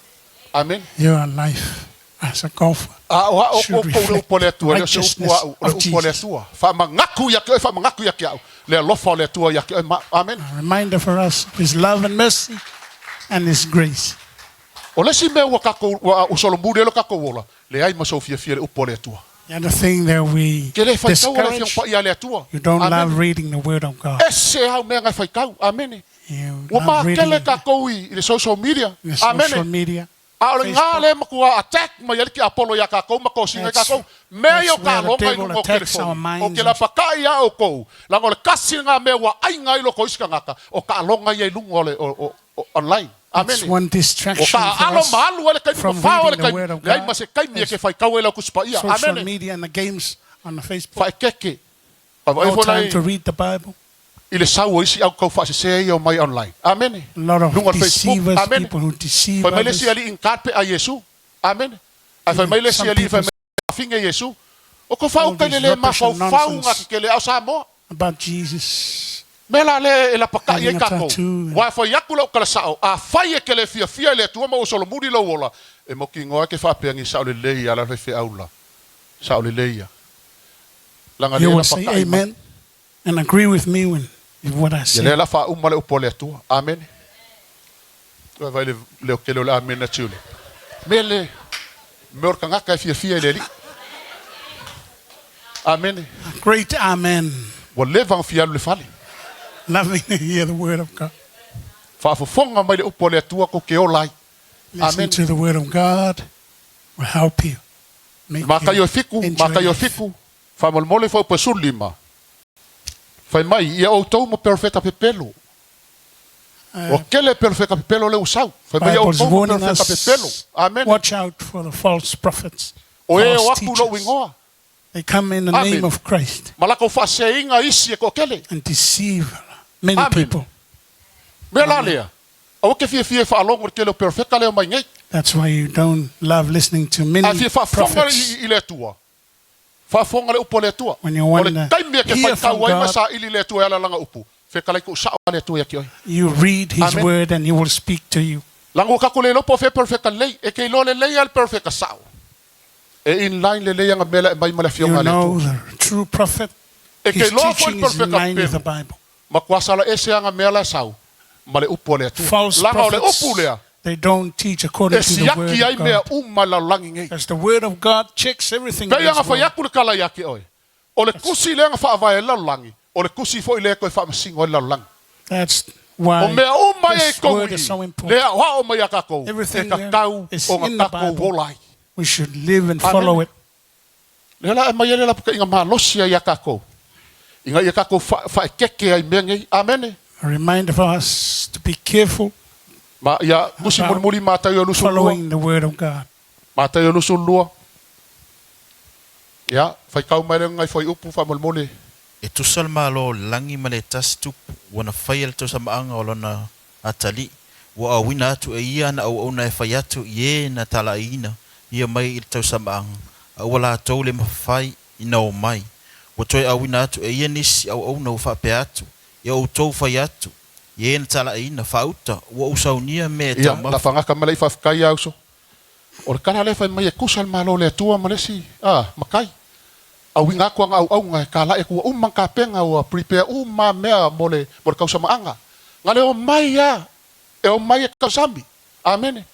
Amen. Your life as a golfer A o a o should o ko le reflect upo le atua, le o se upo righteousness au, le of upo le Jesus. atua. Whamangaku ia ke oe, whamangaku ia ke au. Le alofa o le atua ia ke oe. Amen. A reminder for us of His love and mercy and His grace. O le si mea ua kako, ua o solomuri elo kako ola, le ai maso fia fia le upo le atua. The other thing that we Ke le whaitau o le discourage, fiong pa ia le atua. you don't Amen. love reading the Word of God. E se au mea ngai whaikau. Amen. You Ua love maa reading kele kakou i le social media. the social Amen. media. A o le ngā Facebook. le makua attack mai ali ki Apollo ia kakou ma ko singa That's- kakou. Mea that's i o ka where the longa i devil lunga o attacks our telefoni. minds O ke la pakai ia o kou. Langa o le kasi ngā mea ua ai ngai loko isi kangaka. O ka longa ia i lunga o le o online. Amen. That's one O distraction ka for alo us maalu ele kai from mawhao ele reading the kai. Word of Leai God. ma se kai mea There's ke whai kau ele o kusipa ia. Social Amen. media and the games on the Facebook. Whai keke. Ka vai No fo time nei to read the Bible. i le sau o isi au kau whaasesea ia o mai online. Amen. A lot of Lunga o le Facebook. deceivers, Amen. people who deceive Fai mai le si others. ali in karpe a Yesu. Amen. Ai fai mai le si Some ali fai people mai finge Yesu. O ko fau All kai this le rubbish mafau and fau nonsense. ngā ki ke le au Samoa. about Jesus. Me la le e la pakai Having e a kako. tattoo. Wa fai aku lau kala sao. A fai e ke le fia fia le atua ma o solomuri lau ola. E mo ki ngoa ke whaapeangi sao le leia la whai aula. Sao le leia. Langa You le la will say pakai ma. amen and agree with me when with what I Ia say. le la wha uma le upo le atua. Amen. Ua vai le leo ke leo le amen na tiule. Me le me or kangaka e fia fia i le li. Amen. A great amen. Ua leva ang fia alu le fale. Loving to hear the word of God. Whaafofonga mai le upo le atua ko ke ola ai. Listen Amen. to the word of God will help you. Make Mataio you e fiku, enjoy Mataio e life. fiku. Whaamolmole fau pa lima. Whai mai, ia o tau mo perfeta pepelo. O kele perfeta pepelo le usau. Whai mai ia o Bible's tau mo warning perfeta pepelo. us. Amen. Watch out for the false prophets. O e o false aku lo teachers. ingoa. They come in the Amen. name of Christ Malako whaaseinga isi e ko kele. and deceive many Amen. people. Mea la lea. Aua ke fia fia whaalongo le kele o perfeta leo mai nei. That's why you don't love listening to A many fia whaafonga prophets. i le atua. Whaafonga le upo le atua. When you O want le to taimi e ke hear whai from kau ai ma God, sa ili le atua e ala langa upu. Whekalai ko sao le atua ia ki oi. you read His Amen. word and He will speak to you. Lango ka ko le lopo fe perfecta lei e ke lo le lei al perfecta sao. E in line le lei anga mela e mai ma le You fionga le know tu. the true prophet. E ke His lo fo teaching is in perfecta line with the pelo. Bible. Ma kwa sala ese anga mela sao ma le upo le tu. False Langa o le prophets, upu lea. they don't teach according E to the word siaki ai of mea God. uma la langi ngei. Because the word of God checks everything. Pei that is anga fai wrong. aku le kala ia ki oi. O le kusi le anga whaavae la langi. O le kusi fo i le koe whaamasingo i la langi. That's O why mea uma e this kou word i. is so Le important. au hao mai a kakou. E Everything ka kau is o in ngā the kakou Bible. olai. We should live and Amen. follow it. Le la e mai ele la puka inga malosi ai a kakou. Inga ia kakou whaekeke ai mea ngei. Amene. A reminder for us to be careful Ma ia musi About muli muli mātai o lusu lua. following the word of God. Mātai o lusu lua. Ia, whai kau mai le ngai whai upu wha muli. E tusa le malo o le lagi ma le tasi tupu ua na faia le tausamaʻaga o lona ataliʻi ua auina atu e ia na auauna e fai atu i ē na talaʻiina ia mai i le tausamaʻaga a ua latou le mafai ina o mai. Ua toe auina atu e ia nisi auauna ua faapea atu, Ia outou fai atu, i e na talaiina, faauta, ua ou saunia mea e Ia, taumafa. la fagaka ma le faafetai ia uso. O le kala lea fai mai e kusa le malo le Atua ma le isi, a, matai. Auiga atu ana auauna e talai atu ua uma ona tapena, ua prepare uma mea mo le, mo le tausamaaga. Na le omai lava, e omai e tausami. Amene.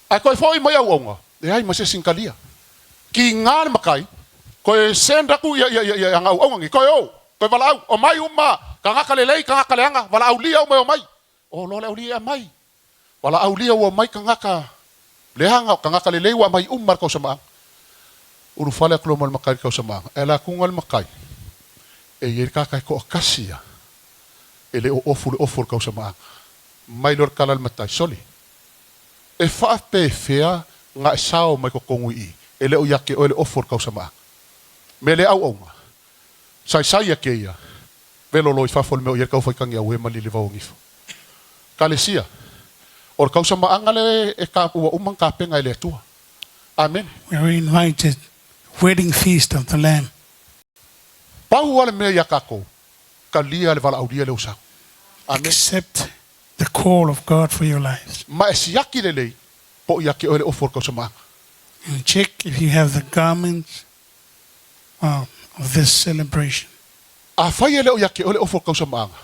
Ae toe foi mai auauna, leai ma se isi na talia. Tiga le matai, toe send atu ia, ia, ia, ia ana auauna nei, toe o, toe valaau, omai uma, tagata lelei, tagata leaga, valaaulia uma e omai. O loa le aulia e aumai. Valaaulia ua omai tagata leaga, o tagata lelei ua aumai uma le tausamaaga. Ulufale atu loa ma le matai i le tausamaaga, e ala atu le matai, e i ai le tagata e toatasi lava e le o ofu i le ofu o le tausamaaga. Mai loa le tala a le matai, Sole, e faapefea na e sao mai totonu i i, e le o ia te oe le ofu o le tausamaaga. Me le auauna, saisai ake ia, velo loa i fafo i le mea o i ai le taufaitagi auē ma lilevau o gifo. Kalesia, o le tausamaaga le e ka, ua uma ona tapena e le Atua. Amene. We are invited wedding feast of the Lamb. Pau lava le mea ia tatou, talia le valaaulia lea ua sau. Amene. Accept the call of God for your lives. Ma e siaki lelei, po o ia te oe le ofu o le tausamaaga. And check if you have the garments of this celebration. Afai e le o ia te oe le ofu o le tausamaaga,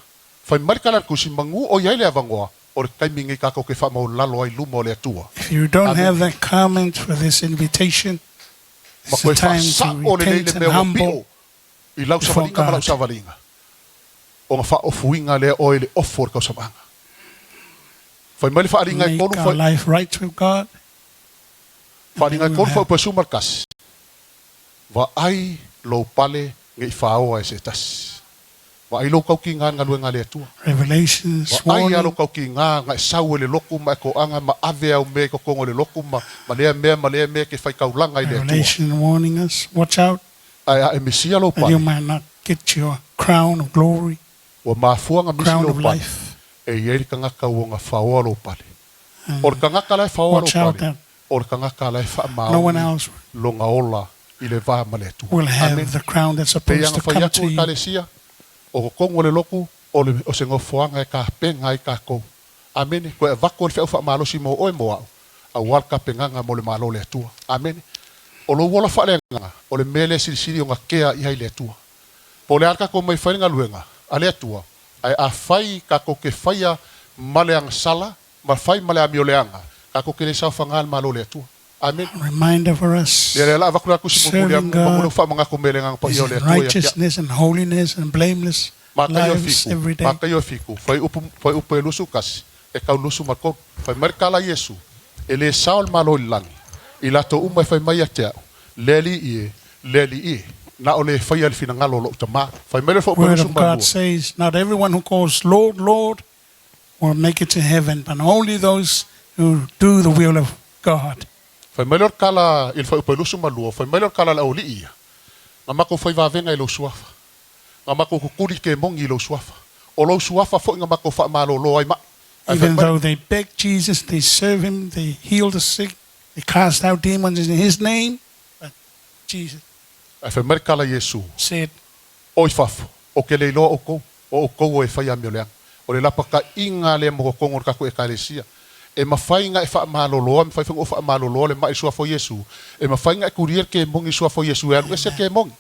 fai mai le tala a le Tusi, manu o i ai le avanoa, o le taimi lenei tatou te faamaulalo ai i luma o le Atua. If you don't Amene. have that garment for this invitation, Ma it's the koe time to faasao lelei repent le and mea ua humble pio i lau before savaliga ma lau God. savaliga, ona faaofuina lea oe i le ofu o le tausamaaga. Fai mai le faaaliga e Make tolu, our fai, life right with God, and faaaliga then e we'll tolu, have faaupu e 11. Vaai lou pale ne i faaoa e se tasi. Vaai lou tautiga i le galuega a le Atua. Revelations, Vaai lava lou warning, tautiga na e sau e le lotu ma e toaga ma ave au mea i totonu o le lotu ma, ma lea mea ma lea mea e te faitaulaga i le Atua. Revelation warning us, watch out Ae a e misia lou that you pale, might not get your crown of glory, ua mafua ona misi crown lou of pale, life. e i ai le tagata ua ona faoa lou pale. O le And tagata la e faoa lou watch out pale, that o le tagata la e no one faamaoni else lona ola i le va ma le Atua. will have Amene. the crown that's Pei supposed ana to fai come atu to e you. Ekalesia, o totonu o le lotu, o le, o se nofoaga e tapena ai tatou. Amene. Toe avatu le feau faamalosi mo oe mo au, auā le tapenaga mo le Malo o le Atua. Amene. O lou ola faaleagaga, o le mea lea e silisili ona kea i ai le Atua. Po o le a le tatou omai e fai le galuega a le Atua, ae afai tatou te faia ma le agasala, ma fai ma le amioleaga, tatou te le saofaga le Malo o le Atua. Amene. A reminder for us, Ia lea la avatu le atu si mulimuli serving atu, ma God faamanatu mai le agaga is paia o in le Atua ia te au. righteousness and holiness and blameless Mataio e lives fitu, every day. Mataio e fitu, fuaiupu, fuaiupu e 21, e tau 23. Fai mai le tala a Iesu, E lē sao le Malo i le lagi, i latou uma e fai mai ia te a'u, Le Alii e, le Alii e, na o le e faia le finagalo o lo'u Tamā. Fai mai le fuaiupu e Word of God 22. says, not everyone who calls Lord, Lord will make it to heaven, but only those who do the will of God. Fai mai lea o le tala i le fuaiupu e 22, fai mai lea o le tala a le aualii ia, Na matou fai vavega i lou suafa, na matou kukuli kemoni i lou suafa, o lou suafa foi na matou faamalōlō ai ma'i. Ae fai Even mai, though they beg Jesus, they serve him, they heal the sick, they cast out demons in his name, but Jesus ae fai mai le tala a Iesu, said, O i fafo, ou te le iloa outou, o outou o e fai amioleaga. O le lapataiga lea mo totonu o le tatou Ekalesia. E mafai ona e faamaloloa, e mafai foi ona ou faamaloloa le ma'i i le suafa o Iesu. E mafai ona e kulia le kemoni i le suafa o Iesu e alu ese le kemoni.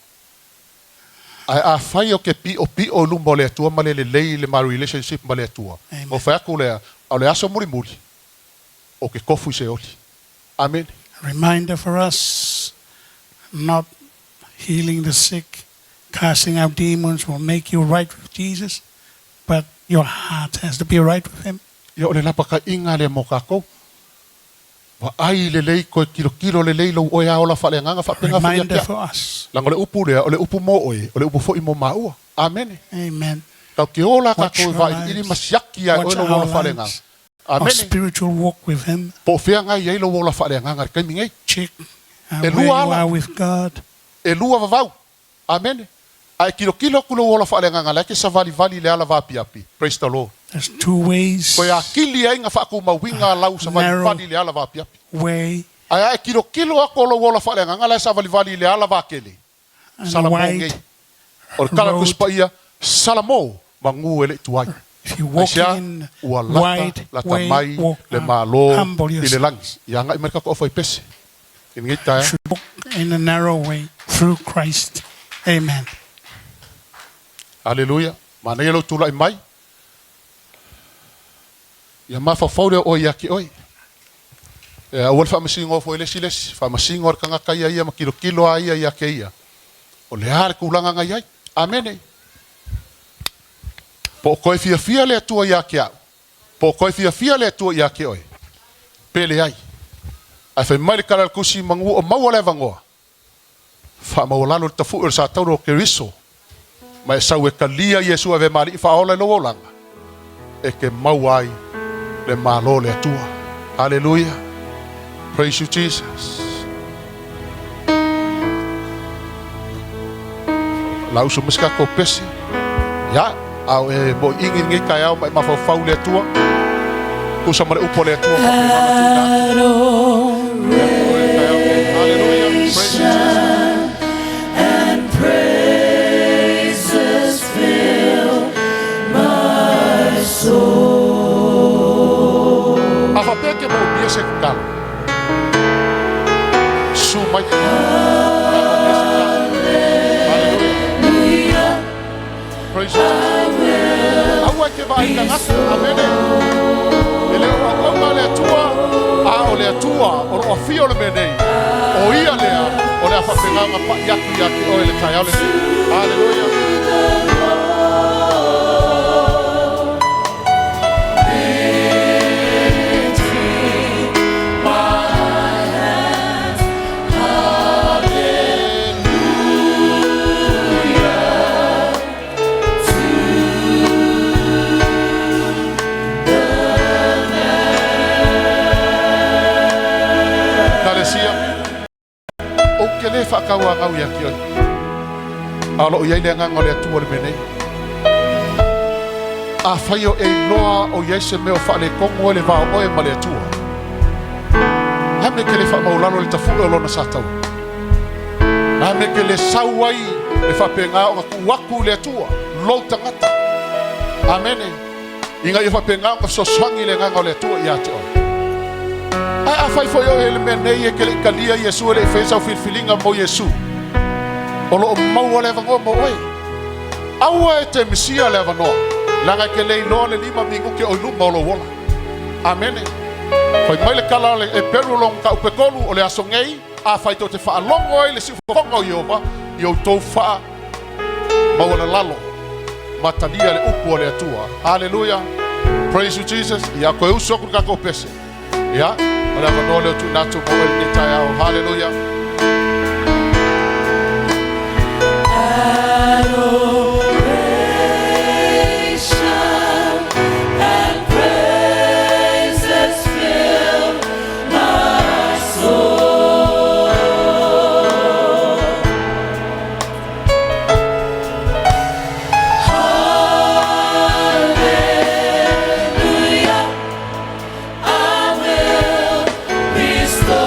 Ae afai ou te piʻopiʻo i luma o le Atua ma le lelei le ma relationship ma le Atua, Amen. ona fai atu lea, o le aso mulimuli, ou te tofu i Seoli. Amene. A reminder for us, not healing the sick, casting out demons will make you right with Jesus, but your heart has to be right with him. Ia, o le lapataiga lea mo kākou. Vaai lelei koe kilokilo lelei lou oe a ola faaleagaga A faapena foi ia te reminder au. for us. Leaga o le upu lea, o le upu mo oe, o le upu foi mo māua. Amene. Amen. Tatou te ola Watch kākou e your vailiili ma lives. siaki ia e oe Watch lou our ola faaleagaga. lives. Our Amene. spiritual walk with him. Po o fea ngai ai lou ola faaleagaga i le taimi nei. Check E where lua you ala. are with God. E lua vavau. Amene. Ae kilokilo atu lou ola faaleagaga la e te savalivali i le ala vaapiapi. Praise the Lord. There's two ways. Toe akili ai na faatumauiga lau Narrow savalivali i le ala vaapiapi. way Ae a e kilokilo atu o lou ola faaleagaga la e savalivali i le ala vaakele. And a Salamo wide nei. O le kala road. tusi paia, Salamo, magū e le i tuai. If you walk Aisea? in Ua lata wide lata way, mai walk le up, malo humble i le yourself. lagi. Ia agai mai le tatou aufaipese. I lenei taeao. Should walk in a narrow way through Christ. Amen. Aleluia. Manaia lou tulai mai. Ia mafaufau lea o oe ia te oe. E aua le faamasinoa foi le isi le isi. Faamasino le tagata ia ia ma kilokilo a ia ia te ia. O le a le tulaga na i ai. Amene. Po o koe fiafia le Atua ia te au. Po o koe fiafia le Atua ia te oe. Pe leai. Ae fai mai le tala a le Tusi manu o maua le avanoa. Faamaualalo le tafu'i o le satauro o Keriso, ma e sau e talia Iesu ave ma Alii faaola i lou olaga, e te maua ai le Malo o le Atua. Haleluia! Praise you Jesus. La uso mai se tatou pese. Ia, a o e mo'iiga i lenei taeao ma e mafaufau i le Atua. Tusa ma le upu a le Atua faapena ona tuuina atu. Ia, o le taeao lenei. Haleluia. Praise you Jesus. A faapea ke moomia se tatalo, susu mai. Moomia se tatalo. Haleluia. Praise you Jesus. Aua e te vaai tagata. Amene. E le o auauna le Atua, a o le Atua o lo o afio i le mea nei. O Ia lea o le a faapena ona pai atu ia te oe i le taeao lenei. Haleluia. Ekalesia, ou te le faatauagau ia te oe, a o lo o i ai le Agaga o le Atua i le mea nei. Afai o e iloa o i ai se mea o faaletonu ai le va o oe ma le Atua, a mea e te le faamaulalo i le tafu'e o Lona sataua? A mea e te le sau ai le faapena ona tuu atu i le Atua lou tagata? Amene. Ina ia faapena ona fesoasoani le Agaga o le Atua ia te oe. Ae afai foi oe i le mea nei e te le i talia Iesu e le i faia sau filifiliga mo Iesu, o lo o maua le avanoa mo oe. Aua e te misia le avanoa, leaga e te le iloa le lima minute o i luma o lou ola. Amene. Fai mai le tala a le Eperu o lona taupetolu, o le aso nei, afai tou te faalogo ai i le siufofoga o Ieova, i outou faa maualalalo ma talia le upu a le Atua. Aleluia! Praise you Jesus. Ia toe usu atu le tatou pese. Ia, o le avanoa lea o tuuina atu mo oe i lenei taeao. Haleluia! Adoration and praises fill my soul. Hallelujah, I will bestow.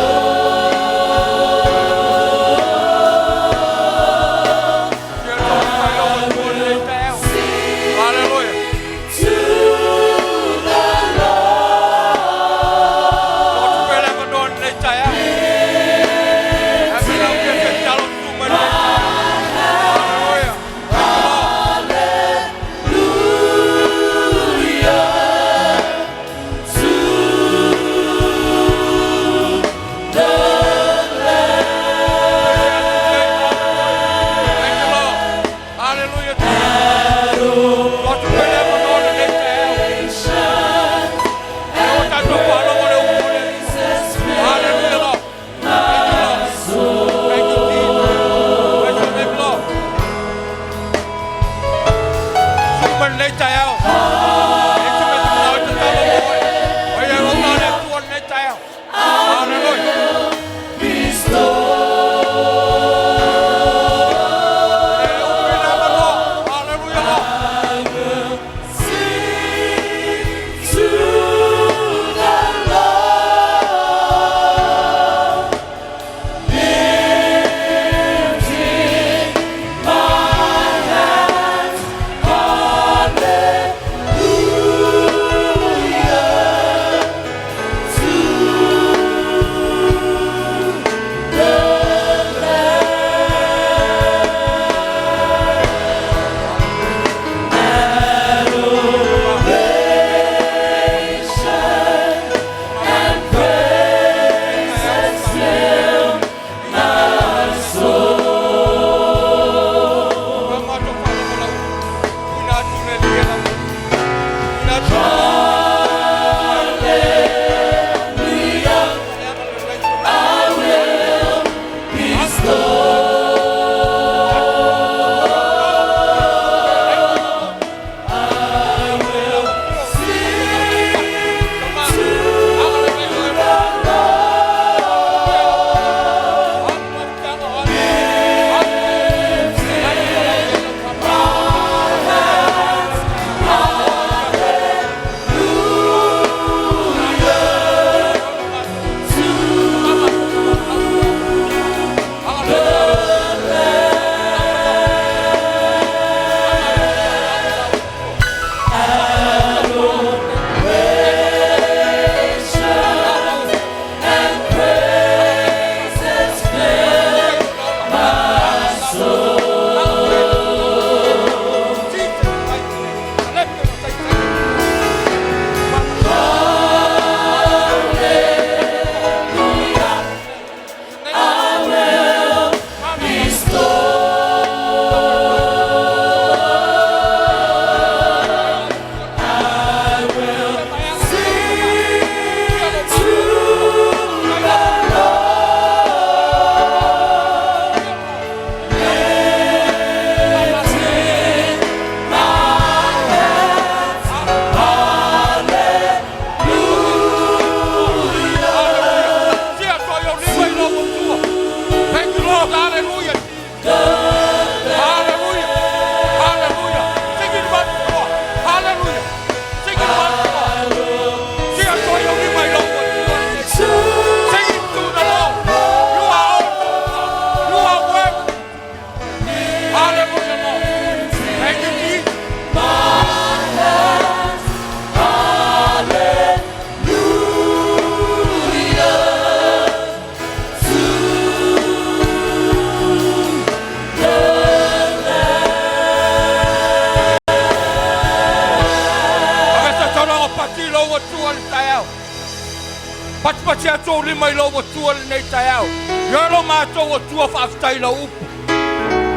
Patipati atu ou lima i lou Atua lenei taeao. Ioe lo matou Atua, faafetai i lau upu.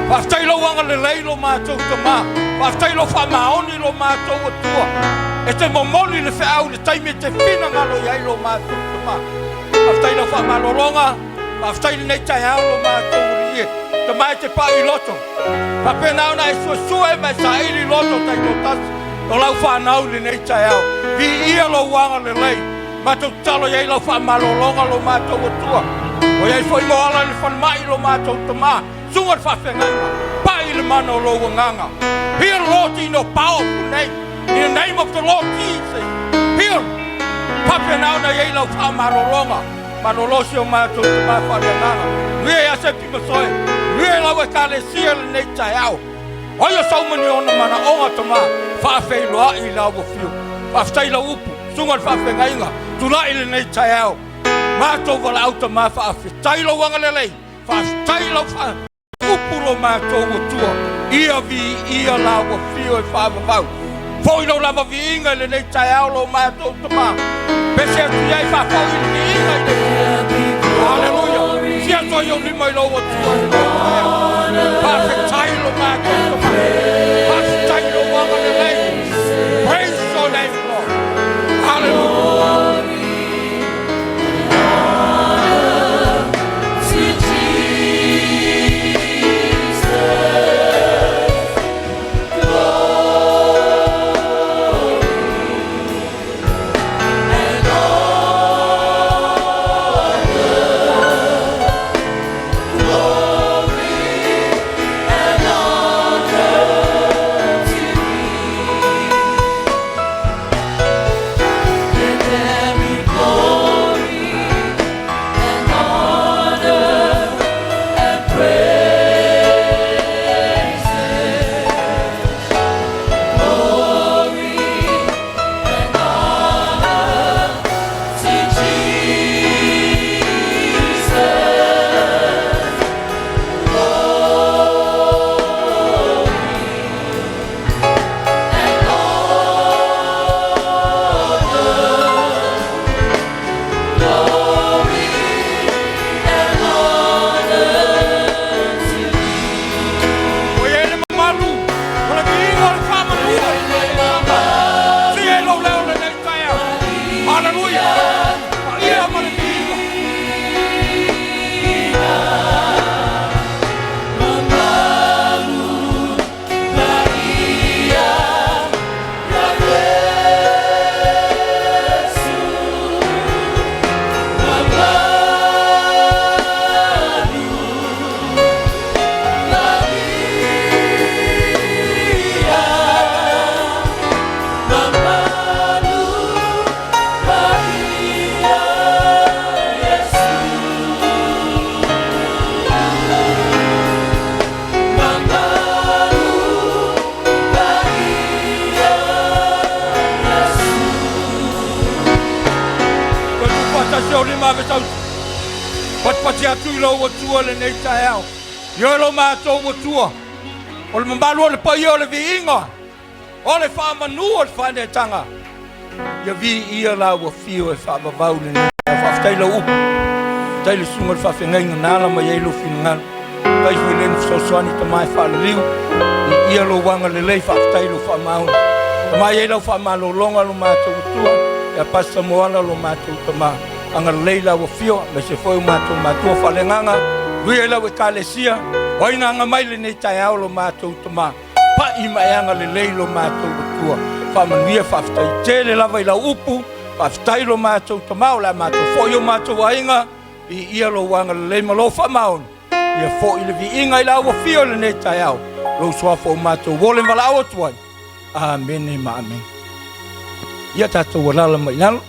Faafetai i lou agalelei lo matou Tama. Faafetai i lou faamaoni lo matou Atua. E te momoli le feau i le taimi e te finagalo i ai lo matou Tama. Faafetai i lau faamalologa. Faafetai i lenei taeao lo matou Alii e. Tama e te pai i loto. Faapena ona e suesue ma e saili i loto taitoatasi o lau fanau i lenei taeao. Viia lou agalelei. Matou tatalo i ai lau faamalologa lo matou Atua. Ua i ai foi moala i le falemai lo matou Tama, suga le faafeagaiga, pai i le mana o lou agaga. Heal Lord in your powerful name. In the name of the Lord Jesus. Heal. Faapena ona i ai lau faamalologa. Malolo si o matou Tama faaleagaga. Nuia ia Sepi Masoe. Nuia lau ekalesia lenei taeao. Ai o saumani ona manaoga Tama, faafeiloai i lau afio. Faafetai lau upu, suga le faafeagaiga, tulai lenei taeao. Matou valaau Tama, faafetai lou agalelei, faafetai lau faa upu lo matou Atua. Ia viia lau afio e faavavau. Foi lou lava viiga i lenei taeao lo matou Tama. Pese atu i ai faafoi le viiga i le Haleluia. Sia toi ou lima i lou Atua i lenei taeao. Faafetai lo matou Tama. Faafetai lou agalelei. Praise your name, Lord. Hallelujah. Ua i ai le mamalu o le viiga o le faamanua. Sii ai lou leo lenei taeao. Haleluia! Paia ma le viiga. Toe tuufaatasi ou lima ave sau patipati atu i lou Atua lenei taeao. Ioe lo matou Atua, o le mamalu o le paia o le viiga, o le faamanu o le faaneetaga, ia viia lau afio e faavavau lenei taeao. Faafetai lau upu, faafetai le susuga i le faafeagaiga na ala mai ai lou finagalo. Faafetai foi i le fesoasoani Tama e faalaliu, viia lou agalelei, faafetai lou faamaoni. Tama e i ai lau faamalologa lo matou Atua, ia Pastor Moala lo matou Tama. Agalelei lau afio, aemaise foi o matou matua faaleagaga, lui ai lau ekalesia, o ai na aga mai lenei taeao lo matou Tama. Pai ma e agalelei lo matou Atua. Faamanuia, faafetai tele lava i lau upu, faafetai lo matou Tama, o le a matou foi o matou aiga, viia lou agalelei ma lou faamaoni. Ia foi le viiga i lau afio i lenei taeao, lou suafa o matou ole ma valaau atu ai. Amene ma amene. Ia tatou alala mai i lalo.